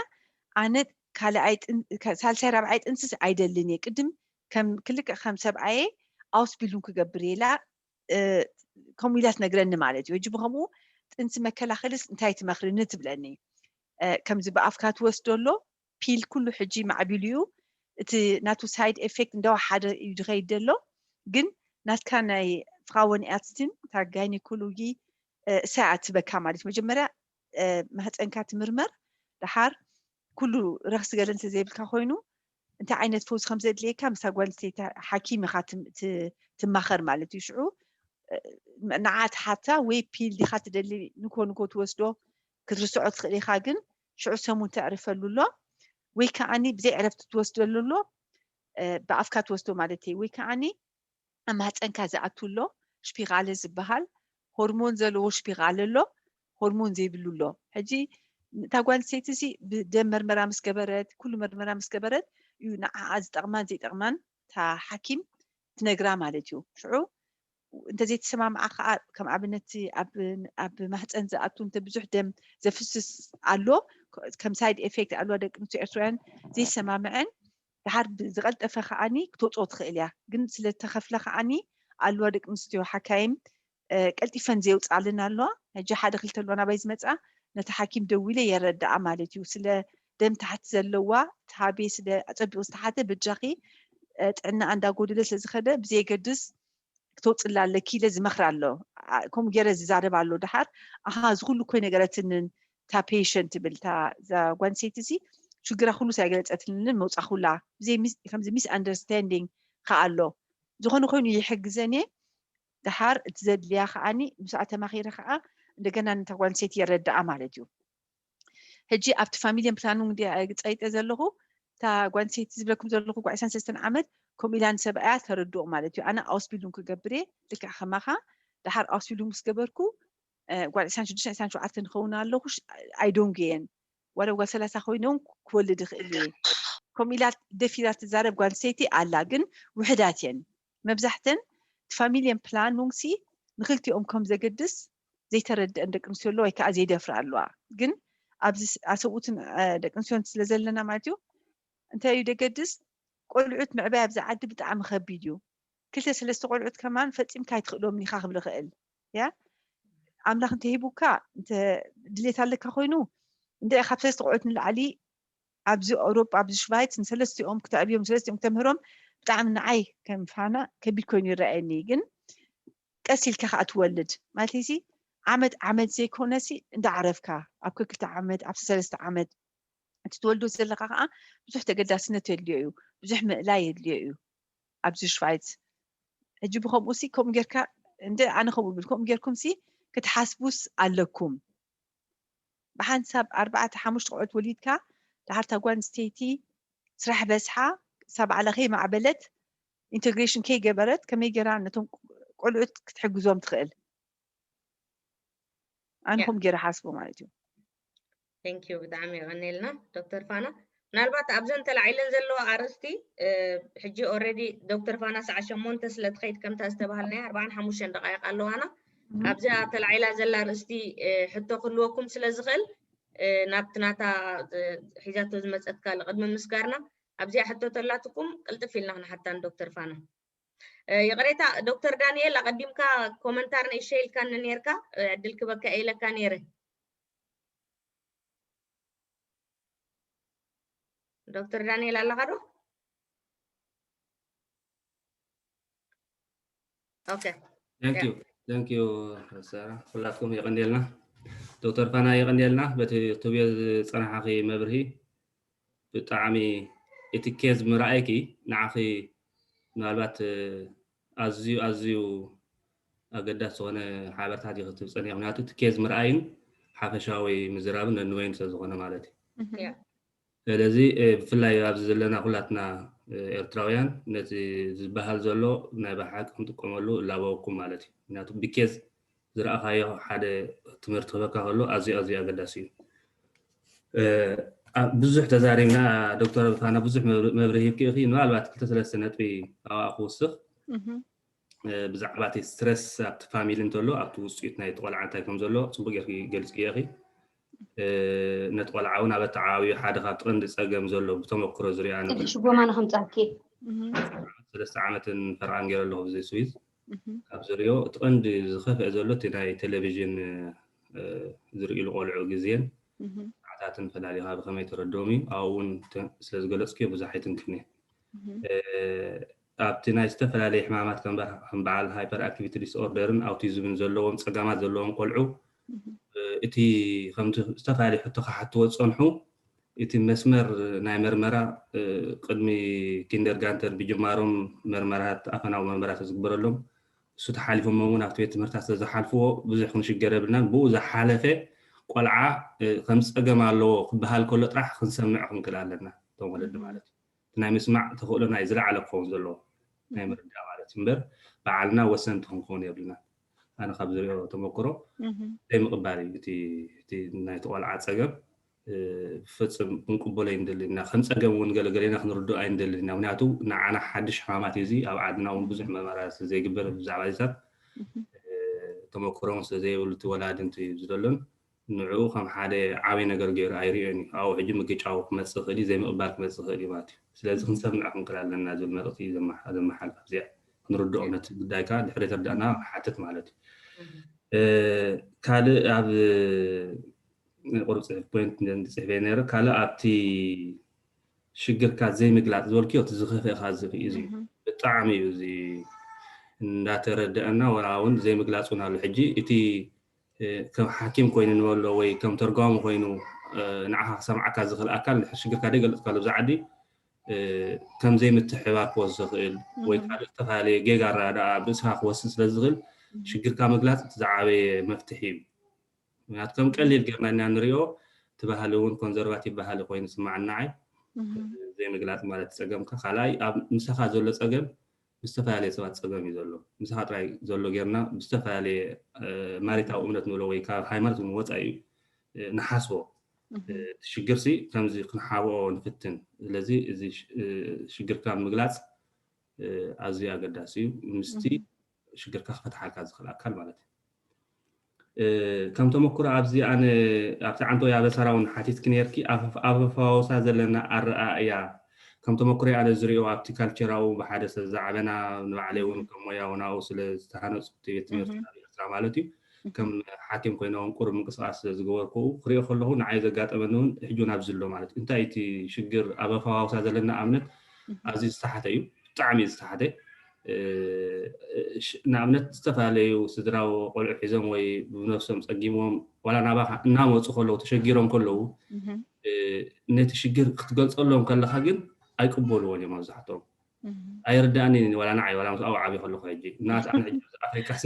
ኣነ ካልኣይ ሳልሳይ ራብዓይ ጥንስስ ኣይደልን እየ ቅድም ከም ክልክዕ ከም ሰብኣየ ኣውስቢልዱንግ ክገብር እየ ኢላ ከምኡ ኢላ ትነግረኒ ማለት እዩ። ሕጂ ብከምኡ ጥንሲ መከላኸልስ እንታይ ትመኽርኒ ትብለኒ። ከምዚ ብኣፍካ ትወስዶ ኣሎ ፒል ኩሉ ሕጂ ማዕቢሉ እዩ። እቲ ናቱ ሳይድ ኤፌክት እንዳወሓደ እዩ ዝኸይድ ዘሎ። ግን ናትካ ናይ ፍራወን ኤርስትን እታ ጋይኒኮሎጂ እሳ እያ ትበካ ማለት እዩ። መጀመርያ ማህፀንካ ትምርመር፣ ደሓር ኩሉ ረክሲ ገለ እንተዘይብልካ ኮይኑ እንታይ ዓይነት ፈውሲ ከም ዘድልየካ ምስታ ጓል ኣንስተይቲ ሓኪም ኢኻ ትማኸር ማለት እዩ። ሽዑ ንዓ ትሓታ ወይ ፒል ዲኻ ትደሊ ንኮ ንኮ ትወስዶ ክትርስዖ ትኽእል ኢኻ፣ ግን ሽዑ ሰሙን ተዕርፈሉ ኣሎ ወይ ከዓኒ ብዘይ ዕረፍቲ ትወስደሉ ኣሎ ብኣፍካ ትወስዶ ማለት እዩ። ወይ ከዓኒ ኣብ ማህፀንካ ዝኣቱ ኣሎ ሽፒራለ ዝበሃል ሆርሞን ዘለዎ ሽፒራለ ኣሎ፣ ሆርሞን ዘይብሉ ኣሎ። ሕጂ እታ ጓል ኣንስተይቲ እዚ ብደም መርመራ ምስ ገበረት ኩሉ መርመራ ምስ ገበረት እዩ ንዓኣ ዝጠቕማን ዘይጠቕማን እታ ሓኪም ትነግራ ማለት እዩ። ሽዑ እንተዘይተሰማምዓ ከዓ ከም ኣብነት ኣብ ማህፀን ዝኣቱ እንተ ብዙሕ ደም ዘፍስስ ኣሎ ከም ሳይድ ኤፌክት ኣለዋ ደቂ ኣንስትዮ ኤርትራውያን ዘይሰማምዐን ድሓር ብዝቐልጠፈ ከዓኒ ክትወፅኦ ትኽእል እያ። ግን ስለተኸፍለ ከዓኒ ኣለዋ ደቂ ኣንስትዮ ሓካይም ቀልጢፈን ዘየውፅኣልን ኣለዋ። ሕጂ ሓደ ክልተ ኣለዋ ናባይ ዝመፅኣ ነቲ ሓኪም ደዊለ የረድኣ ማለት እዩ። ስለ ደም ታሕቲ ዘለዋ ትሃቤ ስለ ኣፀቢቑ ዝተሓተ በጃኺ ጥዕና እንዳጎደለ ስለ ዝኸደ ብዘየገድስ ክተውፅላ ኣለኪ ኢለ ዝመኽራ ኣሎ። ከምኡ ገይረ ዝዛረብ ኣሎ። ድሓር ኣሃ እዚ ኩሉ እኮ ነገረትንን እታ ፔሸንት ትብል እዛ ጓል ኣንስተይቲ እዚ ሽግራ ኩሉ ኣይገለፀትልንን መውፃኹላ ከምዚ ሚስ ኣንደርስታንዲንግ ከዓ ኣሎ። ዝኾነ ኮይኑ ይሕግዘን እየ። ድሓር እቲ ዘድልያ ከዓኒ ምስኣ ተማኺረ ከዓ እንደገና ነታ ጓል ኣንስተይቲ የረድኣ ማለት እዩ። ሕጂ ኣብቲ ፋሚሊን ፕላኑን እንዲ ፀይጠ ዘለኹ እታ ጓል ኣንስተይቲ ዝብለኩም ዘለኹ ጓል ዕስራን ሰለስተን ዓመት ከምኡ ኢላ ንሰብኣያ ተረድኦ ማለት እዩ። ኣነ ኣውስቢልዱንግ ክገብር እየ ልክዕ ከማኻ። ድሓር ኣውስቢልዱንግ ምስ ገበርኩ ጓል ዕስራን ሽዱሽተን ዕስራን ሸውዓተን ክኸውን ኣለኹ ኣይዶንጌየን ዋላ ጓል ሰላሳ ኮይነ እውን ክወልድ ይኽእል እየ። ከምኡ ኢላ ደፊራ ትዛረብ ጓል ኣንስተይቲ ኣላ፣ ግን ውሕዳት እየን። መብዛሕተን እቲ ፋሚሊን ፕላኑንግ ሲ ንክልቲኦም ከም ዘገድስ ዘይተረድአን ደቂ ኣንስትዮ ኣለዋ ወይ ከዓ ዘይደፍራ ኣለዋ። ግን ኣብዚ ኣሰብኡትን ደቂ ኣንስትዮን ስለ ዘለና ማለት እዩ። እንታይ እዩ ደገድስ? ቆልዑት ምዕባይ ኣብዚ ዓዲ ብጣዕሚ ከቢድ እዩ። ክልተ ሰለስተ ቆልዑት ከማን ፈፂምካ ኣይትኽእሎም ኢኻ ክብል ይኽእል። ያ ኣምላኽ እንተሂቡካ፣ እንተ ድሌት ኣለካ ኮይኑ፣ እንደ ካብ ሰለስተ ቆልዑት ንላዕሊ ኣብዚ ኣውሮጳ፣ ኣብዚ ሽቫይት ንሰለስቲኦም ክተዕብዮም፣ ንሰለስቲኦም ክተምህሮም ብጣዕሚ ንዓይ ከም ፋና ከቢድ ኮይኑ ይረኣየኒ። ግን ቀስ ኢልካ ከዓ ትወልድ ማለት ሲ ዓመት ዓመት ዘይኮነሲ እንዳዓረፍካ ኣብ ክልተ ዓመት ኣብ ሰለስተ ዓመት እቲ ትወልዶ ዘለካ ከዓ ብዙሕ ተገዳስነት የድልዮ እዩ፣ ብዙሕ ምእላይ የድልዮ እዩ። ኣብዚ ሽቫይት ሕጂ ብከምኡ ሲ ከምኡ ጌርካ እንደ ኣነ ከምኡ ብል ከምኡ ጌርኩም ሲ ክትሓስቡስ ኣለኩም። ብሓንሳብ ኣርባዕተ ሓሙሽተ ቆልዑት ወሊድካ ድሓር እታ ጓል ኣንስተይቲ ስራሕ በዝሓ እሳ ባዕላ ከይማዕበለት ኢንተግሬሽን ከይገበረት ከመይ ገይራ ነቶም ቆልዑት ክትሕግዞም ትኽእል? ኣነ ከምኡ ገይረ ሓስቦ ማለት እዩ። Thank you ብጣዕሚ የቐንየልና ዶክተር ፋና። ምናልባት ኣብዘን ተላዒለን ዘለዋ ኣርእስቲ ሕጂ already ዶክተር ፋና ሰዓት ሸሞንተ ስለ ትኸይድ ከምታ ዝተባሃልናያ ኣርባዓን ሓሙሽተን ደቃይቕ ኣለዋና። ኣብዛ ተላዒላ ዘላ ኣርእስቲ ሕቶ ክህልወኩም ስለ ዝኽእል ናብቲ ናታ ሒዛቶ ዝመፀት ካልእ ቅድሚ ምስጋርና ኣብዚኣ ሕቶ ተላትኩም ቅልጥፍ ኢልና ክንሓታን ዶክተር ፋና። ይቕሬታ ዶክተር ዳንኤል ኣቐዲምካ ኮመንታር ንእሸይ ኢልካኒ ነርካ ዕድል ክበካ ኢለካ ነይረ። ዶክተር ዳንኤል ኣለኻ ዶ? Okay. Thank you. Thank you. ኩላትኩም የቐንየልና። ዶክተር ፋና የቐንየልና በቲ ትብዮ ዝፀናሓኺ መብርሂ። ብጣዕሚ እቲ ኬዝ ምርኣይኪ ንዓኺ ምናልባት ኣዝዩ ኣዝዩ ኣገዳሲ ዝኾነ ሓበርታት እዩ ክትብ ፀኒሕ። ምክንያቱ እቲ ኬዝ ምርኣይን ሓፈሻዊ ምዝራብን ነንወይን ስለ ዝኾነ ማለት እዩ። ስለዚ ብፍላይ ኣብዚ ዘለና ኩላትና ኤርትራውያን ነቲ ዝበሃል ዘሎ ናይ ብሓቂ ክንጥቀመሉ እላበወኩም ማለት እዩ። ምክንያቱ ብኬዝ ዝረኣኻዮ ሓደ ትምህርቲ ክበካ ከሎ ኣዝዩ ኣዝዩ ኣገዳሲ እዩ። ብዙሕ ተዛሪብና ዶክተር ፋና ብዙሕ መብርሂ ሂብኪ ኢኺ። ምናልባት ክልተ ሰለስተ ነጥቢ ኣብኣ ክውስኽ ብዛዕባ እቲ ስትረስ ኣብቲ ፋሚሊ እንተሎ ኣብቲ ውፅኢት ናይ ቆልዓ እንታይ ከም ዘሎ ፅቡቅ ጌርኪ ገልፅክዮ ኢኺ። ነቲ ቆልዓ እውን ኣብ ኣተዓባብዩ ሓደ ካብቲ ቀንዲ ፀገም ዘሎ ብተመክሮ ዝሪኣ ሽጎማ ንክምፃኪ ሰለስተ ዓመትን ፈረቓን ገይረ ኣለኹ ብዚ ስዊዝ ካብ ዝሪኦ እቲ ቀንዲ ዝኸፍአ ዘሎ እቲ ናይ ቴሌቪዥን ዝርእሉ ቆልዑ ግዜን ሰዓታትን ፈላሊኻ ብኸመይ ተረድኦም እዩ ኣብኡ እውን ስለ ዝገለፅክዮ ብዙሕ ኣይትንክፍኒ ኣብቲ ናይ ዝተፈላለዩ ሕማማት ከም በዓል ሃይፐር ኣክቲቪቲ ዲስኦርደርን ኣውቲዝምን ዘለዎም ፀጋማት ዘለዎም ቆልዑ እቲ ከምቲ ዝተፈላለዩ ሕቶ ክሓትዎ ዝፀንሑ እቲ መስመር ናይ መርመራ ቅድሚ ኪንደርጋንተን ብጅማሮም መርመራት ኣፈናዊ መርመራት ዝግበረሎም እሱ ተሓሊፎሞ እውን ኣብቲ ቤት ትምህርታት ስለዝሓልፍዎ ብዙሕ ክንሽገር የብልናን ብኡ ዝሓለፈ ቆልዓ ከም ፀገም ኣለዎ ክበሃል ከሎ ጥራሕ ክንሰምዕ ክንክእል ኣለና እቶም ወለዲ ማለት እዩ ናይ ምስማዕ ተኽእሎ ናይ ዝለዓለ ክኸውን ዘለዎ ናይ ምርዳእ ማለት እዩ እምበር በዓልና ወሰንቲ ክንከውን የብልና ኣነ ካብ ዝሪኦ ተመክሮ ዘይምቕባል እዩ እቲ ናይቲ ቆልዓ ፀገም ብፍፅም ክንቅበሎ ኣይንደልን ኢና ከም ፀገም እውን ገለገሌና ክንርድኦ ኣይንደልን ኢና ምክንያቱ ንዓና ሓድሽ ሕማማት እዩ እዚ ኣብ ዓድና እውን ብዙሕ መመራርያ ስለ ዘይግበር ብዛዕባ ዚታት ተመክሮ እውን ስለ ዘይብሉ እቲ ወላዲ እንት እዩ ዝደሎን ንዕኡ ከም ሓደ ዓብዪ ነገር ገይሩ ኣይርእዮን እዩ ኣብኡ ሕጂ ምግጫው ክመፅእ ይኽእል እዩ ዘይምቕባል ክመፅእ ይኽእል እዩ ማለት እዩ ስለዚ ክንሰምዕ ክንክእል ኣለና ዝብል መልእኽቲ እዩ ዘመሓላልፍ ኣብዚኣ ክንርድኦ ነቲ ጉዳይ ከዓ ድሕሪ ተርዳእና ሓትት ማለት እዩ ካልእ ኣብ ቁሩብ ፅሑፍ ፖይንት ፅሕፈ ነይረ ካልእ ኣብቲ ሽግርካ ዘይምግላፅ ዝበልክዮ እቲ ዝኸፍእካ ዝኽእ እዚ ብጣዕሚ እዩ እዚ እንዳተረደአና ወላ እውን ዘይምግላፅ እውን ኣሎ ሕጂ እቲ ከም ሓኪም ኮይኑ ንበሎ ወይ ከም ተርጓሚ ኮይኑ ንዓኻ ክሰምዓካ ዝኽእል ኣካል ሽግርካ ደይገልፅካሉ ብዛ ዓዲ ከም ዘይምትሕባር ክወስድ ዝኽእል ወይ ካልእ ዝተፈላለየ ጌጋ ኣረዳድኣ ብርእስኻ ክወስድ ስለ ዝኽእል ሽግርካ ምግላፅ እቲ ዝዓበየ መፍትሒ እዩ ምክንያቱ ከም ቀሊል ጌርና ኢና ንሪኦ እቲ ባህሊ እውን ኮንዘርቫቲቭ ባህሊ ኮይኑ ስማዓኒ ንዓይ ዘይምግላፅ ማለት ፀገምካ ካልኣይ ኣብ ምሳኻ ዘሎ ፀገም ብዝተፈላለየ ሰባት ፀገም እዩ ዘሎ ምሳኻ ጥራይ ዘሎ ጌርና ብዝተፈላለየ ማሪታዊ እምነት ንብሎ ወይ ካብ ሃይማኖት እውን ወፃኢ እዩ ንሓስቦ ሽግር ሲ ከምዚ ክንሓብኦ ንፍትን ስለዚ እዚ ሽግርካ ምግላፅ ኣዝዩ ኣገዳሲ እዩ ምስቲ ሽግርካ ክፈትሓልካ ዝኽእል ኣካል ማለት እዩ። ከም ተመክሮ ኣብዚ ኣነ ኣብቲ ዓንቶ ያበሰራ እውን ሓቲትኪ ነርኪ። ኣብ ኣፈፋወሳ ዘለና ኣረኣእያ ከም ተመክሮ ኣነ ዝሪኦ ኣብቲ ካልቸራዊ ብሓደ ሰብ ዝዓበና ንባዕለይ እውን ከም ሞያዊ ናብኡ ስለ ዝተሃነፁ ቤት ትምህርቲ ኣብ ኤርትራ ማለት እዩ ከም ሓኪም ኮይነ እውን ቁሩብ ምንቅስቃስ ስለ ዝገበርኩ ክሪኦ ከለኹ ንዓይ ዘጋጠመኒ እውን ሕጂ እውን ኣብዚ ኣሎ ማለት እዩ። እንታይ እቲ ሽግር ኣብ ኣፈፋወሳ ዘለና ኣብነት ኣዝዩ ዝተሓተ እዩ፣ ብጣዕሚ ዝተሓተ። ንኣብነት ዝተፈላለዩ ስድራዊ ቆልዑ ሒዞም ወይ ብነብሶም ጸጊምዎም ዋላ ናባኻ እናመፁ ከለዉ ተሸጊሮም ከለዉ ነቲ ሽግር ክትገልፀሎም ከለኻ ግን ኣይቅበልዎን እዮም መብዛሕትኦም። ኣይርዳእንን ዋላ ንዓይ ዋላ ምስ ኣብኡ ዓብዩ ከለኹ ሕጂ እናስ ኣነ ሕጂ ኣብዚ ኣፍሪካ ሲ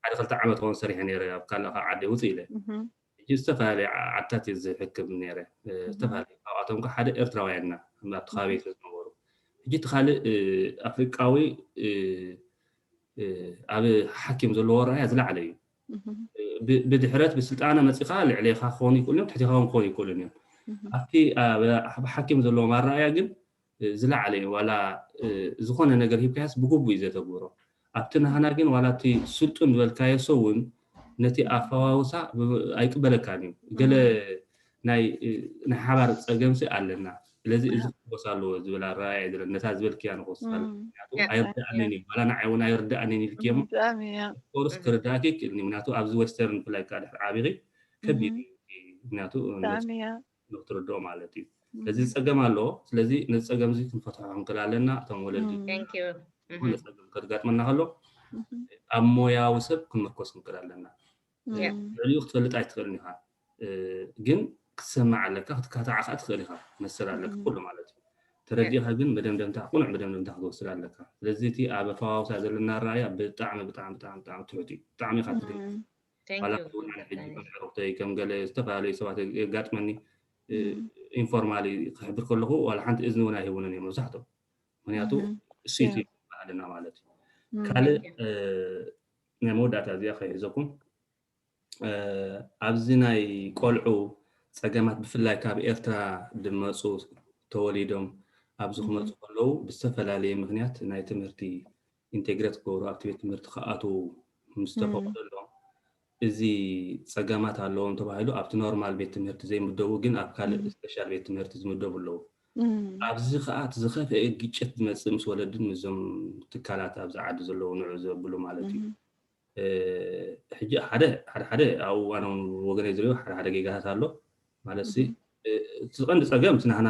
ሓደ ክልተ ዓመት ውን ሰሪሐ ነይረ ኣብ ካልእ ከዓ ዓዲ ውፅእ ኢለ ሕጂ ዝተፈላለዩ ዓድታት እየ ዝሕክም ነይረ። ዝተፈላለዩ ካብኣቶም ከዓ ሓደ ኤርትራውያንና ኣብቲ ከባቢ ዝነበሩ ሕጂ እቲ ካልእ ኣፍሪቃዊ ኣብ ሓኪም ዘለዎ ኣረኣያ ዝለዓለ እዩ። ብድሕረት ብስልጣነ መፂኻ ልዕሌኻ ክኾኑ ይክእሉ እዮም፣ ትሕቴኻ እውን ክኾኑ ይክእሉ እዮም። ኣብቲ ኣብ ሓኪም ዘለዎም ኣረኣያ ግን ዝለዓለ እዩ። ዋላ ዝኾነ ነገር ሂብካያስ ብግቡእ እዩ ዘተግብሮ። ኣብቲ ናህና ግን ዋላ እቲ ስልጡን ዝበልካዮ ሰብ እውን ነቲ ኣፈዋውሳ ኣይቅበለካን እዩ። ገለ ናይ ናይ ሓባር ፀገምሲ ኣለና። ስለዚ እዚ ክበስ ኣለዎ ዝብል ኣረኣያ እዩ ዘለና። ነታ ዝበልክያ ንክወስድ ምክንያቱ ኣይርዳእንን እዩ። ዋላ ንዓይ እውን ኣይርዳእንን ኢልክዮ እሞ ኦፍኮርስ ክርዳእኪ ይክእልኒ። ምክንያቱ ኣብዚ ዌስተርን ብፍላይ ከዓ ድሕሪ ዓቢኺ ከቢድ እዩ። ምክንያቱ ንክትርድኦ ማለት እዩ። ስለዚ ዝፀገም ኣለዎ። ስለዚ ነዚ ፀገም እዚ ክንፈትሖ ክንክእል ኣለና። እቶም ወለዲ ዝኾነ ፀገም ከትጋጥመና ከሎ ኣብ ሞያዊ ሰብ ክንምርኮስ ክንክእል ኣለና። ልዕሊኡ ክትፈልጥ ኣይትኽእልን ኢኻ፣ ግን ክትሰማዕ ኣለካ፣ ክትካታዕ ከዓ ትኽእል ኢኻ። መሰል ኣለካ ኩሉ ማለት እዩ። ተረዲእካ ግን መደምደምታ፣ ቅኑዕ መደምደምታ ክትወስድ ኣለካ። ስለዚ እቲ ኣብ ኣፈዋውሳ ዘለና ኣረኣያ ብጣዕሚ ብጣዕሚ ብጣዕሚ ብጣዕሚ ትሑት እዩ። ብጣዕሚ ኢኻ ትድንቅ። ዋላ እውን ኣነ ሕጂ ከም ዕሩኽተይ ከም ገለ ዝተፈላለዩ ሰባት የጋጥመኒ ኢንፎርማሊ ክሕብር ከለኹ ዋላ ሓንቲ እዝኒ እውን ኣይህቡንን እዮም መብዛሕትኦም። ምክንያቱ እሴት እዩ ባህልና ማለት እዩ። ካልእ ናይ መወዳእታ እዚኣ ከይሕዘኩም ኣብዚ ናይ ቆልዑ ፀገማት ብፍላይ ካብ ኤርትራ ድመፁ ተወሊዶም ኣብዚ ክመፁ ከለዉ ብዝተፈላለየ ምክንያት ናይ ትምህርቲ ኢንቴግሬት ክገብሩ ኣብቲ ቤት ትምህርቲ ክኣትዉ ምስ ተፈቕደሎም እዚ ፀገማት ኣለዎም ተባሂሉ ኣብቲ ኖርማል ቤት ትምህርቲ ዘይምደቡ ግን ኣብ ካልእ ስፔሻል ቤት ትምህርቲ ዝምደቡ ኣለዉ። ኣብዚ ከዓ እቲ ዝኸፍአ ግጭት ዝመፅእ ምስ ወለድን ምስዞም ትካላት ኣብዚ ዓዲ ዘለዉ ንዑ ዘብሉ ማለት እዩ። ሕጂ ሓደ ሓደ ሓደ ኣብኡ ኣነ እውን ወገነይ ዝሪኦ ሓደ ሓደ ጌጋታት ኣሎ ማለት ሲ እቲ ቀንዲ ፀገም እቲ ናህና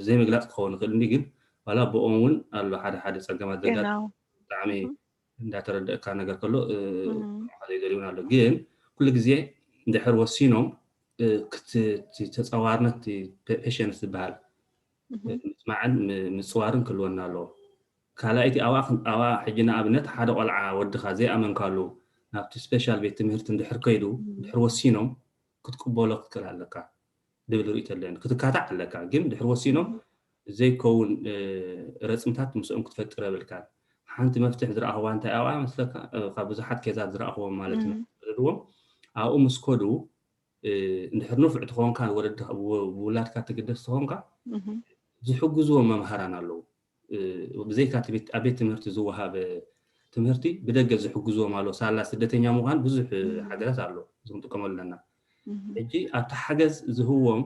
ዘይምግላፅ ክኸውን ይኽእል እንዲ ግን ዋላ ብኦም እውን ኣሎ ሓደ ሓደ ፀገማት ዘጋጥም ብጣዕሚ እንዳተረደእካ ነገር ከሎ ዘይደልዩን ኣሎ ግን ኩሉ ግዜ እንድሕር ወሲኖም ተፃዋርነት ፔሽንስ ዝበሃል ምፅማዕን ምፅዋርን ክህልወና ኣለዎ። ካልኣይቲ ኣብኣ ሕጂ ንኣብነት ሓደ ቆልዓ ወድኻ ዘይኣመንካሉ ናብቲ ስፔሻል ቤት ትምህርቲ እንድሕር ከይዱ እንድሕር ወሲኖም ክትቅበሎ ክትክእል ኣለካ ድብል ርእይቶ ኣለኒ ክትካታዕ ኣለካ ግን ድሕር ወሲኖም ዘይከውን ረፅምታት ምስኦም ክትፈጥር የብልካን ሓንቲ መፍትሕ ዝረኣኽዋ እንታይ ኣብኣ መስለካ ካብ ብዙሓት ኬዛት ዝረኣኽዎም ማለት እዩ ዝድዎም ኣብኡ ምስ ከዱ እንድሕር ንፉዕ ትኾንካ ብውላድካ ትግደስ ትኾንካ ዝሕግዝዎም መምሃራን ኣለዉ ብዘይካ ኣብ ቤት ትምህርቲ ዝወሃብ ትምህርቲ ብደገ ዝሕግዝዎም ኣሎ ሳላ ስደተኛ ምዃን ብዙሕ ሓገዛት ኣሎ እዚ ክንጥቀመሉ ኣለና ሕጂ ኣብቲ ሓገዝ ዝህዎም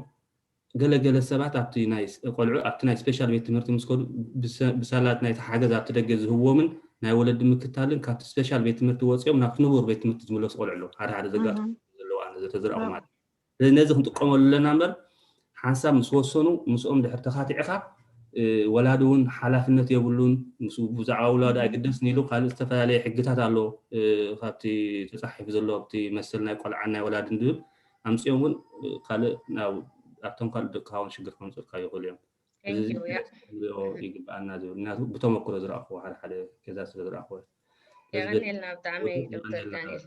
ገለገለ ሰባት ኣብቲ ናይ ቆልዑ ኣብቲ ናይ ስፔሻል ቤት ትምህርቲ ምስ ከዱ ብሳላት ናይቲ ሓገዝ ኣብቲ ደገ ዝህቦምን ናይ ወለዲ ምክታልን ካብቲ ስፔሻል ቤት ትምህርቲ ወፂኦም ናብቲ ንቡር ቤት ትምህርቲ ዝምለሱ ቆልዑ ኣለዉ ሓደ ሓደ ዘጋጥሙ ዘለዉ ኣነ ዘተዝረኣኹ ማለት ነዚ ክንጥቀመሉ ኣለና እምበር ሓንሳብ ምስ ወሰኑ ምስኦም ድሕር ተኻቲዕኻ ወላዲ እውን ሓላፍነት የብሉን ብዛዕባ ውላዱ ኣይግደስን ኢሉ ካልእ ዝተፈላለየ ሕግታት ኣሎ ካብቲ ተፃሒፉ ዘሎ ኣብቲ መሰል ናይ ቆልዓን ናይ ወላድን ዝብል ኣምፅኦም እውን ካልእ ኣብቶም ካልእ ደቅኻ እውን ሽግር ከምፅእልካ ይኽእሉ እዮም እዚ ንሪኦ ይግብኣና ዝብል ምክንያቱ ብተመክሮ ዝረኣኽዎ ሓደ ሓደ ገዛ ስለ ዝረኣኽዎ የቐኔልና ብጣዕሚ ዶክተር ዳንኤል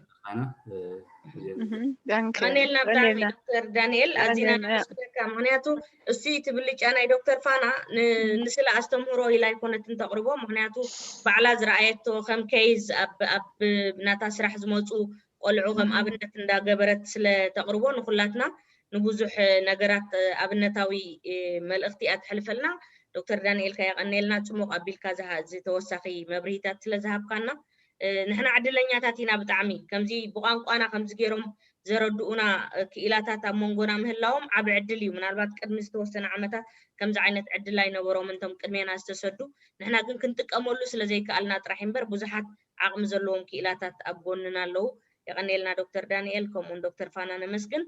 ቀኔልና ብጣዕሚ ዶክተር ዳንኤል ኣዚና ናመስግነካ ምክንያቱ እሱ እቲ ብልጫ ናይ ዶክተር ፋና ንስለ ኣስተምህሮ ኢላ ኣይኮነትን ተቕርቦ ምክንያቱ ባዕላ ዝረኣየቶ ከም ኬዝ ኣብ ናታ ስራሕ ዝመፁ ቆልዑ ከም ኣብነት እንዳገበረት ስለ ተቕርቦ ንኩላትና ንብዙሕ ነገራት ኣብነታዊ መልእኽቲ እያ ተሕልፈልና ዶክተር ዳንኤል ከየቐኔልና ፅሙቕ ኣቢልካ ዝተወሳኺ መብርሂታት ስለ ዝሃብካና ንሕና ዕድለኛታት ኢና ብጣዕሚ። ከምዚ ብቋንቋና ከምዚ ገይሮም ዘረድኡና ክኢላታት ኣብ መንጎና ምህላዎም ዓቢ ዕድል እዩ። ምናልባት ቅድሚ ዝተወሰነ ዓመታት ከምዚ ዓይነት ዕድል ኣይነበሮምን እቶም ቅድሜና ዝተሰዱ። ንሕና ግን ክንጥቀመሉ ስለ ዘይከኣልና ጥራሕ እምበር ብዙሓት ዓቕሚ ዘለዎም ክኢላታት ኣብ ጎንና ኣለዉ። የቐንየልና ዶክተር ዳንኤል ከምኡውን ዶክተር ፋና ነመስግን።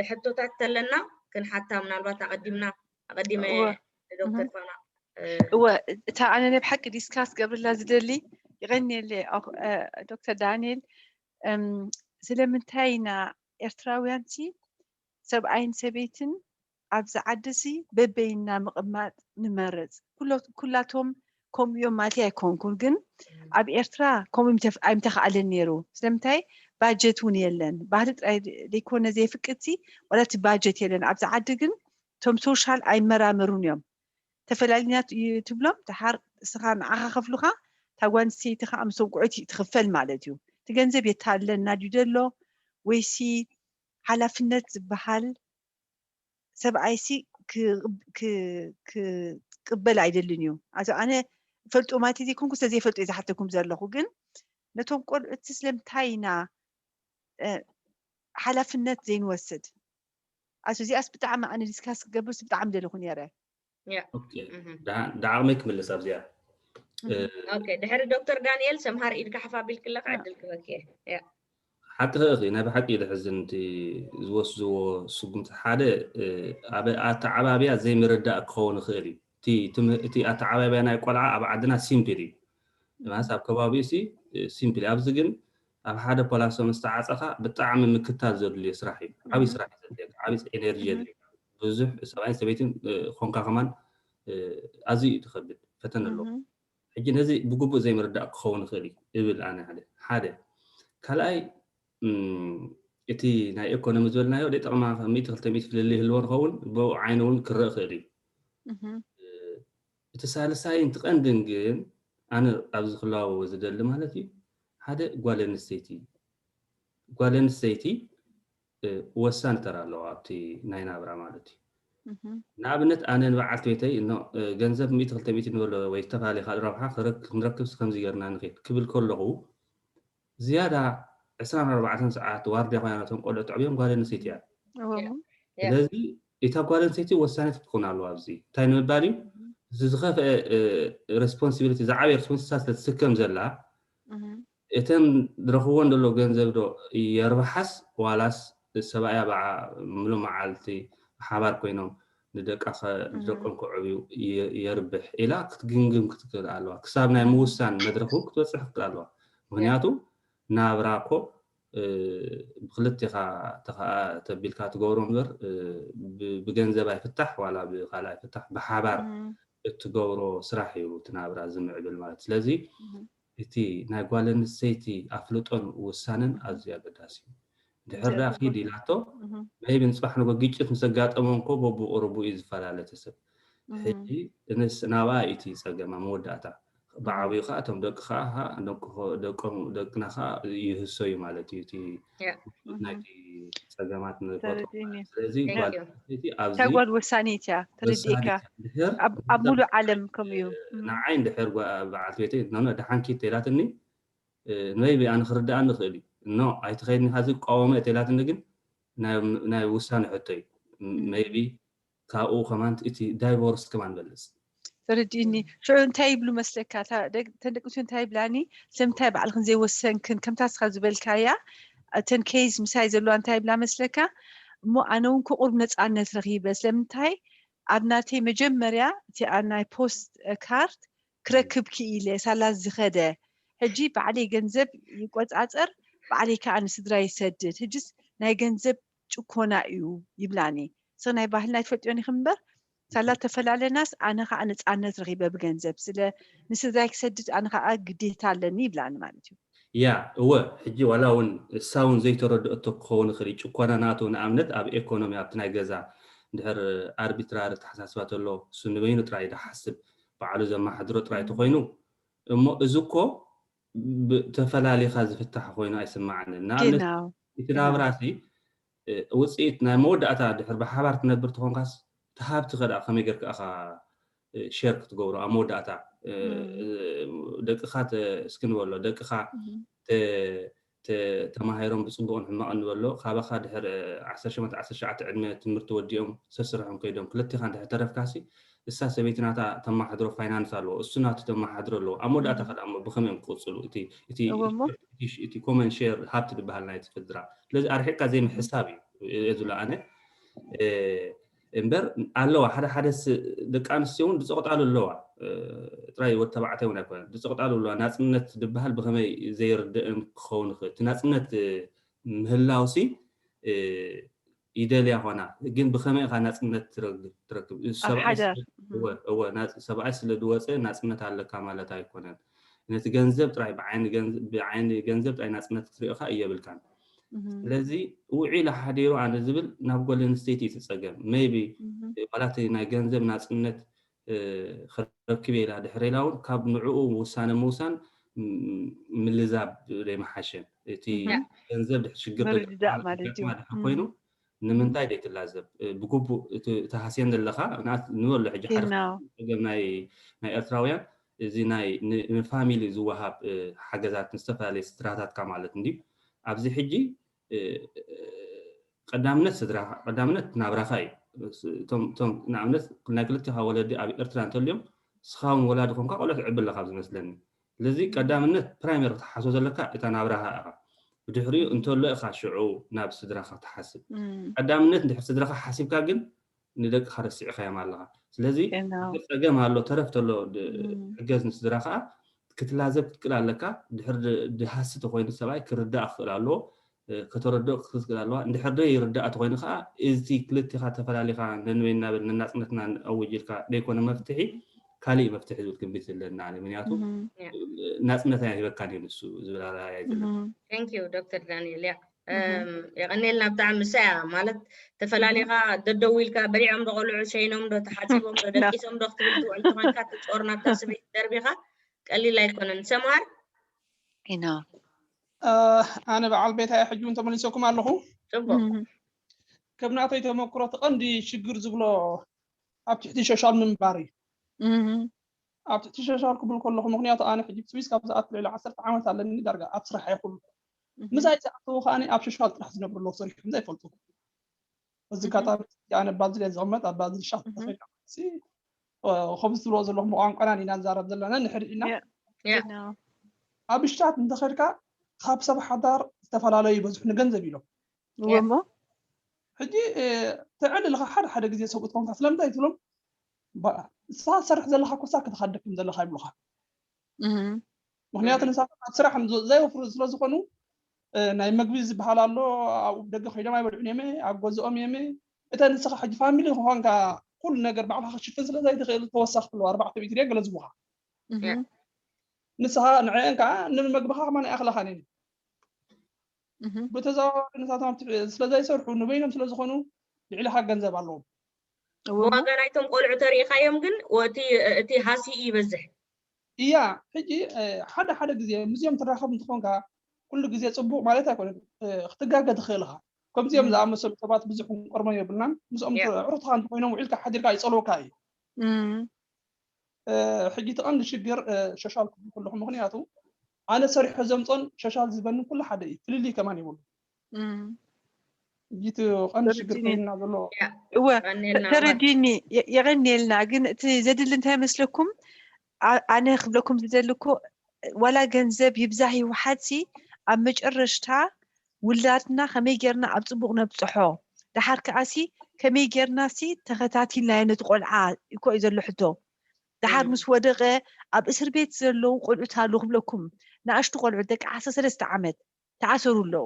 ሕቶታት ተለና ክንሓታ ምናልባት ኣቐዲምና ኣቐዲመ ዶክተር ፋና እወ እታ ኣነ ናይ ብሓቂ ዲስካስ ገብርላ ዝደሊ ይቐንየለ ዶክተር ዳንኤል ስለምንታይ ኢና ኤርትራውያን ሲ ሰብኣይን ሰበይትን ኣብዚ ዓዲ ሲ በበይና ምቕማጥ ንመርፅ ኩላቶም ከምኡ እዮም ማለት ኣይኮንኩን ግን ኣብ ኤርትራ ከምኡ ኣይምተኸኣለን ነይሩ ስለምንታይ ባጀት እውን የለን ባህሊ ጥራይ ዘይኮነ ዘይፍቅድ ሲ ዋላ እቲ ባጀት የለን ኣብዚ ዓዲ ግን እቶም ሶሻል ኣይመራመሩን እዮም ተፈላሊና ትብሎም ድሓር እስኻ ንዓኻ ከፍሉኻ እታ ጓል ኣንስተይቲ ከዓ ምስ ሰጉዑት ትኽፈል ማለት እዩ እቲ ገንዘብ የታለና ድዩ ዘሎ ወይሲ ሓላፍነት ዝበሃል ሰብኣይሲ ክቅበል ኣይደልን እዩ ኣቶ ኣነ ፈልጡ ማለት ዘይኮንኩ ስለ ዘይፈልጡ እየ ዝሓተኩም ዘለኹ ግን ነቶም ቆልዑት ስለምንታይ ኢና ሓላፍነት ዘይንወስድ ኣቶ እዚኣስ ብጣዕሚ ኣነ ዲስካስ ክገብርስ ብጣዕሚ ደለኹ ነረ ዳዓቕመይ ክምልስ ኣብዚኣ ድሕሪ ዶክተር ዳንኤል ሰምሃር ኢድካ ሓፍ ኣቢልክለካ ዕድል ክበክ ሓቂ ኸእኺ ናይ ብሓቂ ድሕዝን እቲ ዝወስድዎ ስጉምቲ ሓደ ኣብ ኣተዓባብያ ዘይምርዳእ ክኸውን ይኽእል እዩ እቲ ኣተዓባብያ ናይ ቆልዓ ኣብ ዓድና ሲምፕል እዩ ማስ ኣብ ከባቢኡ ሲ ሲምፕል ኣብዚ ግን ኣብ ሓደ ፖላሶ ምስ ተዓፀኻ ብጣዕሚ ምክታል ዘድልዮ ስራሕ እዩ ዓብዪ ስራሕ እዩ ዘድልየካ ዓብዪ ኤነርጂ የድልየካ ብዙሕ ሰብኣይን ሰበይትን ኮንካ ከማን ኣዝዩ እዩ ትኸብድ ፈተነ ኣለዎ ሕጂ ነዚ ብግቡእ ዘይምርዳእ ክኸውን ይኽእል እዩ እብል ኣነ ሓደ ሓደ ካልኣይ እቲ ናይ ኤኮኖሚ ዝበልናዮ ደይ ጠቕማ ሚእቲ ክልተ ሚእቲ ፍልልይ ህልዎ ንኸውን ብኡ ዓይኒ እውን ክረእ ክእል እዩ እቲ ሳልሳይን ትቐንድን ግን ኣነ ኣብዚ ክለዋወ ዝደሊ ማለት እዩ ሓደ ጓል ኣንስተይቲ ጓል ኣንስተይቲ ወሳኒ ተራ ኣለዋ ኣብቲ ናይ ናብራ ማለት እዩ ንኣብነት ኣነ ንበዓልቲ ቤተይ እኖ ገንዘብ ሚእቲ ክልተ ሚእቲ ንበሎ ወይ ዝተፈላለዩ ካልእ ረብሓ ክንረክብስ ከምዚ ገርና ንኽእል ክብል ከለኹ ዝያዳ ዕስራን ኣርባዕተን ሰዓት ዋርድያ ኮይና ነቶም ቆልዑ ተዕብዮም ጓል ኣንስተይቲ እያ ስለዚ እታ ጓል ኣንስተይቲ ወሳኒት ክትኮን ኣለዋ ኣብዚ እንታይ ንምባል እዩ ዝኸፍአ ሬስፖንሲቢሊቲ ዝዓበየ ሬስፖንሲቢሊቲ ስለትስከም ዘላ እተን ዝረኽብዎን ዘሎ ገንዘብ ዶ የርብሓስ ዋላስ ሰብኣያ በዓ ምሉ መዓልቲ ሓባር ኮይኖም ንደቃ ንደቆም ከዕብዩ የርብሕ ኢላ ክትግምግም ክትክእል ኣለዋ ክሳብ ናይ ምውሳን መድረክ እውን ክትበፅሕ ክትክእል ኣለዋ ምክንያቱ ናብራ እኮ ብክልቴኻ ተቢልካ ትገብሮ እምበር ብገንዘብ ኣይፍታሕ ዋላ ብካልእ ኣይፍታሕ ብሓባር እትገብሮ ስራሕ እዩ እቲ ናብራ ዝምዕብል ማለት ስለዚ እቲ ናይ ጓል ኣንስተይቲ ኣፍልጦን ውሳነን ኣዝዩ ኣገዳሲ እዩ ድሕር ዳ ኪድ ኢላቶ maybe ንፅባሕ ንጎ ግጭት ምስ ኣጋጠሞ እንኮ በብቁርቡ እዩ ዝፈላለ ተሰብ ሕጂ ንስ ናብኣ እቲ ፀገማ መወዳእታ ብዓብዩ ከዓ እቶም ደቂ ከዓ ደቅና ከዓ ይህሰዩ ማለት እዩ እቲ ናይቲ ፀገማት ንፈጥሮ ስለዚ ጓል ኣንስተይቲ ኣብዚ ጓል ወሳኒት እያ ተረዲእካ ኣብ ሙሉእ ዓለም ከምኡ እዩ ንዓይ እንድሕር በዓልቲ ቤተይ ኖኖ ደሓንኪ ተላትኒ maybe ኣነ ክርዳኣኒ ይኽእል እዩ ኖ ኣይትኸይድኒ ካዚ ቃወመ ተላትኒ ግን ናይ ውሳነ ሕቶ እዩ maybe ካብኡ ከማን እቲ ዳይቮርስ ከማን በልፅ ተረዲእኒ ሽዑ እንታይ ይብሉ መስለካ ተንደቂ እንታይ ይብላኒ ስለምንታይ ባዕልክን ዘይወሰንክን ከምታ ስኻ ዝበልካያ እተን ኬዝ ምሳይ ዘለዋ እንታይ ይብላ መስለካ እሞ ኣነ እውን ክቁርብ ነፃነት ረኺበ ስለምንታይ ኣብ ናተይ መጀመርያ እቲ ናይ ፖስት ካርድ ክረክብ ክኢለ ሳላ ዝኸደ ሕጂ ባዕለይ ገንዘብ ይቆፃፀር ባዕለይ ከዓ ንስድራ ይሰድድ ሕጂስ ናይ ገንዘብ ጭኮና እዩ ይብላኒ ስኽ ናይ ባህልና ይትፈልጥዮን ይኽም እምበር ሳላ ተፈላለናስ ኣነ ከዓ ነፃነት ረኺበ ብገንዘብ ስለ ንስድራይ ክሰድድ ኣነ ከዓ ግዴታ ኣለኒ ይብላኒ ማለት እዩ ያ እወ ሕጂ ዋላ እውን እሳ እውን ዘይተረድአቶ ክኸውን ይኽእል እዩ ጭኮና ናቱ ንኣብነት ኣብ ኤኮኖሚ ኣብቲ ናይ ገዛ ድሕር ኣርቢትራሪ ተሓሳስባ ተሎ እሱ ንበይኑ ጥራይ ዝሓስብ ባዕሉ ዘመሓድሮ ጥራይ ተኮይኑ እሞ እዚ እኮ ተፈላሊኻ ዝፍታሕ ኮይኑ ኣይስማዓንን ንኣብነት እቲ ናብራሲ ውፅኢት ናይ መወዳእታ ድሕር ብሓባር ትነብር ትኾንካስ ተሃብቲ ከደኣ ከመይ ገርካ ኢኻ ሸር ክትገብሮ ኣብ መወዳእታ ደቅኻ እስኪ ንበሎ ደቅኻ ተማሂሮም ብፅቡቕን ሕማቕን ንበሎ ካባኻ ድሕር ዓሰርተ ሸሞንተ ዓሰርተ ትሽዓተ ዕድመ ትምህርቲ ወዲኦም ሰስርሖም ከይዶም ክልቴኻ እንድሕር ተረፍካሲ እሳ ሰበይቲ ናታ ተማሓድሮ ፋይናንስ ኣለዎ እሱ ናቱ ተማሓድሮ ኣለዎ ኣብ መወዳእታ ከዳ እሞ ብኸመይ እዮም ክቕፅሉ እቲ ኮመን ሼር ሃብቲ ዝበሃል ናይ ስድራ ስለዚ ኣርሒቕካ ዘይምሕሳብ እዩ እየ ዝብሎ ኣነ እምበር ኣለዋ ሓደ ሓደ ደቂ ኣንስትዮ እውን ዝፀቕጣሉ ኣለዋ ጥራይ ወዲ ተባዕታይ እውን ኣይኮነን ዝፀቕጣሉ ኣለዋ ናፅነት ዝበሃል ብከመይ ዘይርድእን ክኸውን ይኽእል እቲ ናፅነት ምህላውሲ ይደልያ ኾና ግን ብከመይ ኢኻ ናፅነት ትረክብ ሰብኣይ ስለ ዝወፀ ናፅነት ኣለካ ማለት ኣይኮነን ነቲ ገንዘብ ጥራይ ብዓይኒ ገንዘብ ጥራይ ናፅነት ክትሪኦ ካ እየብልካን ስለዚ ውዒሉ ሓዲሩ ኣነ ዝብል ናብ ጓል ኣንስተይቲ እዩ እቲ ፀገም maybe ዋላ እቲ ናይ ገንዘብ ናፅነት ክረክብ ኢላ ድሕር ኢላ እውን ካብ ንዕኡ ውሳነ ምውሳን ምልዛብ ዘይመሓሸ እቲ ገንዘብ ድሕር ሽግር ምርድዳእ ማለት እዩ ድሕር ኮይኑ ንምንታይ ዘይትላዘብ ብግቡእ እቲ ሃስየን ዘለካ ንበሎ ሕጂ ሓደ ናይ ኤርትራውያን እዚ ናይ ንፋሚሊ ዝወሃብ ሓገዛት ንዝተፈላለየ ስድራታትካ ማለት እንዲ ኣብዚ ሕጂ ቀዳምነት ስድራካ ቀዳምነት ናብራካ እዩ እቶም ንኣብነት ናይ ክልቴካ ወለዲ ኣብ ኤርትራ እንተልዮም ስኻ እውን ወላዲ ኮንካ ቆልዑ ትዕቢ ኣለካ ዝመስለኒ ስለዚ ቀዳምነት ፕራይመሪ ክትሓስቦ ዘለካ እታ ናብራካ ኢኻ ብድሕሪኡ እንተሎ ኢኻ ሽዑ ናብ ስድራካ ትሓስብ ቀዳምነት እንድሕር ስድራካ ሓሲብካ ግን ንደቅኻ ረሲዕኻዮም ኣለኻ ስለዚ ጸገም ኣሎ ተረፍ ተሎ ሕገዝ ንስድራ ከዓ ክትላዘብ ክትክእል ኣለካ ድሕር ድሃሲ ተኮይኑ ሰብኣይ ክርዳእ ክኽእል ኣለዎ ከተረድኦ ክትክእል ኣለዋ እንድሕር ዶ ይርዳእ ተኮይኑ ከዓ እዚ ክልቲኻ ተፈላሊኻ ነንበይ እናበል ነናፅነትና ኣውጅ ኢልካ ደይኮነ መፍትሒ ካሊእ መፍትሒ ዝብል ትንቢት ዘለና ኣነ ምክንያቱ ናፅነት ኣይሂበካን እዩ ንሱ ዝብል ኣረኣእያ እዩ ዘለና ዶክተር ዳንኤል ያ የቐኔልና ብጣዕሚ ምሳያ ማለት ተፈላሊኻ ደደው ኢልካ በሊዖም ዶ ቆልዑ ሸይኖም ዶ ተሓፂቦም ዶ ደቂሶም ዶ ክትብል ትውዕል ተኾንካ ትፆር ናብታ ስበይቲ ደርቢኻ ቀሊል ኣይኮነን ሰምሃር ኢና ኣነ በዓል ቤታ ሕጂ እውን ተመሊሰኩም ኣለኹ ፅቡቅ ከም ናተይ ተመክሮ ተቐንዲ ሽግር ዝብሎ ኣብ ትሕቲ ሸሻል ምንባር እዩ ኣብ ትሕቲ ሸሻል ክብል ከለኹ ምክንያቱ ኣነ ሕጂ ስዊስ ካብ ዝኣቱ ልዕሊ ዓሰርተ ዓመት ኣለኒ ዳርጋ ኣብ ስራሕ ኣይኹሉ ምሳይ ዝኣተዉ ከዓ ኣብ ሸሻል ጥራሕ ዝነብሩ ኣለዉ ሰሪሖም ዘይፈልጡ እዚ ካጣሚ ኣነ ባዝል እየ ዝቕመጥ ኣብ ባዝል ሻፍ ተኸይዳ ከምዚ ትብልዎ ዘለኹም ብቋንቋና ኢና ንዛረብ ዘለና ንሕድ ኢና ኣብ ሻት እንተኸድካ ካብ ሰብ ሓዳር ዝተፈላለዩ ይበዝሑ ንገንዘብ ኢሎም እወሞ ሕጂ ትዕል ኣለካ ሓደ ሓደ ግዜ ሰብኡት ኮንካ ስለምንታይ ትብሎም ንስኻ ትሰርሕ ዘለካ ኮሳ ክትኻደክም ዘለካ ይብሉካ ምክንያቱ ንሳቶም ኣብ ስራሕ ዘይወፍሩ ስለ ዝኾኑ ናይ መግቢ ዝበሃል ኣሎ ኣብኡ ደገ ኮይዶም ኣይበልዑን የመ ኣብ ገዝኦም የመ እተ ንስኻ ሕጂ ፋሚሊ ክኾንካ ኩሉ ነገር ባዕልካ ክሽፍን ስለ ዘይትኽእል ተወሳኺ ኣለዎ ኣርባዕተ ሚእቲ ገለ ዝቡካ ንስኻ ንዕአን ከዓ ንመግብኻ ከማን ኣይኣኽለኻን እየን ብተዘዋዋሪ ንሳቶም ኣብቲ ስለ ዘይሰርሑ ንበይኖም ስለ ዝኾኑ ልዕሊኻ ገንዘብ ኣለዎም ዋጋ ናይቶም ቆልዑ ተሪኢኻዮም ግን እቲ ሃሲ ይበዝሕ እያ ሕጂ ሓደ ሓደ ግዜ ምስኦም ትራኸብ እንትኾንካ ኩሉ ግዜ ፅቡቅ ማለት ኣይኮነን ክትጋገ ትኽእል ኢኻ ከምዚኦም ዝኣመሰሉ ሰባት ብዙሕ ክንቆርሞም የብልናን ምስኦም ዕሩትኻ እንተኮይኖም ውዒልካ ሓዲርካ ይፀልወካ እዩ ሕጂ እቲ ቀንዲ ሽግር ሸሻል ክብል ከለኹ ምክንያቱ ኣነ ሰሪሖ ዘምፆን ሸሻል ዝበንን ኩሉ ሓደ እዩ ፍልልይ ከማን ይብሉ እቲ ቀንዲ ሽግር ኮይንና ዘሎ እወ ተረዲኒ የቀኒየልና ግን እቲ ዘድሊ እንታይ መስለኩም ኣነ ክብለኩም ዝደሊ እኮ ዋላ ገንዘብ ይብዛህ ይውሓድሲ ኣብ መጨረሽታ ውላድና ከመይ ጌርና ኣብ ፅቡቕ ነብፅሖ ደሓር ከኣሲ ከመይ ጌርናሲ ተኸታቲልናዮ ነቲ ቆልዓ እኮ እዩ ዘሎ ሕቶ ደሓር ምስ ወደቐ ኣብ እስር ቤት ዘለዉ ቆልዑት ኣለዉ ክብለኩም ንኣሽቱ ቆልዑት ደቂ ዓሰርተ ሰለስተ ዓመት ተኣሰሩ ኣለዉ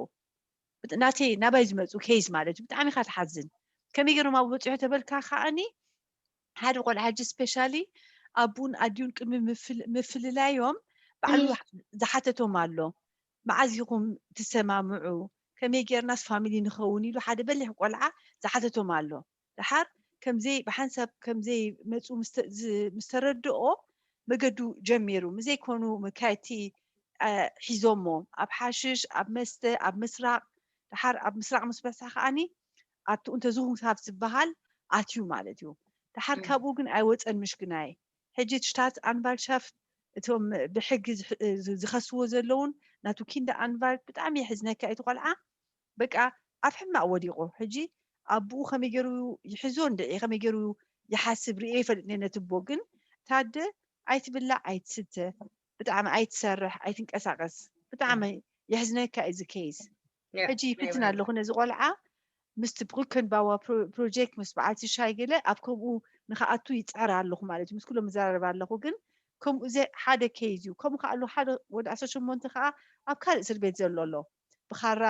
ናተይ ናባይ ዝመፁ ኬዝ ማለት እዩ ብጣዕሚ ኢካ ትሓዝን ከመይ ገይሮም ኣብ በፅሑ ተበልካ ከዓኒ ሓደ ቆልዓ ሕጂ ስፔሻሊ ኣቡን ኣዲኡን ቅድሚ ምፍልላዮም ባዕሉ ዝሓተቶም ኣሎ መዓዝ ኢኹም ትሰማምዑ ከመይ ጌርናስ ፋሚሊ ንኸውን ኢሉ ሓደ በሊሕ ቆልዓ ዝሓተቶም ኣሎ ደሓር ከምዘይ ብሓንሳብ ከምዘይ መፁ ምስ ተረድኦ መገዱ ጀሚሩ ምዘይኮኑ መካየድቲ ሒዞሞ ኣብ ሓሽሽ ኣብ መስተ ኣብ ምስራቅ ደሓር ኣብ ምስራቅ ምስ በፅሐ ከዓኒ ኣብቲ እንተዝኹም ካብ ዝበሃል ኣትዩ ማለት እዩ ደሓር ካብኡ ግን ኣይወፀን ምሽግናይ። ሕጂ ሽታት ኣንቫልሻፍት እቶም ብሕጊ ዝኸስዎ ዘለውን ናቱ ኪንደ ኣንቫልት ብጣዕሚ የሕዝነካ እዩ። እቲ ቆልዓ በቃ ኣብ ሕማቕ ወዲቑ ሕጂ ኣቦኡ ከመይ ገይሩ ይሕዞ እንድዒ ከመይ ገይሩ ይሓስብ ርእየ ይፈልጥ ነቲ ኣቦ ግን ታደ ኣይትብላዕ ኣይትስተ ብጣዕሚ ኣይትሰርሕ ኣይትንቀሳቐስ ብጣዕሚ የሕዝነካ እዩ እዚ ኬዝ ሕጂ ይፍትን ኣለኹ ነዚ ቆልዓ ምስቲ ብሩከንባዋ ፕሮጀክት ምስ በዓልቲ ሻይ ገለ ኣብ ከምኡ ንክኣቱ ይፅዕር ኣለኹ ማለት እዩ ምስ ኩሎም ይዘራረብ ኣለኹ ግን ከምኡ ሓደ ኬዝ እዩ ከምኡ ከዓ ሓደ ወዲ ዓሰርተ ሸሞንተ ከዓ ኣብ ካልእ እስር ቤት ዘሎ ኣሎ ብኻራ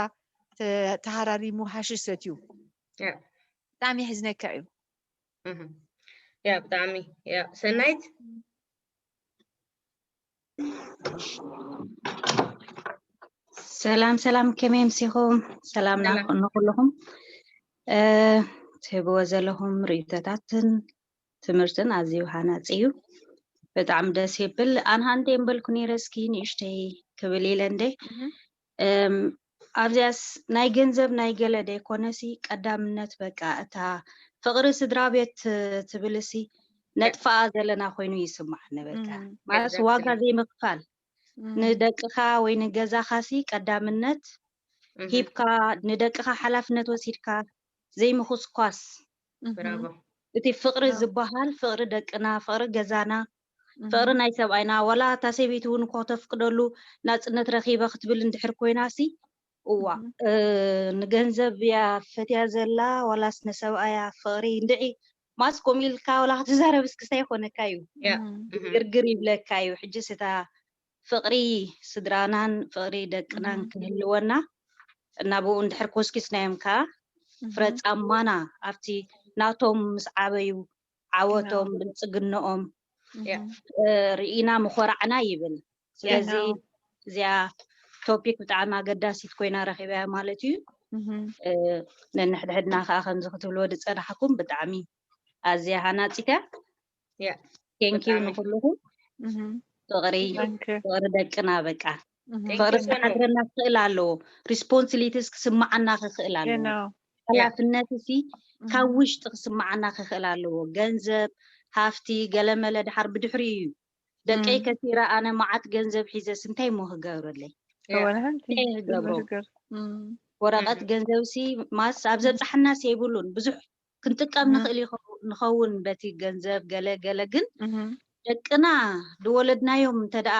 ተሃራሪሙ ሃሽሽ ሰትዩ ብጣዕሚ የሕዝነካ እዩ ያ ብጣዕሚ ያ ሰናይት ሰላም ሰላም ከመይ ምሲኹም ሰላም ንኩልኹም ትህብዎ ዘለኹም ርእይቶታትን ትምህርትን ኣዝዩ ሃናፂ እዩ ብጣዕሚ ደስ ይብል ኣንሃንዴ እምበልኩ ነይረ እስኪ ንእሽተይ ክብል ኢለ እንደ ኣብዚያስ ናይ ገንዘብ ናይ ገለ ደይኮነሲ ቀዳምነት በቃ እታ ፍቕሪ ስድራ ቤት ትብልሲ ነጥፋኣ ዘለና ኮይኑ ይስማዓኒ በቃ ማለት ዋጋ ዘይምክፋል ንደቅኻ ወይ ንገዛኻሲ ቀዳምነት ሂብካ ንደቅኻ ሓላፍነት ወሲድካ ዘይምኹስኳስ ብራቮ እቲ ፍቕሪ ዝበሃል ፍቕሪ ደቅና ፍቕሪ ገዛና ፍቕሪ ናይ ሰብኣይና ዋላ እታ ሰበይቲ እውን እኮ ተፍቅደሉ ናፅነት ረኺበ ክትብል እንድሕር ኮይናሲ እዋ ንገንዘብ እያ ፈትያ ዘላ ዋላስ ንሰብኣያ ፍቕሪ እንድዒ ማስ ከምኡ ኢልካ ዋላ ክትዛረብ እስክስታ ይኮነካ እዩ ግርግር ይብለካ እዩ ሕጅስ እታ ፍቕሪ ስድራናን ፍቕሪ ደቅናን ክህልወና እናብኡ እንድሕር ኮስኪስናዮም ከዓ ፍረ ፃማና ኣብቲ ናቶም ምስ ዓበዩ ዓወቶም ብልፅግንኦም ርኢና ምኮራዕና ይብል ስለዚ እዚኣ ቶፒክ ብጣዕሚ ኣገዳሲት ኮይና ረኪበያ ማለት እዩ ነንሕድሕድና ከዓ ከምዚ ክትብልዎ ዝፀናሕኩም ብጣዕሚ ኣዝያ ሃናፂት እያ ቴንኪዩ ንኩልኩም ፍቅሪ ፍቅሪ ደቅና በቃ ፍቅሪ ክሓድረና ክኽእል ኣለዎ ሪስፖንሲሊቲስ ክስማዓና ክኽእል ኣለዎ ሓላፍነት ሲ ካብ ውሽጢ ክስማዓና ክኽእል ኣለዎ ገንዘብ ሃፍቲ ገለመለ ድሓር ብድሕሪ እዩ ደቀይ ከሲረ ኣነ መዓት ገንዘብ ሒዘስ እንታይ ሞ ክገብረለይ ክገብሮ ወረቀት ገንዘብ ሲ ማስ ኣብ ዘብፃሕናስ የብሉን ብዙሕ ክንጥቀም ንኽእል ንኸውን በቲ ገንዘብ ገለ ገለ ግን ደቅና ዝወለድናዮም እንተደኣ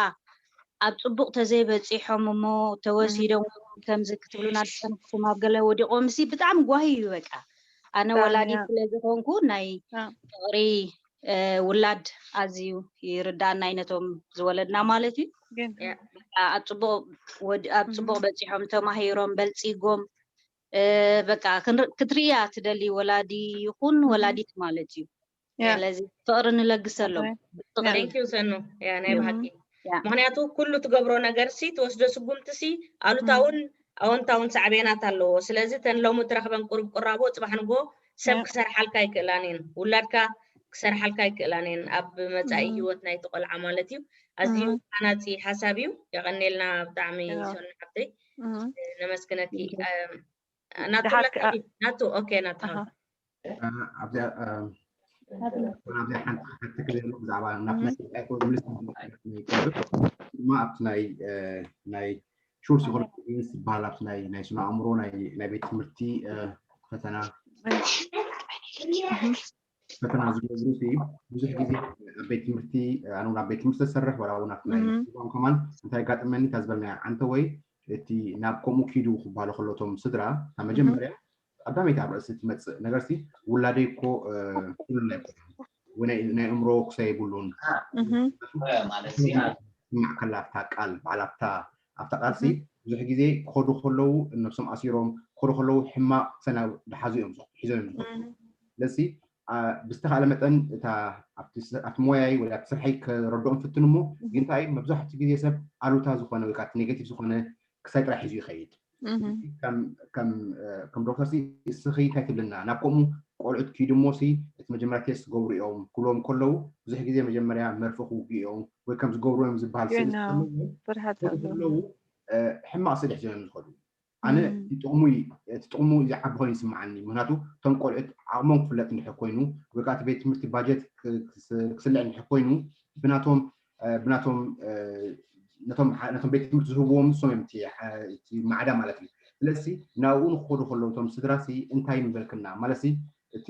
ኣብ ፅቡቅ ተዘይበፂሖም እሞ ተወሲዶም ከምዚ ክትብሉና ዝፀንሕኩም ኣብ ገለ ወዲቆም ሲ ብጣዕሚ ጓሂ እዩ በቃ ኣነ ወላዲት ስለ ዝኾንኩ ናይ ፍቅሪ ውላድ ኣዝዩ ይርዳእና ነቶም ዝወለድና ማለት እዩ ኣብ ፅቡቅ በፂሖም ተማሂሮም በልፂጎም በቃ ክትርእያ ትደሊ ወላዲ ይኹን ወላዲት ማለት እዩ ስለዚ ፍቅሪ ንለግሰሎም ዩ ሰኑ ናይ ብሓቂ ምክንያቱ ኩሉ ትገብሮ ነገር ሲ ትወስዶ ስጉምቲ ሲ ኣሉታውን ኣወንታውን ሳዕቤናት ኣለዎ ስለዚ ተን ሎሚ ትረክበን ቁርብ ቁራቦ ፅባሕ ንጎ ሰብ ክሰርሓልካ ይክእላን እየን ውላድካ ክሰርሓልካ ይክእላን እየን ኣብ መፃኢ ሂወት ናይቲ ቆልዓ ማለት እዩ ኣዝዩ ሃናፂ ሓሳብ እዩ የቀኔልና ብጣዕሚ ሰኑ ሓብተይ ነመስግነኪ ናቱ ናቱ ኦኬ ናቱ ኣብዚኣ ኣብዚኣ ሓንቲ ሓንቲ ክልል ብዛዕባ ናብ ናይ ድማ ኣብቲ ናይ ናይ ሹር ሲኮሎጂ ዝበሃል ኣብቲ ናይ ናይ ስነ ኣእምሮ ናይ ናይ ቤት ትምህርቲ ፈተና ፈተና ዝገብሩ ሲ ብዙሕ ግዜ ኣብ ቤት ትምህርቲ ኣነ ኣብ ቤት ትምህርቲ ዝሰርሕ ዋላ እውን ኣብቲ ናይ ከማን እንታይ ኣጋጥመኒ እታ ዝበልናያ ዓንተ ወይ እቲ ናብ ከምኡ ኪዱ ክበሃሉ ከለቶም ስድራ እታ መጀመርያ ቀዳመይቲ ኣብ ርእሲ ትመፅእ ነገር ሲ ውላደይ እኮ ኩሉና ይኮኑ ወይ ናይ እምሮ ክሳይ የብሉን ስማዕ ከላ ኣብታ ቃል በዓል ኣብታ ኣብታ ቃልሲ ብዙሕ ግዜ ክኸዱ ከለዉ ነብሶም ኣሲሮም ክኸዱ ከለዉ ሕማቕ ሰናብ ድሓዙ እዮም ሒዞም እዮም ዝኸዱ ስለዚ ብዝተኻእለ መጠን እታ ኣብቲ ሞያይ ወይ ኣብቲ ስርሐይ ክረድኦም ፍትን እሞ ግን እንታይ መብዛሕትኡ ግዜ ሰብ ኣሉታ ዝኾነ ወይ ከዓ ኔጋቲቭ ዝኾነ ክሳይ ጥራሕ ሒዙ ይኸይድ ከም ዶክተር እስኺ እንታይ ትብልና ናብ ከምኡ ቆልዑት ኪዱ እሞ እቲ መጀመርያ ቴስት ዝገብሩ እዮም ክብልዎም ከለዉ ብዙሕ ግዜ መጀመርያ መርፊ ክውግኡ እዮም ወይ ከም ዝገብሩ እዮም ዝበሃል ስእሊ ከለዉ ሕማቕ ስእሊ ሒዞም እዮም ዝኸዱ ኣነ እቲ ጥቕሙ እቲ ጥቕሙ ዝዓቢ ኮይኑ ይስምዓኒ። ምክንያቱ እቶም ቆልዑት ዓቕሞም ክፍለጥ እንድሕር ኮይኑ ወይ ከዓ እቲ ቤት ትምህርቲ ባጀት ክስልዕ እንድሕር ኮይኑ ብናቶም ብናቶም ነቶም ቤት ትምህርቲ ዝህብዎም ንሶም እዮም እቲ ማዕዳ ማለት እዩ። ስለዚ ናብኡ ንክኸዱ ከለዉ እቶም ስድራ ሲ እንታይ ምበልክና ማለት ሲ እቲ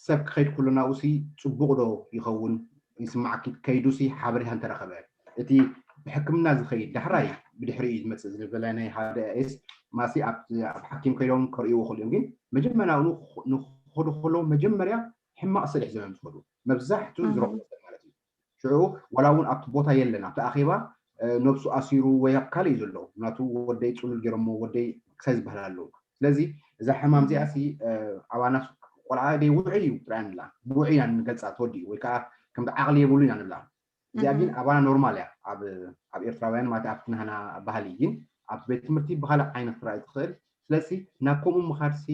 ሰብ ክኸይድ ከሎ ናብኡ ሲ ፅቡቕ ዶ ይኸውን ይስማዓኪ? ከይዱ ሲ ሓበሬታ እንተረኸበ እቲ ብሕክምና ዝኸይድ ዳሕራይ ብድሕሪ እዩ ዝመፅእ ዝበለ ናይ ሓደ ኤስ ማሲ ኣብ ሓኪም ከይዶም ከርእይዎ ክእሉ እዮም። ግን መጀመርያ ንክኸዱ ከለዉ መጀመርያ ሕማቕ ስራሕ እዮም ዝኸዱ መብዛሕቱ ዝረኽቡ ማለት እዩ። ሽዑ ዋላ እውን ኣብቲ ቦታ የለን ኣብቲ ኣኼባ ነብሱ ኣሲሩ ወይ ኣብ ካልእ እዩ ዘሎ ናቱ ወደይ ፅሉል ገይሮሞ ወደይ ክሳይ ዝበሃል ኣለዉ። ስለዚ እዛ ሕማም እዚኣ ሲ ኣባና ቆልዓ ደይ ውዑይ እዩ ጥራይ ንብላ ብውዑይ ኢና ንገልፃ ተወዲኡ ወይ ከዓ ከምዚ ዓቕሊ የብሉ ኢና ንብላ። እዚኣ ግን ኣባና ኖርማል እያ ኣብ ኤርትራውያን ማለት ኣብቲ ናህና ባህሊ ግን ኣብ ቤት ትምህርቲ ብካልእ ዓይነት ክትረኣይ ትኽእል። ስለዚ ናብ ከምኡ ምኻድሲ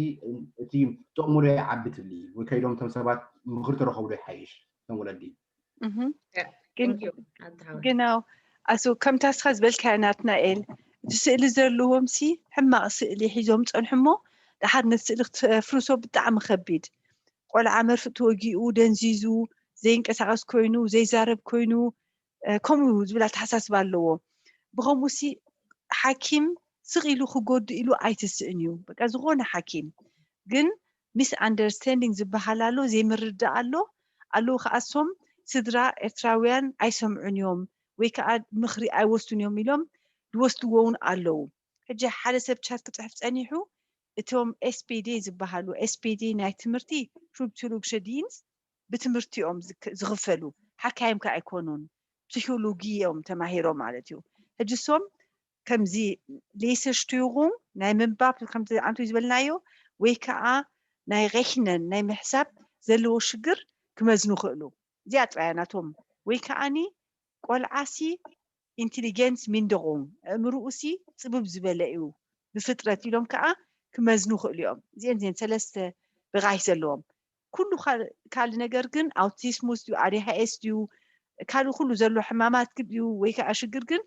እቲ ጥቕሙ ዶ ይዓቢ ትብሊ ወይ ከይዶም እቶም ሰባት ምኽሪ ተረኸቡ ዶ ይሓይሽ እቶም ወለዲ? ግን ኣሱ ከምታ ስኻ ዝበልካዮ ናትናኤል እቲ ስእሊ ዘለዎም ሲ ሕማቕ ስእሊ ሒዞም ፀንሑ እሞ ደሓር ነቲ ስእሊ ክትፍርሶ ብጣዕሚ ከቢድ። ቆልዓ መርፍእ ተወጊኡ ደንዚዙ ዘይንቀሳቐስ ኮይኑ ዘይዛረብ ኮይኑ ከምኡ ዝብል ኣተሓሳስባ ኣለዎ። ብኸምኡ ሲ ሓኪም ስቕ ኢሉ ክጎድእ ኢሉ ኣይትስእን እዩ። በቃ ዝኾነ ሓኪም ግን ሚስ ኣንደርስታንዲንግ ዝበሃል ኣሎ ዘይምርዳእ ኣሎ ኣለዉ ከኣሶም ስድራ ኤርትራውያን ኣይሰምዑን እዮም ወይ ከዓ ምኽሪ ኣይወስዱን እዮም ኢሎም ዝወስድዎ እውን ኣለዉ። ሕጂ ሓደ ሰብ ቻት ክፅሕፍ ፀኒሑ እቶም ኤስፒዲ ዝበሃሉ ኤስፒዲ ናይ ትምህርቲ ሹብትሉግ ሸዲንስ ብትምህርቲ እዮም ዝኽፈሉ ሓካይም ከ ኣይኮኑን ፕሲኮሎጊ እዮም ተማሂሮም ማለት እዩ። ሕጂ እሶም ከምዚ ሌሰሽትዩሩን ናይ ምንባብ ከምቲ ኣንቱ ዝበልናዮ ወይ ከዓ ናይ ሬክነን ናይ ምሕሳብ ዘለዎ ሽግር ክመዝኑ ክእሉ እዚኣ ጥራያ ናቶም ወይ ከዓኒ ቆልዓሲ ኢንቴሊጀንስ ሚንደቑ እምርኡሲ ፅብብ ዝበለ እዩ ብፍጥረት ኢሎም ከዓ ክመዝኑ ክእሉ እዮም። እዚአን እዚአን ሰለስተ ብቃይ ዘለዎም ኩሉ ካልእ ነገር ግን ኣውቲስሙስ ድዩ ኣዲሃኤስ ድዩ ካልእ ኩሉ ዘሎ ሕማማት ድዩ ወይ ከዓ ሽግር ግን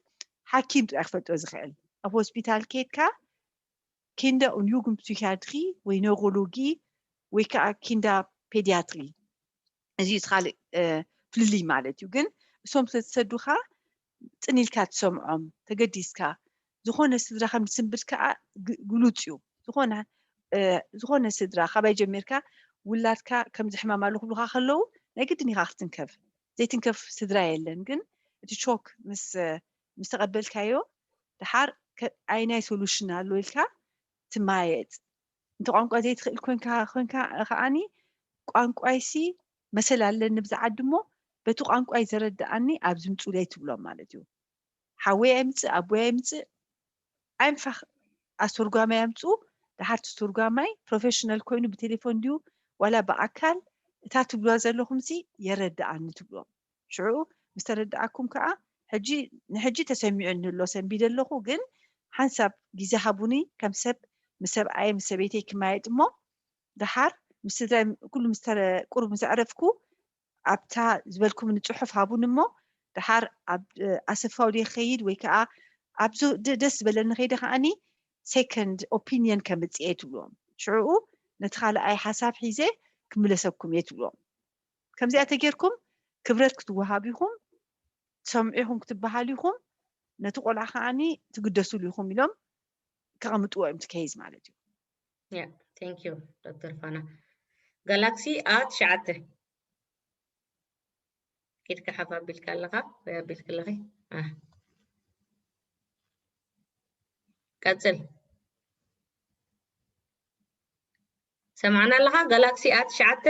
ሓኪም ጥራይ ክፈልጦ ዝኽእል ኣብ ሆስፒታል ኬድካ ኪንዳ ኡንዩግን ፕሲኪያትሪ ወይ ኖሮሎጊ ወይ ከዓ ኪንዳ ፔዲያትሪ እዚ እቲ ካልእ ፍልልይ ማለት እዩ። ግን እሶም ስለዝሰዱኻ ፅን ኢልካ ትሰምዖም ተገዲስካ ዝኾነ ስድራ ከም ዝስንብድ ከዓ ግሉፅ እዩ። ዝኾነ ዝኾነ ስድራ ካባይ ጀሚርካ ውላድካ ከምዚ ሕማም ኣሎ ክብሉካ ከለዉ ናይ ግድን ኢካ ክትንከፍ ዘይትንከፍ ስድራ የለን። ግን እቲ ሾክ ምስ ምስ ተቐበልካዮ ደሓር ኣይናይ ሶሉሽን ኣሎ ኢልካ ትማየጥ። እንተ ቋንቋ ዘይትኽእል ኮንካ ኮንካ ከዓኒ ቋንቋይሲ መሰል ኣለኒ ብዚ ዓዲ እሞ በቲ ቋንቋይ ዘረድኣኒ ኣብዚ ምፁለይ ትብሎም ማለት እዩ። ሓወይ ኣይምፅእ ኣቦይ ኣይምፅእ ኣይንፋኽ ኣስተርጓማይ ኣምፅኡ። ደሓር እቲ ኣስተርጓማይ ፕሮፌሽናል ኮይኑ ብቴሌፎን ድዩ ዋላ ብኣካል እታ ትብልዋ ዘለኹምሲ የረድኣኒ ትብሎም። ሽዑ ምስ ተረድኣኩም ከዓ ሕጂ ንሕጂ ተሰሚዑኒ ኣሎ ሰንቢደ ኣለኹ ግን ሓንሳብ ግዜ ሃቡኒ ከም ሰብ ምስ ሰብኣየ ምስ ሰበይተይ ክማየጥ እሞ ደሓር ምስ ስድራይ ኩሉ ምስ ቁሩብ ምስ ኣዕረፍኩ ኣብታ ዝበልኩምኒ ፅሑፍ ሃቡኒ እሞ ደሓር ኣብ ኣሰፋው ድየ ክኸይድ ወይ ከዓ ኣብዚ ደስ ዝበለኒ ከይደ ከዓኒ ሴኮንድ ኦፒንየን ከምፅእ እየ ትብልዎም። ሽዕኡ ነቲ ካልኣይ ሓሳብ ሒዘ ክምለሰኩም እየ ትብልዎም። ከምዚኣ ተጌርኩም ክብረት ክትወሃቡ ኢኹም፣ ትሰምዑ ኢኹም ክትበሃሉ ኢኹም፣ ነቲ ቆልዓ ከዓኒ ትግደስሉ ኢኹም ኢሎም ከቐምጥዎ እዮም እቲ ኬዝ ማለት እዩ። Yeah, thank you ዶክተር ፋና። ጋላክሲ ኣ ትሽዓተ ኢድካ ሓፍ ኣቢልካ ኣለኻ ወይ ኣቢልክ ኣለኺ? ኣህ። ቀጽል። ሰማዕና ኣለኻ ጋላክሲ ኣ ትሽዓተ?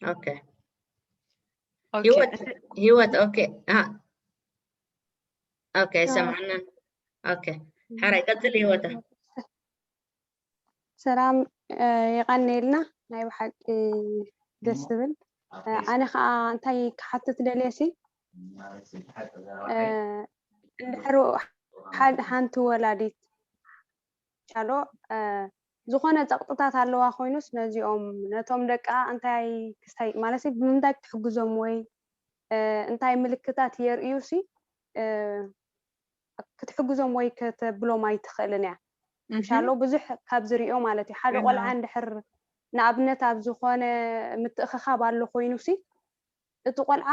ኦኬ። ኦኬ። ህይወት፣ ህይወት፣ ኦኬ። ኣህ። ኦኬ፣ ሰማዕና። ኦኬ። ሓራይ ቀጽል ህይወታ። ሰላም የቐንየልና። ናይ ብሓቂ ደስ ዝብል። ኣነ ከዓ እንታይ ክሓትት ደልየ ሲ፣ እንድሕር ሓንቲ ወላዲት ቻሎ ዝኾነ ጸቕጥታት ኣለዋ ኮይኑስ፣ ነዚኦም ነቶም ደቃ እንታይ ክስታይ ማለት ብምንታይ ክትሕግዞም ወይ እንታይ ምልክታት የርእዩ ሲ፣ ክትሕግዞም ወይ ከተብሎም ኣይትኽእልን እያ። ምሻሎ ብዙሕ ካብ ዝሪኦ ማለት እዩ። ሓደ ቆልዓ እንድሕር ንኣብነት ኣብ ዝኾነ ምትእኽኻብ ኣሎ ኮይኑ ሲ እቲ ቆልዓ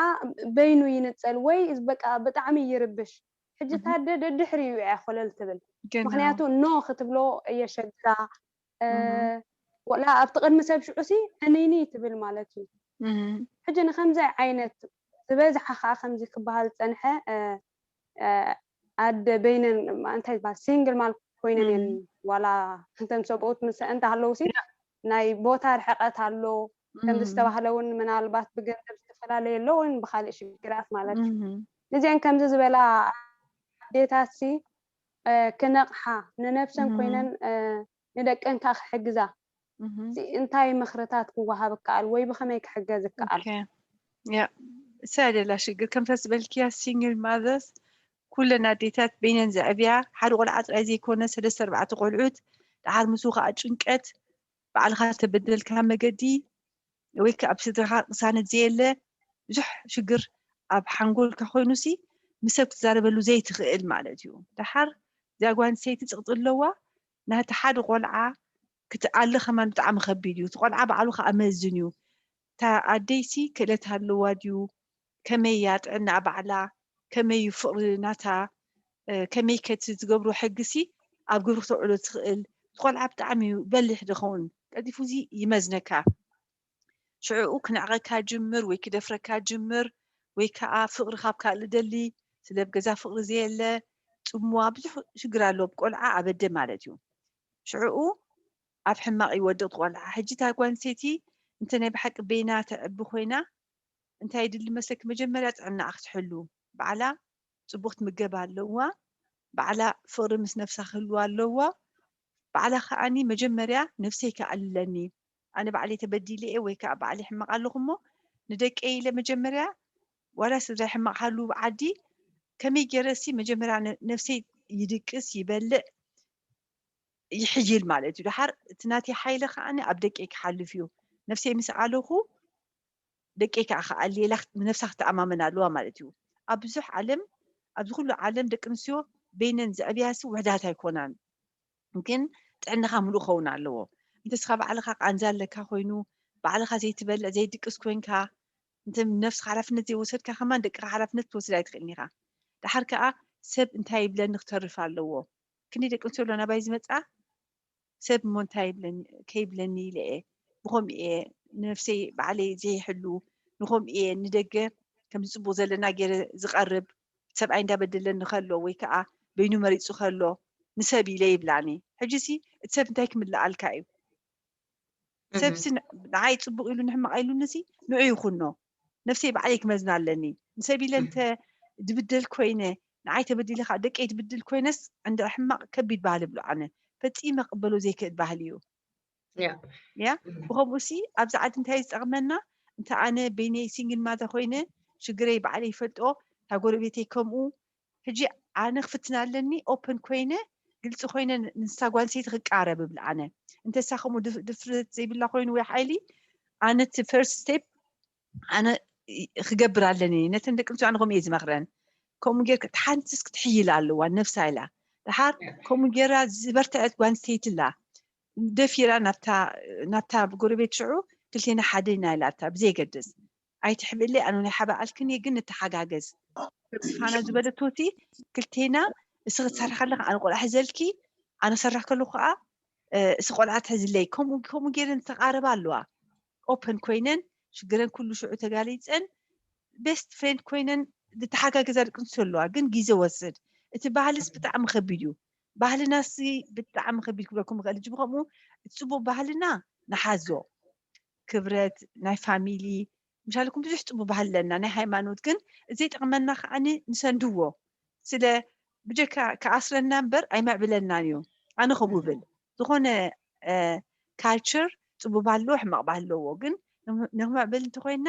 በይኑ ይንጸል ወይ በቃ ብጣዕሚ ይርብሽ። ሕጂ ታደ ደድሕሪኡ እያ ኮለል ትብል። ምክንያቱ ኖ ክትብሎ የሸግራ። ወላ ኣብቲ ቅድሚ ሰብ ሽዑ ሲ ዕንይንይ ትብል ማለት እዩ። ሕጂ ንከምዚ ዓይነት ዝበዝሓ ከዓ ከምዚ ክበሃል ዝጸንሐ ኣደ በይነን እንታይ ዝበሃል ሲንግል ማል ኮይነን እየን ዋላ እንተን ሰብኡት ምስ እንተሃለዉ ሲ ናይ ቦታ ርሕቀት ኣሎ ከምዚ ዝተባህለ እውን ምናልባት ብገንዘብ ዝተፈላለየ ኣሎ እውን ብካሊእ ሽግራት ማለት እዩ። እዚአን ከምዚ ዝበላ ኣዴታት ሲ ክነቕሓ ንነብሰን ኮይነን ንደቀን ከዓ ክሕግዛ እንታይ ምኽርታት ክወሃብ ይከኣል ወይ ብኸመይ ክሕገዝ ይከኣል? እሳ ደላ ሽግር ከምታ ዝበልክያ ሲንግል ማዘርስ ኩለን ኣዴታት በይነን ዘዕብያ ሓደ ቆልዓ ጥራይ ዘይኮነ ሰለስተ ኣርባዕተ ቆልዑት ደሓር ምስኡ ከዓ ጭንቀት ባዕልኻ ዝተበደልካ መገዲ ወይ ከዓ ኣብ ስድራኻ ቅሳነት ዘየለ ብዙሕ ሽግር ኣብ ሓንጎልካ ኮይኑ ሲ ምስ ሰብ ክትዛረበሉ ዘይትኽእል ማለት እዩ። ደሓር እዚኣ ጓል ኣንስተይቲ ፅቕጢ ኣለዋ ናቲ ሓደ ቆልዓ ክትኣሊ ከማን ብጣዕሚ ከቢድ እዩ። እቲ ቆልዓ ባዕሉ ከዓ መዝን እዩ። እታ ኣደይሲ ክእለት ኣለዋ ድዩ? ከመይ እያ ጥዕና ባዕላ? ከመይ እዩ ፍቕሪ ናታ? ከመይ ከቲ ዝገብሮ ሕግሲ ኣብ ግብሪ ክተውዕሎ ትኽእል? እቲ ቆልዓ ብጣዕሚ እዩ በሊሕ ድኸውን ቀልጢፉ እዚ ይመዝነካ። ሽዕኡ ክነዕቐካ ጅምር ወይ ክደፍረካ ጅምር ወይ ከዓ ፍቕሪ ካብ ካልእ ደሊ ስለ ኣብ ገዛ ፍቕሪ ዘየለ ጽምዋ ብዙሕ ሽግር ኣለዎ ብቆልዓ ኣበደ ማለት እዩ። ሽዕኡ ኣብ ሕማቕ ይወድቕ ቆልዓ። ሕጂ እታ ጓል ኣንስተይቲ እንተ ናይ ብሓቂ በይና ተዕቢ ኮይና እንታይ ይድሊ መስለኪ? መጀመርያ ጥዕናኣ ክትሕሉ ባዕላ ጽቡቕ ክትምገብ ኣለዋ። ባዕላ ፍቕሪ ምስ ነብሳ ክህልዋ ኣለዋ። ባዕላ ከዓኒ መጀመርያ ነብሰይ ክኣልለኒ ኣነ ባዕለይ ተበዲለ እየ ወይ ከዓ ባዕለይ ሕማቕ ኣለኹ እሞ ንደቀይ ኢለ መጀመርያ ዋላ ስድራይ ሕማቕ ሃልዉ ዓዲ ከመይ ገይረ ሲ መጀመርያ ነብሰይ ይድቅስ ይበልዕ ይሕይል ማለት እዩ። ደሓር እቲ ናተይ ሓይለ ከዓኒ ኣብ ደቀይ ክሓልፍ እዩ። ነብሰይ ምስ ኣለኹ ደቀይ ከዓ ክኣልየላ ንነብሳ ክትተኣማመን ኣለዋ ማለት እዩ። ኣብ ብዙሕ ዓለም ኣብዚ ኩሉ ዓለም ደቂ ኣንስትዮ በይነን ዘዕብያሲ ውሕዳት ኣይኮናን። ግን ጥዕናኻ ምሉእ ክኸውን ኣለዎ። እንተ እስኻ ባዕልኻ ቃንዛ ኣለካ ኮይኑ ባዕልኻ ዘይትበልዕ ዘይድቅስ ኮንካ እንተ ነብስኻ ሓላፍነት ዘይወሰድካ ከማን ደቅኻ ሓላፍነት ክትወስድ ኣይትኽእልን ኢኻ። ደሓር ከዓ ሰብ እንታይ ይብለኒ ክተርፍ ኣለዎ። ክንደይ ደቂ ኣንስትዮ ኣሎ ናባይ ዝመፃ ሰብ እሞ እንታይ ይብለኒ ከይብለኒ ኢለ እየ ብኸምኡ እየ ንነብሰይ ባዕለይ ዘይሕሉ ንኸምኡ እየ ንደገ ከምዚ ፅቡቅ ዘለና ገይረ ዝቀርብ ሰብኣይ እንዳበደለኒ ከሎ ወይ ከዓ በይኑ መሪፁ ከሎ ንሰብ ኢለ ይብላኒ። ሕጂ ሲ እቲ ሰብ እንታይ ክምልኣልካ እዩ? ሰብሲ ንዓይ ፅቡቅ ኢሉ ንሕማቅ ኢሉኒ ሲ ንዑ ይኹኖ ነብሰይ ባዕለይ ክመዝና ኣለኒ። ንሰብ ኢለ እንተ ድብደል ኮይነ ንዓይ ተበዲለ ከዓ ደቀይ ድብድል ኮይነስ ዕንደ ሕማቅ ከቢድ ባህሊ ብሎ ኣነ ፈፂመ ክቅበሎ ዘይክእል ባህሊ እዩ። ያ ብኸምኡ ሲ ኣብዚ ዓዲ እንታይ ዝጠቅመና እንተ ኣነ በይነይ ሲንግል ማዘር ኮይነ ሽግረይ ባዕለይ ይፈልጦ እታ ጎረቤተይ ከምኡ ሕጂ ኣነ ክፍትን ኣለኒ ኦፕን ኮይነ ግልፂ ኮይነ ንሳ ጓል ኣንስተይቲ ክቃረብ እብል ኣነ እንተሳ ከምኡ ድፍረት ዘይብላ ኮይኑ ወይ ሓይሊ ኣነ እቲ ፈርስት ስቴፕ ኣነ ክገብር ኣለኒ ነተን ደቂ ኣንስትዮ ኣነ ከምኡ እየ ዝመኽረን ከምኡ ጌር ሓንትስ ክትሕይል ኣለዋ ነብሳ ኢላ ደሓር ከምኡ ጌራ ዝበርትዐት ጓል ኣንስተይቲ ኣላ ደፊራ ናብታ ጎረቤት ሽዑ ክልቴና ሓደ ኢና ኢላታ ብዘይገድስ ኣይትሕብእለይ ኣነ ናይ ሓበኣልክን እየ ግን ንተሓጋገዝ ፋና ዝበለቶቲ ክልቴና እስ ክትሰርሕ ከለካ ኣነ ቆልዓ ሕዘልኪ ኣነ ክሰርሕ ከለኩ ከዓ እስ ቆልዓ ትሕዝለይ ከምኡ ገይረን ዝተቃረባ ኣለዋ ኦፐን ኮይነን ሽግረን ኩሉ ሽዑ ተጋሊፀን ቤስት ፍሬንድ ኮይነን ዝተሓጋገዛ ደቂ ኣንስትዮ ኣለዋ ግን ግዜ ወስድ እቲ ባህልስ ብጣዕሚ ከቢድ እዩ ባህልና ሲ ብጣዕሚ ከቢድ ክብለኩም ይኽእል እጅ ብከምኡ እቲ ፅቡቅ ባህልና ንሓዞ ክብረት ናይ ፋሚሊ ምሻልኩም ብዙሕ ፅቡቅ ባህሊ ኣለና ናይ ሃይማኖት ግን ዘይጠቅመና ከዓኒ ንሰንድዎ ስለ ብጀካ ክኣስረና እምበር ኣይመዕብለናን እዩ ኣነ ከምኡ ብል ዝኾነ ካልቸር ፅቡቅ ባህሊ ኣለዎ ሕማቅ ባህሊ ኣለዎ ግን ንክመዕብል እንተኮይንና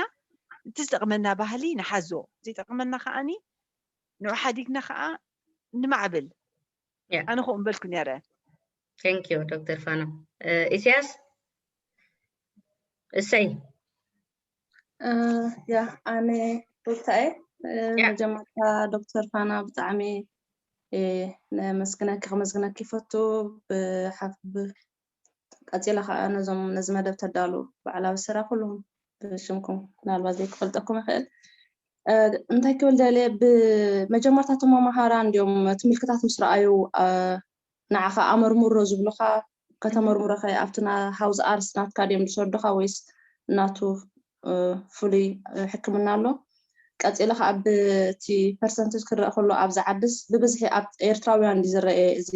እቲ ዝጠቅመና ባህሊ ንሓዞ ዘይጠቅመና ከዓኒ ንዑ ሓዲግና ከዓ ንማዕብል ኣነ ከምኡ በልኩ ነረ thank you ዶክተር ፋና ኢሳያስ እሰይ ያ ኣነ ሩታየ መጀመርታ ዶክተር ፋና ብጣዕሚ ነመስግነኪ፣ ከመስግነኪ ይፈቱ። ብሓፍ-፣ ብ-፣ ቀጺለ ከዓ ነዞም፣ ነዚ መደብ ተዳሉ በዓል ኣበሰራ ኩሉም ብሽምኩም ምናልባት ዘይክፈልጠኩም ይኽእል። እ፣ እንታይ ክብል ደልየ፣ ብመጀመርታ እቶም መማሃራን እንዲኦም እቲ ምልክታት ምስ ረኣዩ፣ እ፣ ንዓኻ ኣመርምሮ ዝብሉኻ፣ ከተመርምሮ ከ ኣብቲ ና-፣ ሃውዝ ኣርስ ናትካ ድዮም ዝሰዱኻ ወይስ ናቱ፣ እ፣ ፍሉይ፣ እ፣ ሕክምና ኣሎ? ቀጺለ ከዓ ብቲ ፐርሰንቴጅ ክረአ ከሎ ኣብዚ ዓድስ ብብዝሒ ኣብ ኤርትራውያን ድዩ ዝረአ እዚ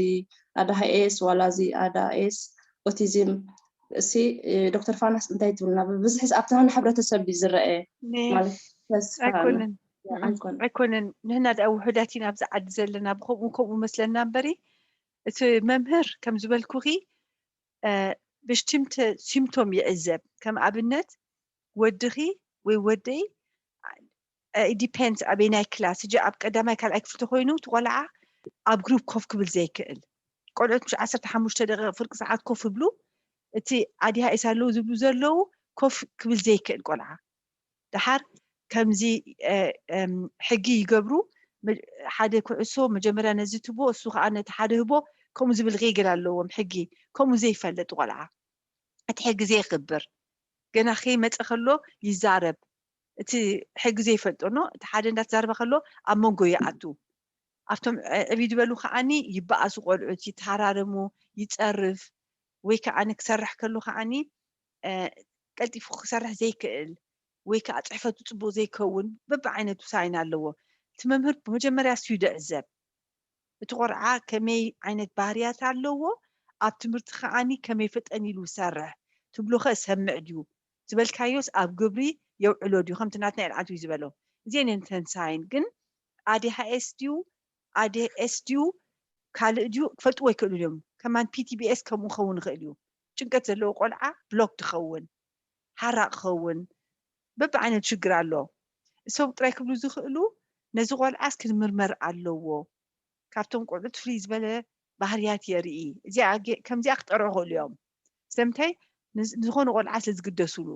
ኣዳሃኤስ ዋላ እዚ ኣዳኤስ ኦቲዝም? እሲ፣ እ፣ ዶክተር ፋናስ እንታይ ትብልና? ብብዝሒ ኣብቲ ናና ሕብረተሰብ ድዩ ዝረአ? ነ-፣ ማለት ተስፋ ኣሎ? ኣይኮነን። ኣይኮነን። ኣይኮነን። ንሕና ደኣ ውሑዳት ኢና ኣብዚ ዓዲ ዘለና፣ ብከምኡ ከምኡ መስለና እምበሪ፣ እቲ መምህር ከም ዝበልኩኺ፣ እ፣ ብሽቲምተ-፣ ሲምቶም ይዕዘብ። ከም ኣብነት ወድኺ ወይ ወደይ፣ እ፣ ዲፔንድስ ኣበይናይ ክላስ። ሕጂ ኣብ ቀዳማይ ካልኣይ ክፍሊ ተኮይኑ እቲ ቆልዓ ኣብ ግሩፕ ኮፍ ክብል ዘይክእል። ቆልዑት ምሽ ዓሰርተ ሓሙሽተ ደቂቕ ፍርቂ ሰዓት ኮፍ ይብሉ። እቲ ኣዲሃ ኤስ ኣለዉ ዝብሉ ዘለዉ ኮፍ ክብል ዘይክእል ቆልዓ። ደሓር ከምዚ፣ እ፣ እም፣ ሕጊ ይገብሩ። መ-፣ ሓደ ኩዕሶ መጀመርያ ነዚ ትቦ፣ እሱ ከዓ ነቲ ሓደ ህቦ፣ ከምኡ ዝብል ሬግል ኣለዎም ሕጊ። ከምኡ ዘይፈልጥ ቆልዓ፣ እቲ ሕጊ ዘየኽብር፣ ገና ከይመጸ ከሎ ይዛረብ። እቲ ሕጊ ዘይፈልጦ ኖ፣ እቲ ሓደ እንዳተዛረበ ከሎ ኣብ መንጎ ይኣቱ። ኣብቶም ዕ-፣ ዕብይ ዝበሉ ከዓኒ ይበኣሱ ቆልዑት፣ ይተሃራረሙ፣ ይጸርፍ፣ ወይ ከዓኒ ክሰርሕ ከሎ ከዓኒ፣ እ፣ ቀልጢፉ ክሰርሕ ዘይክእል፣ ወይ ከዓ ጽሕፈቱ ጽቡቕ ዘይከውን፣ በብዓይነቱ ሳይን ኣለዎ። እቲ መምህር ብመጀመርያ እሱ ይዕዘብ። እቲ ቆልዓ ከመይ ዓይነት ባህርያት ኣለዎ፣ ኣብ ትምህርቲ ከዓኒ ከመይ ፈጠን ኢሉ ይሰርሕ፣ ትብሎ ከ ሰምዕ ድዩ፣ ዝበልካዮስ ኣብ ግብሪ የውዕሎ ድዩ፣ ከምቲ ናትና ኤልዓንት እዩ ዝበሎ። እዚአን እየን ተን ሳይን። ግን ኣዲሃኤስ ድዩ፣ ኣዲኤስ ድዩ፣ ካልእ ድዩ፣ ክፈልጥዎ ይክእሉ እዮም። ከማን ፒ ቲ ቢ ኤስ ከምኡ ክኸውን ይኽእል እዩ። ጭንቀት ዘለዎ ቆልዓ ብሎክ ትኸውን፣ ሓራቕ ክኸውን፣ በብዓይነቱ ሽግር ኣሎ። እሶም ጥራይ ክብሉ ዝኽእሉ፣ ነዚ ቆልዓስ ክምርመር ኣለዎ። ካብቶም ቆልዑት ፍልይ ዝበለ ባህርያት የርኢ። እዚኣ ገ-፣ ከምዚኣ ክጠርዑ ይኽእሉ እዮም። ስለምንታይ? ንዝ-፣ ንዝኾነ ቆልዓ ስለ ዝግደሱሉ።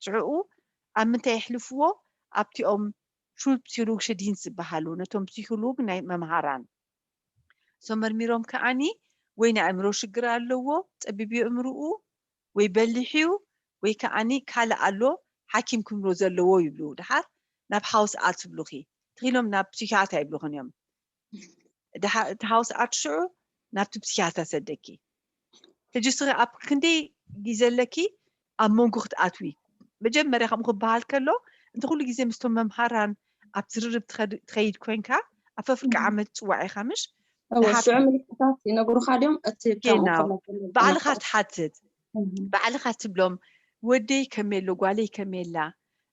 ሽዑ ኣብ ምንታይ የሕልፍዎ? ኣብቲኦም ሹል ፕሲሎግ ሸዲንስ ዝበሃሉ፣ ነቶም ፕሲኮሎግ ናይ መምሃራን። እሶም መርሚሮም ከዓኒ ወይ ናይ ኣእምሮ ሽግር ኣለዎ፣ ጸቢብ እዩ ኣእምርኡ፣ ወይ በሊሕ እዩ፣ ወይ ከዓኒ ካልእ ኣሎ፣ ሓኪም ክምሮ ዘለዎ ይብሉ። ደሓር ናብ ሃውስ ኣርት ይብሉኺ። ትኺሎም ናብ ፕሲኪያትራ ይብሉኽን እዮም። ደሓ-፣ እቲ ሃውስ ኣርት ሽዑ ናብቲ ፕሲኪያትራ ሰደኪ። ሕጂ እስኺ ኣብ ክንደይ ግዜ ኣለኪ ኣብ መንጎ ክትኣትዊ? መጀመርያ ከምኡ ክበሃል ከሎ፣ እንተ ኩሉ ግዜ ምስቶም መምሃራን ኣብ ዝርርብ ትኸድ-፣ ትኸይድ ኮይንካ፣ ኣብ ፈፍርቂ እም። ዓመት ጽዋዕ ኢኻ ምሽ? እወ፣ ደሓር ሽዑ ምልክታት ይነግሩኻ ድዮም? እቲ ከምኡ ጌና ከመልክት ባዕልኻ ከመልክት ትሓትት። እም። ባዕልኻ ትብሎም፣ "ወደይ ከመይ ኣሎ፣ ጓለይ ከመይ ኣላ?"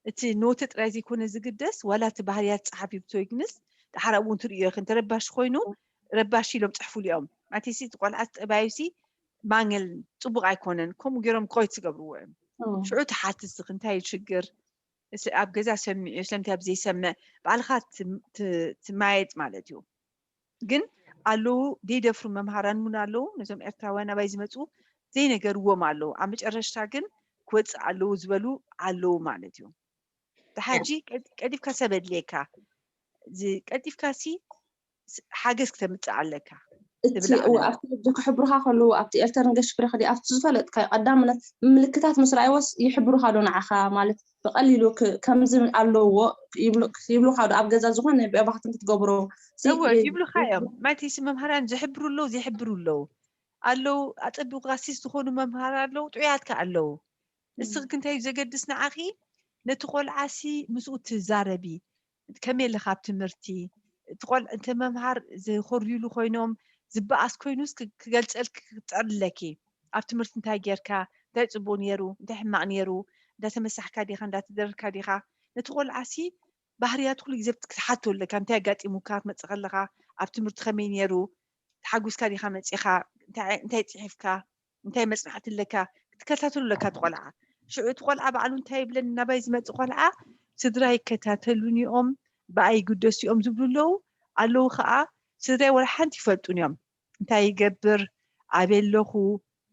እቲ ኖት ጥራይ ዘይኮነ ዝግደስ፣ ዋላ እቲ ባህርያት ጸሓፊ ብቶይግንስ፣ ደሓር ኣብኡ እንትርእዮ ኢኺ፣ እንተ ረባሺ ኮይኑ፣ ረባሺ ኢሎም ጽሕፉሉ እዮም። ማለት ሲ፣ እቲ ቆልዓ ጠባዩሲ ማንገል ጽቡቕ ኣይኮነን፣ ከምኡ ገይሮም ኮይት ዝገብርዎ እዮም። እወ። ሽዑ ትሓትት እስኺ፣ እንታይ እዩ ሽግር? እስ-፣ ኣብ ገዛ ሰሚዑ፣ ስለምንታይ ኣብ ዘይሰምዕ? ባዕልኻ ት-፣ ት-፣ ትማየጥ ማለት እዩ። ግን ኣለዉ፣ ዘይደፍሩ መምሃራን እውን ኣለዉ። ነዞም ኤርትራውያን ኣባይ ዝመጹ ዘይነገርዎም ኣለዉ። ኣብ መጨረሽታ ግን ክወጽእ ኣለዉ ዝበሉ ኣለዉ ማለት እዩ። ድሓጂ ቀጥ-፣ ቀልጢፍካ ሰብ ኣድልየካ። ዝ-፣ ቀልጢፍካ ሲ ስ-፣ ሓገዝ ክተምጽእ ኣለካ። እቲ ትብል እወ፣ ኣነ። ኣብቲ ሕጂ ክሕብሩኻ ከለዉ፣ ኣብቲ ኤልተርን ገሽ ፍረ ክዲ ኣብቲ ዝፈለጥካዮ ቀዳምነት ምልክታት ምስ ረኣይዎስ ይሕብሩኻ ዶ ንዓኻ? ማለት ብቐሊሉ ክ-፣ ከምዚ ኣለዎ ይብሉ-፣ ይብሉኻ ዶ? ኣብ ገዛ ዝኾነ ብዕባኽትን ክትገብሮ ሲ-፣ እወ፣ እ፣ ይብሉኻ እዮም። ማለት ሲ መምሃራን ዝሕብሩ ኣለዉ፣ ዘይሕብሩ ኣለዉ። ኣለዉ፣ ኣጸቢቑ ኣሲስት ዝኾኑ መምሃር ኣለዉ፣ ጥዑያት ከ ኣለዉ። እስኺ እንታይ እዩ ዘገድስ ንዓኺ? ነቲ ቆልዓሲ ምስኡ ትዛረቢ። ከመይ ኣለኻ ኣብ ትምህርቲ? እቲ ቆል-፣ እንተ መምሃር ዝኾርዩሉ ኮይኖም፣ ዝበኣስ ኮይኑስ ክ-፣ ክገልጸልኪ ክጸርለኪ። ኣብ ትምህርቲ እንታይ ጌርካ? እንታይ ጽቡቕ ነይሩ? እንታይ ሕማቕ ነይሩ? እንዳተመሳሕካ ዲኻ? እንዳተደረርካ ዲኻ? ነቲ ቆልዓሲ ባህርያት ኩሉ ግዜ ክትሓቶ ኣለካ። እንታይ ኣጋጢሙካ ክትመጽእ ከለኻ? ኣብ ትምህርቲ ከመይ ነይሩ? ተሓጒስካ ዲኻ መጺኻ? እንታይ፣ እንታይ ጽሒፍካ? እንታይ መጽናዕቲ ኣለካ? ክትከታተሎ ኣለካ እቲ ቆልዓ። ሽዑ እቲ ቆልዓ ባዕሉ እንታይ ይብለኒ፣ ናባይ ዝመጽእ ቆልዓ፣ "ስድራ ይከታተሉኒ እዮም፣ ብኣይ ይግደሱ እዮም" ዝብሉ ኣለዉ። ኣለዉ ኸኣ፣ ስድራይ ወላ ሓንቲ ይፈልጡን እዮም። እንታይ ይገብር፣ ኣበይ ኣለኹ፣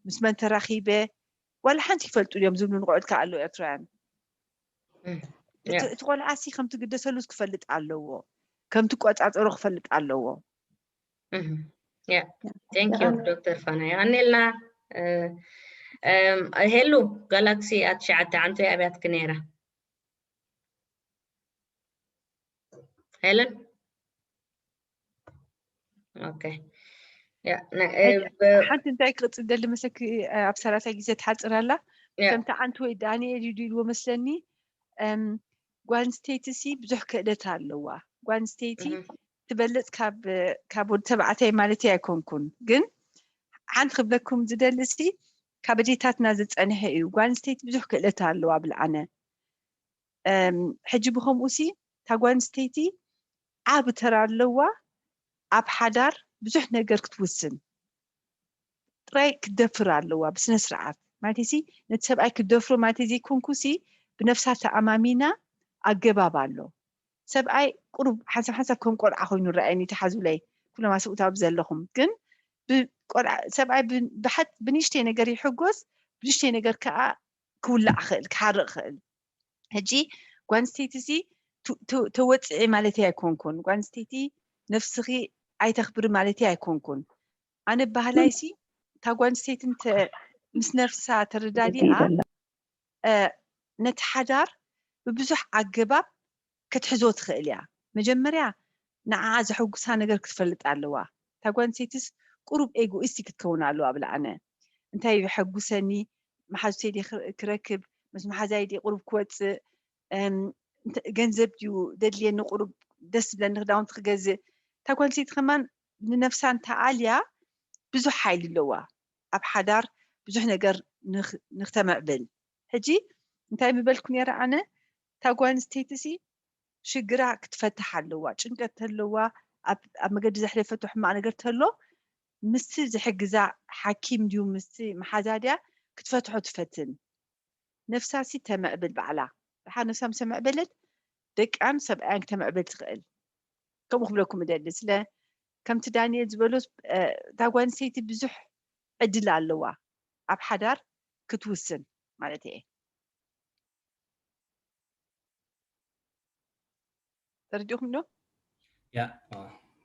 ምስ መን ተራኺበ፣ ዋላ ሓንቲ ይፈልጡን እዮም ዝብሉ ንቆልዑት ከኣ ኣለዉ ኤርትራውያን። እም፣ እቲ፣ ያ። እቲ ቆልዓሲ ከም ትግደሰሉስ ክፈልጥ ኣለዎ፣ ከም ትቆጻጸሮ ክፈልጥ ኣለዎ። እህ፣ ያ፣ thank you ዶክተር ፋና። የቐኔልና። እ፣ እም፣ ሄሉ ጋላክሲ ኣትሽዓተ ዓንቱ ኣብያትክ ነይራ? ሄለን? ኦኬ። ያ፣ ና-፣ እ፣ ሕጂ ብ-፣ ሓንቲ እንታይ ክቕጽል ደሊ መሰኪ፣ እ፣ ኣብ ሰላሳ ግዜ ትሓጽር ኣላ። ያ። ከምቲ ዓንቱ ወይ ዳንኤል እዩ ኢልዎ መስለኒ። እም፣ ጓል ኣንስተይቲ ሲ ብዙሕ ክእለት ኣለዋ። ጓል ኣንስተይቲ እህ። ትበልጽ ካብ፣ ካብ ወዲ ተባዕታይ ማለተይ ኣይኮንኩን። ግን ሓንቲ ክብለኩም ዝደሊ ሲ ካብ ኣዴታትና ዝጸንሐ እዩ። ጓል ኣንስተይቲ ብዙሕ ክእለት ኣለዋ ብልዓነ። እም፣ ሕጂ ብኸምኡ ሲ እታ ጓል ኣንስተይቲ ዓቢ ተራ ኣለዋ። ኣብ ሓዳር ብዙሕ ነገር ክትውስን ጥራይ ክትደፍር ኣለዋ ብስነ ስርዓት። ማለት ሲ ነቲ ሰብኣይ ክትደፍሮ ማለት ዘይኮንኩ ሲ ብነፍሳ ተኣማሚና ኣገባብ ኣሎ። ሰብኣይ ቁሩብ ሓንሳብ ሓንሳብ ከም ቆልዓ ኮይኑ ረኣየኒ ተሓዙለይ ኩሎም ኣስብኡት ኣብ ዘለኹም። ግን ብቆልዓ ሰብኣይ ብ-፣ ብሓት-፣ ብንእሽተይ ነገር ይሕጎስ፣ ብንእሽተይ ነገር ከኣ ክውላዕ ክእል፣ ክሓርቕ ክእል። ሕጂ ጓል ኣንስተይቲ ሲ ቱ-፣ ቱ-፣ ተወጽዒ ማለተይ ኣይኮንኩን። ጓል ኣንስተይቲ ነፍስኺ ኣይተኽብሪ ማለተይ ኣይኮንኩን። ኣነ ባህላይሲ እታ ጓል ኣንስተይቲ እንተ ምስ ነፍሳ ተረዳዲኣ፣ እ፣ ነቲ ሓዳር ብብዙሕ ኣገባብ ክትሕዞ ትኽእል እያ። መጀመርያ ንዓኣ ዘሐጉሳ ነገር ክትፈልጥ ኣለዋ። እታ ጓል ኣንስተይትስ ቁሩብ ኤጎኢስቲ ክትከውን ኣለዋ ብለኣነ። እንታይ እዩ የሐጉሰኒ? መሓዙተይ ድየ ክረ-፣ ክረክብ? ምስ መሓዛይ ድየ ቁሩብ ክወጽእ? እም፣ እንተ-፣ ገንዘብ ድዩ ደድልየኒ ቁሩብ ደስ ዝብለኒ ክዳውንቲ ክገዝእ? እታ ጓል ኣንስተይቲ ከማን ንነፍሳ እንተኣልያ ብዙሕ ሓይሊ ኣለዋ። ኣብ ሓዳር ብዙሕ ነገር ንኽ-፣ ንኽተመዕብል። ሕጂ እንታይ ምበልኩ ነይረ ኣነ? እታ ጓል ኣንስተይቲ ሲ ሽግራ ክትፈትሕ ኣለዋ። ጭንቀት ተለዋ፣ ኣብ፣ ኣብ መገዲ ዘሕለፈቶ ሕማቕ ነገር ተሎ፣ ምስቲ ዝሕግዛ ሓኪም ድዩ ምስቲ መሓዛ ድያ ክትፈትሖ ትፈትን። ነፍሳ ሲ ተመዕብል ባዕላ። ደሓር ነፍሳ ምስ ተመዕበለት፣ ደቃን ሰብኣያን ክተመዕብል ትኽእል። ከምኡ ክብለኩም እደሊ። ስለ ከምቲ ዳንኤል ዝበሎ፣ እ፣ እታ ጓል ኣንስተይቲ ብዙሕ ዕድል ኣለዋ ኣብ ሓዳር ክትውስን ማለት እየ። ተረዲእኹም ዶ? ያ፣ ኦ፣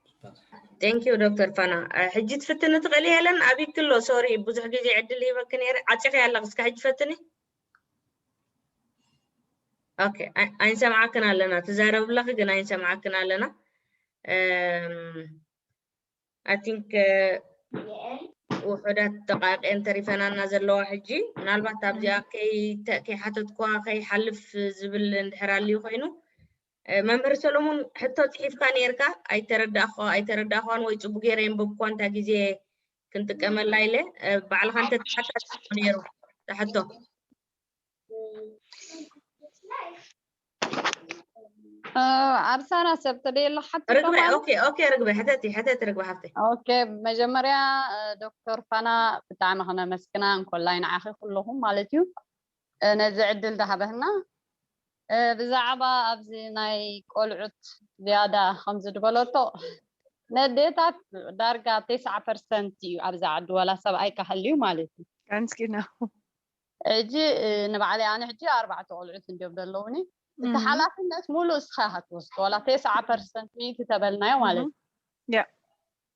ጽቡቅ። Thank you ዶክተር ፋና። እ፣ ሕጂ ትፍትኒ ትኽእሊ ሄለን? ኣቢክሎ፣ ሶሪ፣ ብዙሕ ግዜ ዕድል ሂበኪ ነይረ። ዓጺኺ ኣለኺ፣ እስከ ሕጂ ፈትኒ። ኦኬ፣ ኣይ-፣ ኣይንሰምዓክን ኣለና። ትዛረቢ ኣለኺ ግን ኣይንሰምዓክን ኣለና። እም፣ I think፣ እ፣ ውሑዳት ደቃይቅ እየን ተሪፈናና ዘለዋ ሕጂ። ምናልባት ኣብዚኣ ከይ-፣ ተ-፣ ከይሓተትኩዋ ከይሓልፍ ዝብል እንድሕር ኣልዩ ኮይኑ፣ እ፣ መምህር ሰሎሞን፣ ሕቶ ጽሒፍካ ነይርካ፣ ኣይተረዳእኳ-፣ ኣይተረዳእኳን ወይ ጽቡቅ ገይረ የንበብኳ፣ እንታ ግዜ ክንጥቀመላ ኢለ፣ እ፣ ባዕልኻ እንተተሓታቲትዎ ነይሩ፣ እታ ሕቶ። እ፣ ኣብ ሳራ ሰብ ተደየሎ ሓቶ ርግበ፣ ከማን? ኦኬ፣ ኦኬ፣ ርግበ፣ ሕተቲ፣ ሕተቲ፣ ርግበ ሓፍተይ። ኦኬ፣ መጀመርያ፣ እ፣ ዶክተር ፋና ብጣዕሚ ከነመስግና፣ እንኮላይ ንዓኺ ኩለኹም ማለት እዩ፣ እ፣ ነዚ ዕድል ዝሃበህና። እ፣ ብዛዕባ ኣብዚ ናይ ቆልዑት ዝያዳ ከምዚ ዝበለቶ፣ ነዴታት ዳርጋ ተስዓ ፐርሰንት እዩ ኣብዛ ዓዲ፣ ዋላ ሰብኣይ ክሃልዩ ማለት እዩ። Ganska genau. ሕጂ፣ እ፣ ንባዕለይ ኣነ ሕጂ ኣርባዕተ ቆልዑት እንድዮም ዘለውኒ። እቲ እም። ሓላፍነት ሙሉእ እስኻ ኢኻ ትወስዶ፣ ዋላ ተስዓ ፐርሰንት ሚእቲ ተበልናዮ ማለት እም። እዩ። ያ።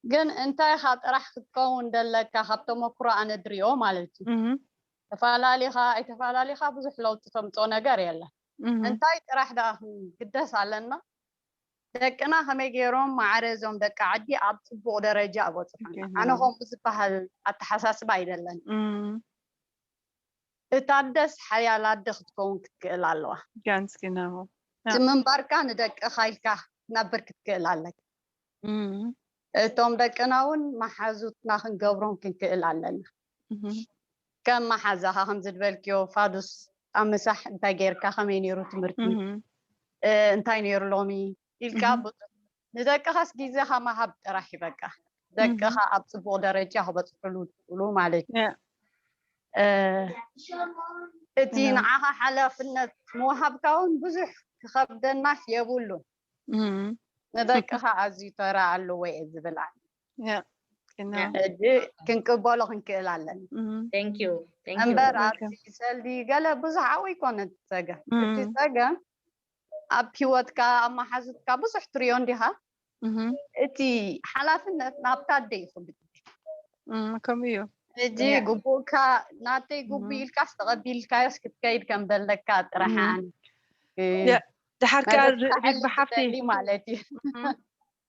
ግን እንታይ ኢኻ ጥራሕ ክትከውን ደለካ ካብ ተመክሮ ኣነ ድሪኦ ማለት እዩ። እም። ተፈላለኻ ኣይተፈላለኻ ብዙሕ ለውጢ ተምፅኦ ነገር የለን። እም። እንታይ ጥራሕ ደኣ ክንግደስ ኣለና? ደቅና ከመይ ገይሮም ማዕረ እዞም ደቂ ዓዲ ኣብ ፅቡቕ ደረጃ በፅሑና? ገና። ኣነ ከምኡ ዝበሃል ኣተሓሳስባ ኣይደለን። እም። እታ ኣደስ ሓያል ኣደ ክትከውን ክትክእል ኣለዋ። Ganz genau. እቲ ምንባርካ ንደቅኻ ኢልካ ክትነብር ክትክእል ኣለካ። እም። እቶም ደቅና እውን መሓዙትና ክንገብሮም ክንክእል ኣለና። እም። ከም መሓዛኻ ከምዚ ዝበልክዮ ፋዱስ ኣብ ምሳሕ እንታይ ገይርካ፣ ከመይ ነይሩ ትምህርቲ፣ እም። እ፣ እንታይ ነይሩ ሎሚ ኢልካ እም። ብዙሕ ንደቅኻስ ግዜኻ ምሃብ ጥራሕ እዩ በቃ። ደቅኻ ኣብ ፅቡቕ ደረጃ ክበፅሑሉ ትኽእሉ ማለት እዩ። ያ። እ፣ እቲ እም። ንዓኻ ሓላፍነት ምውሃብካ እውን ብዙሕ ክኸብደናስ የብሉን። እም። ንደቅኻ ኣዝዩ ተራ ኣለዎ እየ ዝብል ኣነ። ያ። Genau. ሕጂ ክንቅበሎ ክንክእል ኣለና። እም። Thank you፣ thank you። እምበር Welcome. ኣብዚ ሰልዲ ገለ ብዙሕ ኣብኡ ኣይኮነን እቲ ጸገም። እቲ እም። ጸገም ኣብ ህይወትካ፣ ኣብ መሓዙትካ ብዙሕ ትሪኦ እንዲኻ፣ እቲ ሓላፍነት ናብታ ኣደ እዩ ኩሉ ግዜ። ከምኡ እዩ። ሕጂ ግቡእካ ናተይ ግቡእ ኢልካስ ተቐቢልካዮስ ክትከይድ ከም ዘለካ ጥራሕ። ድሓር ከዓ ርግቢ ሓፍተይ ማለት እዩ።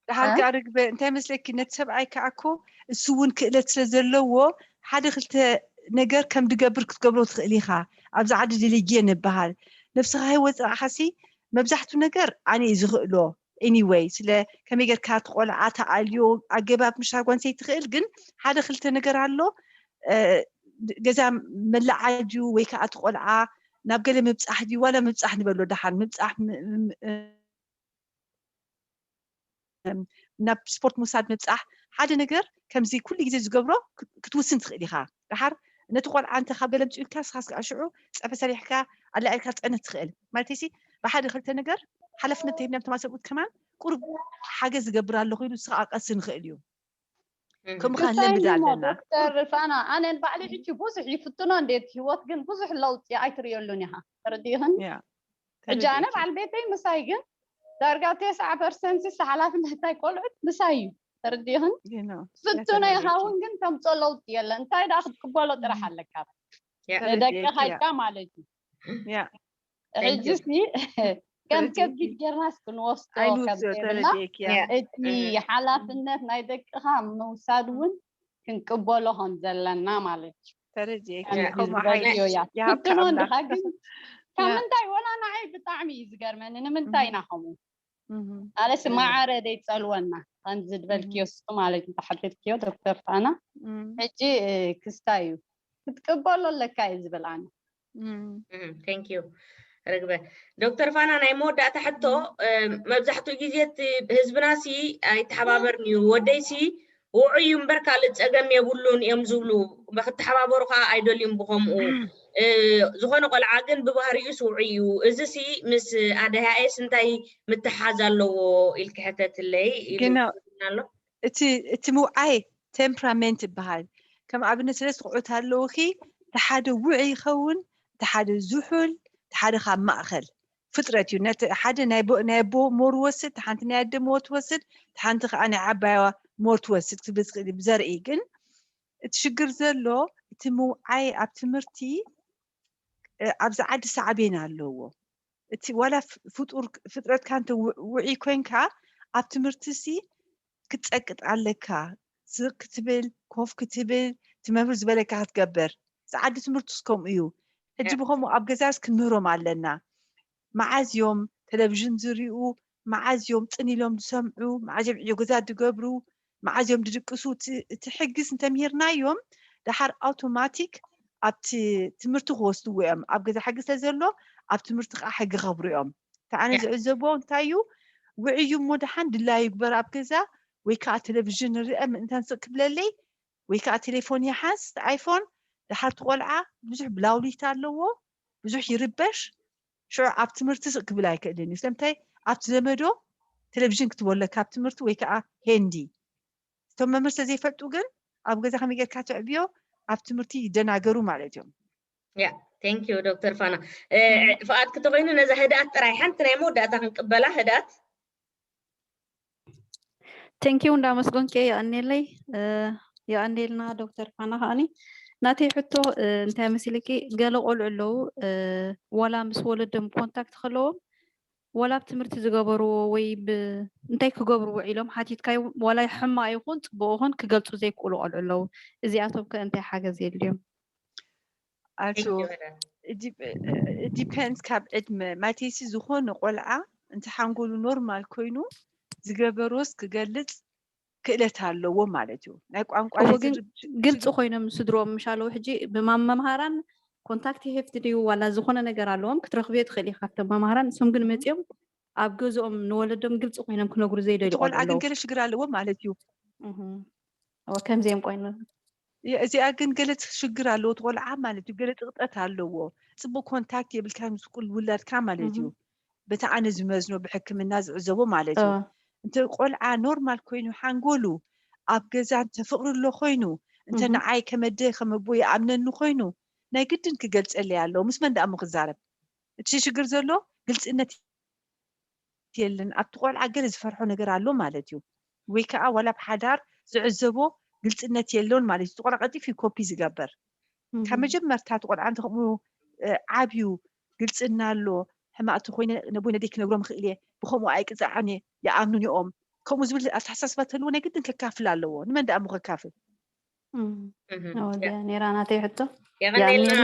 ድሓር ከዓ ርግበ እንታይ መስለኪ፣ ነቲ ሰብኣይ ከዓ እኮ እሱ እውን ክእለት ስለ ዘለዎ ሓደ ክልተ ነገር ከም ድገብር ክትገብሮ ትኽእል ኢኻ። ኣብዚ ዓዲ ዲሊጌ ንበሃል ነብስኻ ህይወት ፀቕሓሲ መብዛሕቱ ነገር ኣነ እዩ ዝኽእሎ። Anyway ስለ ከመይ ጌርካ ትቆልዓ ተኣልዮ ኣገባብ ምሻ ጓንሰይ ትኽእል ግን ሓደ ክልተ ነገር ኣሎ። ገዛ መለዓል ድዩ ወይ ከዓ ትቆልዓ ናብ ገለ ምብፃሕ ድዩ ዋላ ምብፃሕ ንበሎ ደሓን ምብፃሕ ናብ ስፖርት ምውሳድ ምብፃሕ ሓደ ነገር ከምዚ ኩሉ ግዜ ዝገብሮ ክትውስን ትኽእል ኢኻ። ደሓር ነቲ ቆልዓ እንተ ካብ ገለ ምፅኡ ኢልካ ንስኻ ስጋዕ ሽዑ ፀፈ ሰሪሕካ ኣላዒልካ ትፀንህ ትኽእል ማለት ሲ ብሓደ ክልተ ነገር ሓላፍነት ተሂብና ተማሰብኡት ከማን ቁርብ ሓገዝ ዝገብር ኣለኹ ኢሉ ንስኻ ቀስ ንኽእል እዩ። ከምኡ ከ ንለምድ ኣለና። ዶክተር ፋና ኣነን ባዕሊ ሕጂ ብዙሕ ይፍትኖ እንዴት ህይወት ግን ብዙሕ ለውጢ ኣይትርእየሉን ኢኻ። ተረዲእኽን? ሕጂ ኣነ በዓል ቤተይ ምሳይ ግን ዳርጋ ተስዓ ፐርሰንት ሓላፍነታይ ቆልዑት ምሳይ እዩ። ተረዲእኽን? ፍትኖ ይኸውን ግን ተምፅኦ ለውጢ የለን። እንታይ ደኣ ክትቅበሎ ጥራሕ ኣለካ። ደቂ ሃይካ ማለት እዩ። ሕጂ ሲ ከም ከቢድ ጌርናስ ክንወስዶ ከምዘይብልና እቲ ሓላፍነት ናይ ደቅኻ ምውሳድ እውን ክንቅበሎ ከም ዘለና ማለት እዩ። ፍትኖ እንዲኻ ግን ካብ ምንታይ ወላ ንዓይ ብጣዕሚ እዩ ዝገርመኒ ንምንታይ ኢና ከምኡ ኣለስ ማዕረ ደይፀልወና ከምዚ ዝበልክዮ ሱ ማለት እዩ ተሓተትክዮ ዶክተር ፋና ሕጂ ክስታይ እዩ ክትቅበሎ ኣለካ እዩ ዝብል ኣነ ርግበ ዶክተር ፋና ናይ መወዳእታ ሕቶ መብዛሕትኡ ግዜ ህዝብና ሲ ኣይተሓባበርን እዩ ወደይ ሲ ውዑይ እዩ እምበር ካልእ ፀገም የብሉን እዮም ዝብሉ ክትተሓባበሩ ከዓ ኣይደልዩም ብከምኡ ዝኾነ ቆልዓ ግን ብባህሪኡስ ውዑይ እዩ እዚ ሲ ምስ ኣደሃኤስ እንታይ ምትሓዝ ኣለዎ ኢልኪ ሕተትለይ ኢሉ ኣሎ እቲ እቲ ምውዓይ ቴምፕራሜንት ይበሃል ከም ኣብነት ስለ ስቁዑት ኣለውኺ እቲ ሓደ ውዑይ ይኸውን እቲ ሓደ ዝሑል እቲ ሓደ ካብ ማእኸል ፍጥረት እዩ ነቲ ሓደ ናይ ኣቦ ሞር ወስድ ሓንቲ ናይ ኣደ ሞር ትወስድ ሓንቲ ከዓ ናይ ዓባያ ሞር ትወስድ ክትብል ትኽእል ብዘርኢ ግን እቲ ሽግር ዘሎ እቲ ምውዓይ ኣብ ትምህርቲ ኣብዚ ዓዲ ሳዕቤን ኣለዎ እቲ ዋላ ፍጡር ፍጥረትካ እንተ ውዒ ኮንካ ኣብ ትምህርቲ ሲ ክትፀቅጥ ኣለካ ስቅ ክትብል ኮፍ ክትብል እቲ መምህር ዝበለካ ክትገብር ዝዓዲ ትምህርቲ ስከምኡ እዩ ሕጂ ብከምኡ ኣብ ገዛስ ክንምህሮም ኣለና መዓዝ እዮም ቴሌቭዥን ዝሪኡ መዓዝ እዮም ፅን ኢሎም ዝሰምዑ መዓዝ እዮም ዕዮ ገዛ ዝገብሩ መዓዝ እዮም ዝድቅሱ እቲ ሕጊስ እንተምሂርናዮም ደሓር ኣውቶማቲክ ኣብቲ ትምህርቲ ክወስድዎ እዮም ኣብ ገዛ ሕጊ ስለ ዘሎ ኣብ ትምህርቲ ከዓ ሕጊ ከብሩ እዮም እቲ ኣነ ዝዕዘቦ እንታይ እዩ ውዕዩ እሞ ደሓን ድላዩ ይግበር ኣብ ገዛ ወይ ከዓ ቴሌቭዥን ንርአ ምእንታን ስቅ ክብለለይ ወይ ከዓ ቴሌፎን ይሓዝ ኣይፎን ደሓር ትቆልዓ ብዙሕ ብላውሊት ኣለዎ ብዙሕ ይርበሽ ሽዑ ኣብ ትምህርቲ ስቅ ክብል ኣይክእልን እዩ ስለምንታይ ኣብቲ ዘመዶ ቴሌቭዥን ክትበሎ ካብ ትምህርቲ ወይ ከዓ ሄንዲ እቶም መምህር ስለዘይፈልጡ ግን ኣብ ገዛ ከመይ ጌርካ ትዕብዮ ኣብ ትምህርቲ ይደናገሩ ማለት እዮም ያ ቴንክ ዩ ዶክተር ፋና ፍቓድኪ ተኮይኑ ነዛ ህድኣት ጥራይ ሓንቲ ናይ መወዳእታ ክንቅበላ ህድኣት ቴንኪው እንዳመስገንኪ የቐኔለይ የቐኔልና ዶክተር ፋና ከዓኒ ናተይ ሕቶ እንታይ መሲልኪ ገለ ቆልዑ ኣለዉ ዋላ ምስ ወለዶም ኮንታክት ከለዎም ዋላ ኣብ ትምህርቲ ዝገበርዎ ወይ እንታይ ክገብሩ ውዒሎም ሓቲትካዮም ዋላ ሕማቕ ይኹን ፅቡቕ ይኹን ክገልፁ ዘይክእሉ ቆልዑ ኣለዉ እዚኣቶም ከ እንታይ ሓገዝ የድልዮም ኣቶ ዲፐንስ ካብ ዕድመ ማለተይሲ ዝኾነ ቆልዓ እንተ ሓንጎሉ ኖርማል ኮይኑ ዝገበሮስ ክገልፅ ክእለት ኣለዎ ማለት እዩ ናይ ቋንቋ ግልፂ ኮይኖም ስድሮም ምሻለዉ ሕጂ ብመምሃራን ኮንታክት ሄፍት ድዩ ዋላ ዝኾነ ነገር ኣለዎም ክትረኽብዮ ትኽእል ኢኻ ካብቶም መምሃራን እሶም ግን መፂኦም ኣብ ገዝኦም ንወለዶም ግልፂ ኮይኖም ክነግሩ ዘይደልዩ ቆልዓ ግን ገለ ሽግር ኣለዎ ማለት እዩ ከምዚኦም ቆይኑ እዚኣ ግን ገለ ሽግር ኣለዎ ትቆልዓ ማለት እዩ ገለ ጥቕጠት ኣለዎ ፅቡቅ ኮንታክት የብልካ ምስ ውላድካ ማለት እዩ በቲ ኣነ ዝመዝኖ ብሕክምና ዝዕዘቦ ማለት እዩ እንተ ቆልዓ ኖርማል ኮይኑ ሓንጎሉ ኣብ ገዛ እንተ ፍቅሪ ኣሎ ኮይኑ እንተ ንዓይ ከመደ ከመቦ ይኣምነኒ ኮይኑ ናይ ግድን ክገልፀለይ ኣለዎ ምስ መን ደኣ ክዛረብ እቲ ሽግር ዘሎ ግልፅነት የለን ኣብቲ ቆልዓ ገለ ዝፈርሖ ነገር ኣሎ ማለት እዩ። ወይ ከዓ ዋላ ብሓዳር ዝዕዘቦ ግልፅነት የለውን ማለት እዩ። እቲ ቆልዓ ቀልጢፉ እዩ ኮፒ ዝገበር። ካብ መጀመርታ እቲ ቆልዓ እንተኸምኡ ዓብዩ ግልፅና ኣሎ፣ ሕማቕቲ ኮይነ ነቦይ ነደይ ክነግሮም ይኽእል እየ፣ ብከምኡ ኣይቅፃዓን እየ፣ ይኣምኑን እዮም። ከምኡ ዝብል ኣተሓሳስባ ተልዎ ናይ ግድን ከካፍል ኣለዎ። ንመን ደኣ እሞ ከካፍል? ነይራ ናተይ ሕቶ የቐኔልና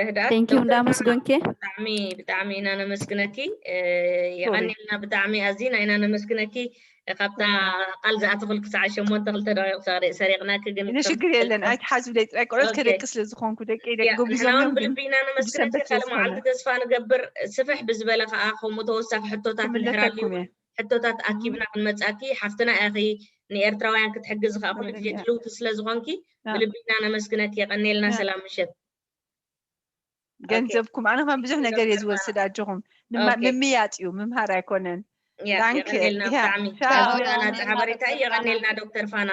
ህዳት ቴንኪዩ እንዳመስገንኪ ብጣዕሚ ብጣዕሚ ኢና ነመስግነኪ። የቐኔልና ብጣዕሚ ኣዚና ኢና ነመስግነኪ። ካብታ ቃል ዝኣተኽል ክሳዕ ሸሞንተ ክልተ ደቂቕ ሰሪቕናኪ ግን ሽግር የለን። ኣይትሓዝብለይ ጥራይ ቆልዑት ከደቂ ስለ ዝኾንኩ ደቂ ደቂ ጎቢዞም እዮም። ብልቢ ኢና ነመስግነኪ። ካልእ መዓልቲ ተስፋ ንገብር። ስፍሕ ብዝበለ ከዓ ከምኡ ተወሳኺ ሕቶታት ንሕራሉ ሕቶታት ኣኪብና ክንመፃኪ። ሓፍትና ኢኺ፣ ንኤርትራውያን ክትሕግዝ ከዓ ኩሉ ግዜ ድልውቲ ስለ ዝኾንኪ ብልቢ ኢና ነመስግነኪ። የቐኔልና። ሰላም ምሸት። ገንዘብኩም ኣነ ከማን ብዙሕ ነገር እየ ዝወስድ ኣጆኹም። ምምያጥ እዩ፣ ምምሃር ኣይኮነን። የቐኔልና ብጣዕሚ። ቻው። ሓበሬታ የቐኔልና ዶክተር ፋና።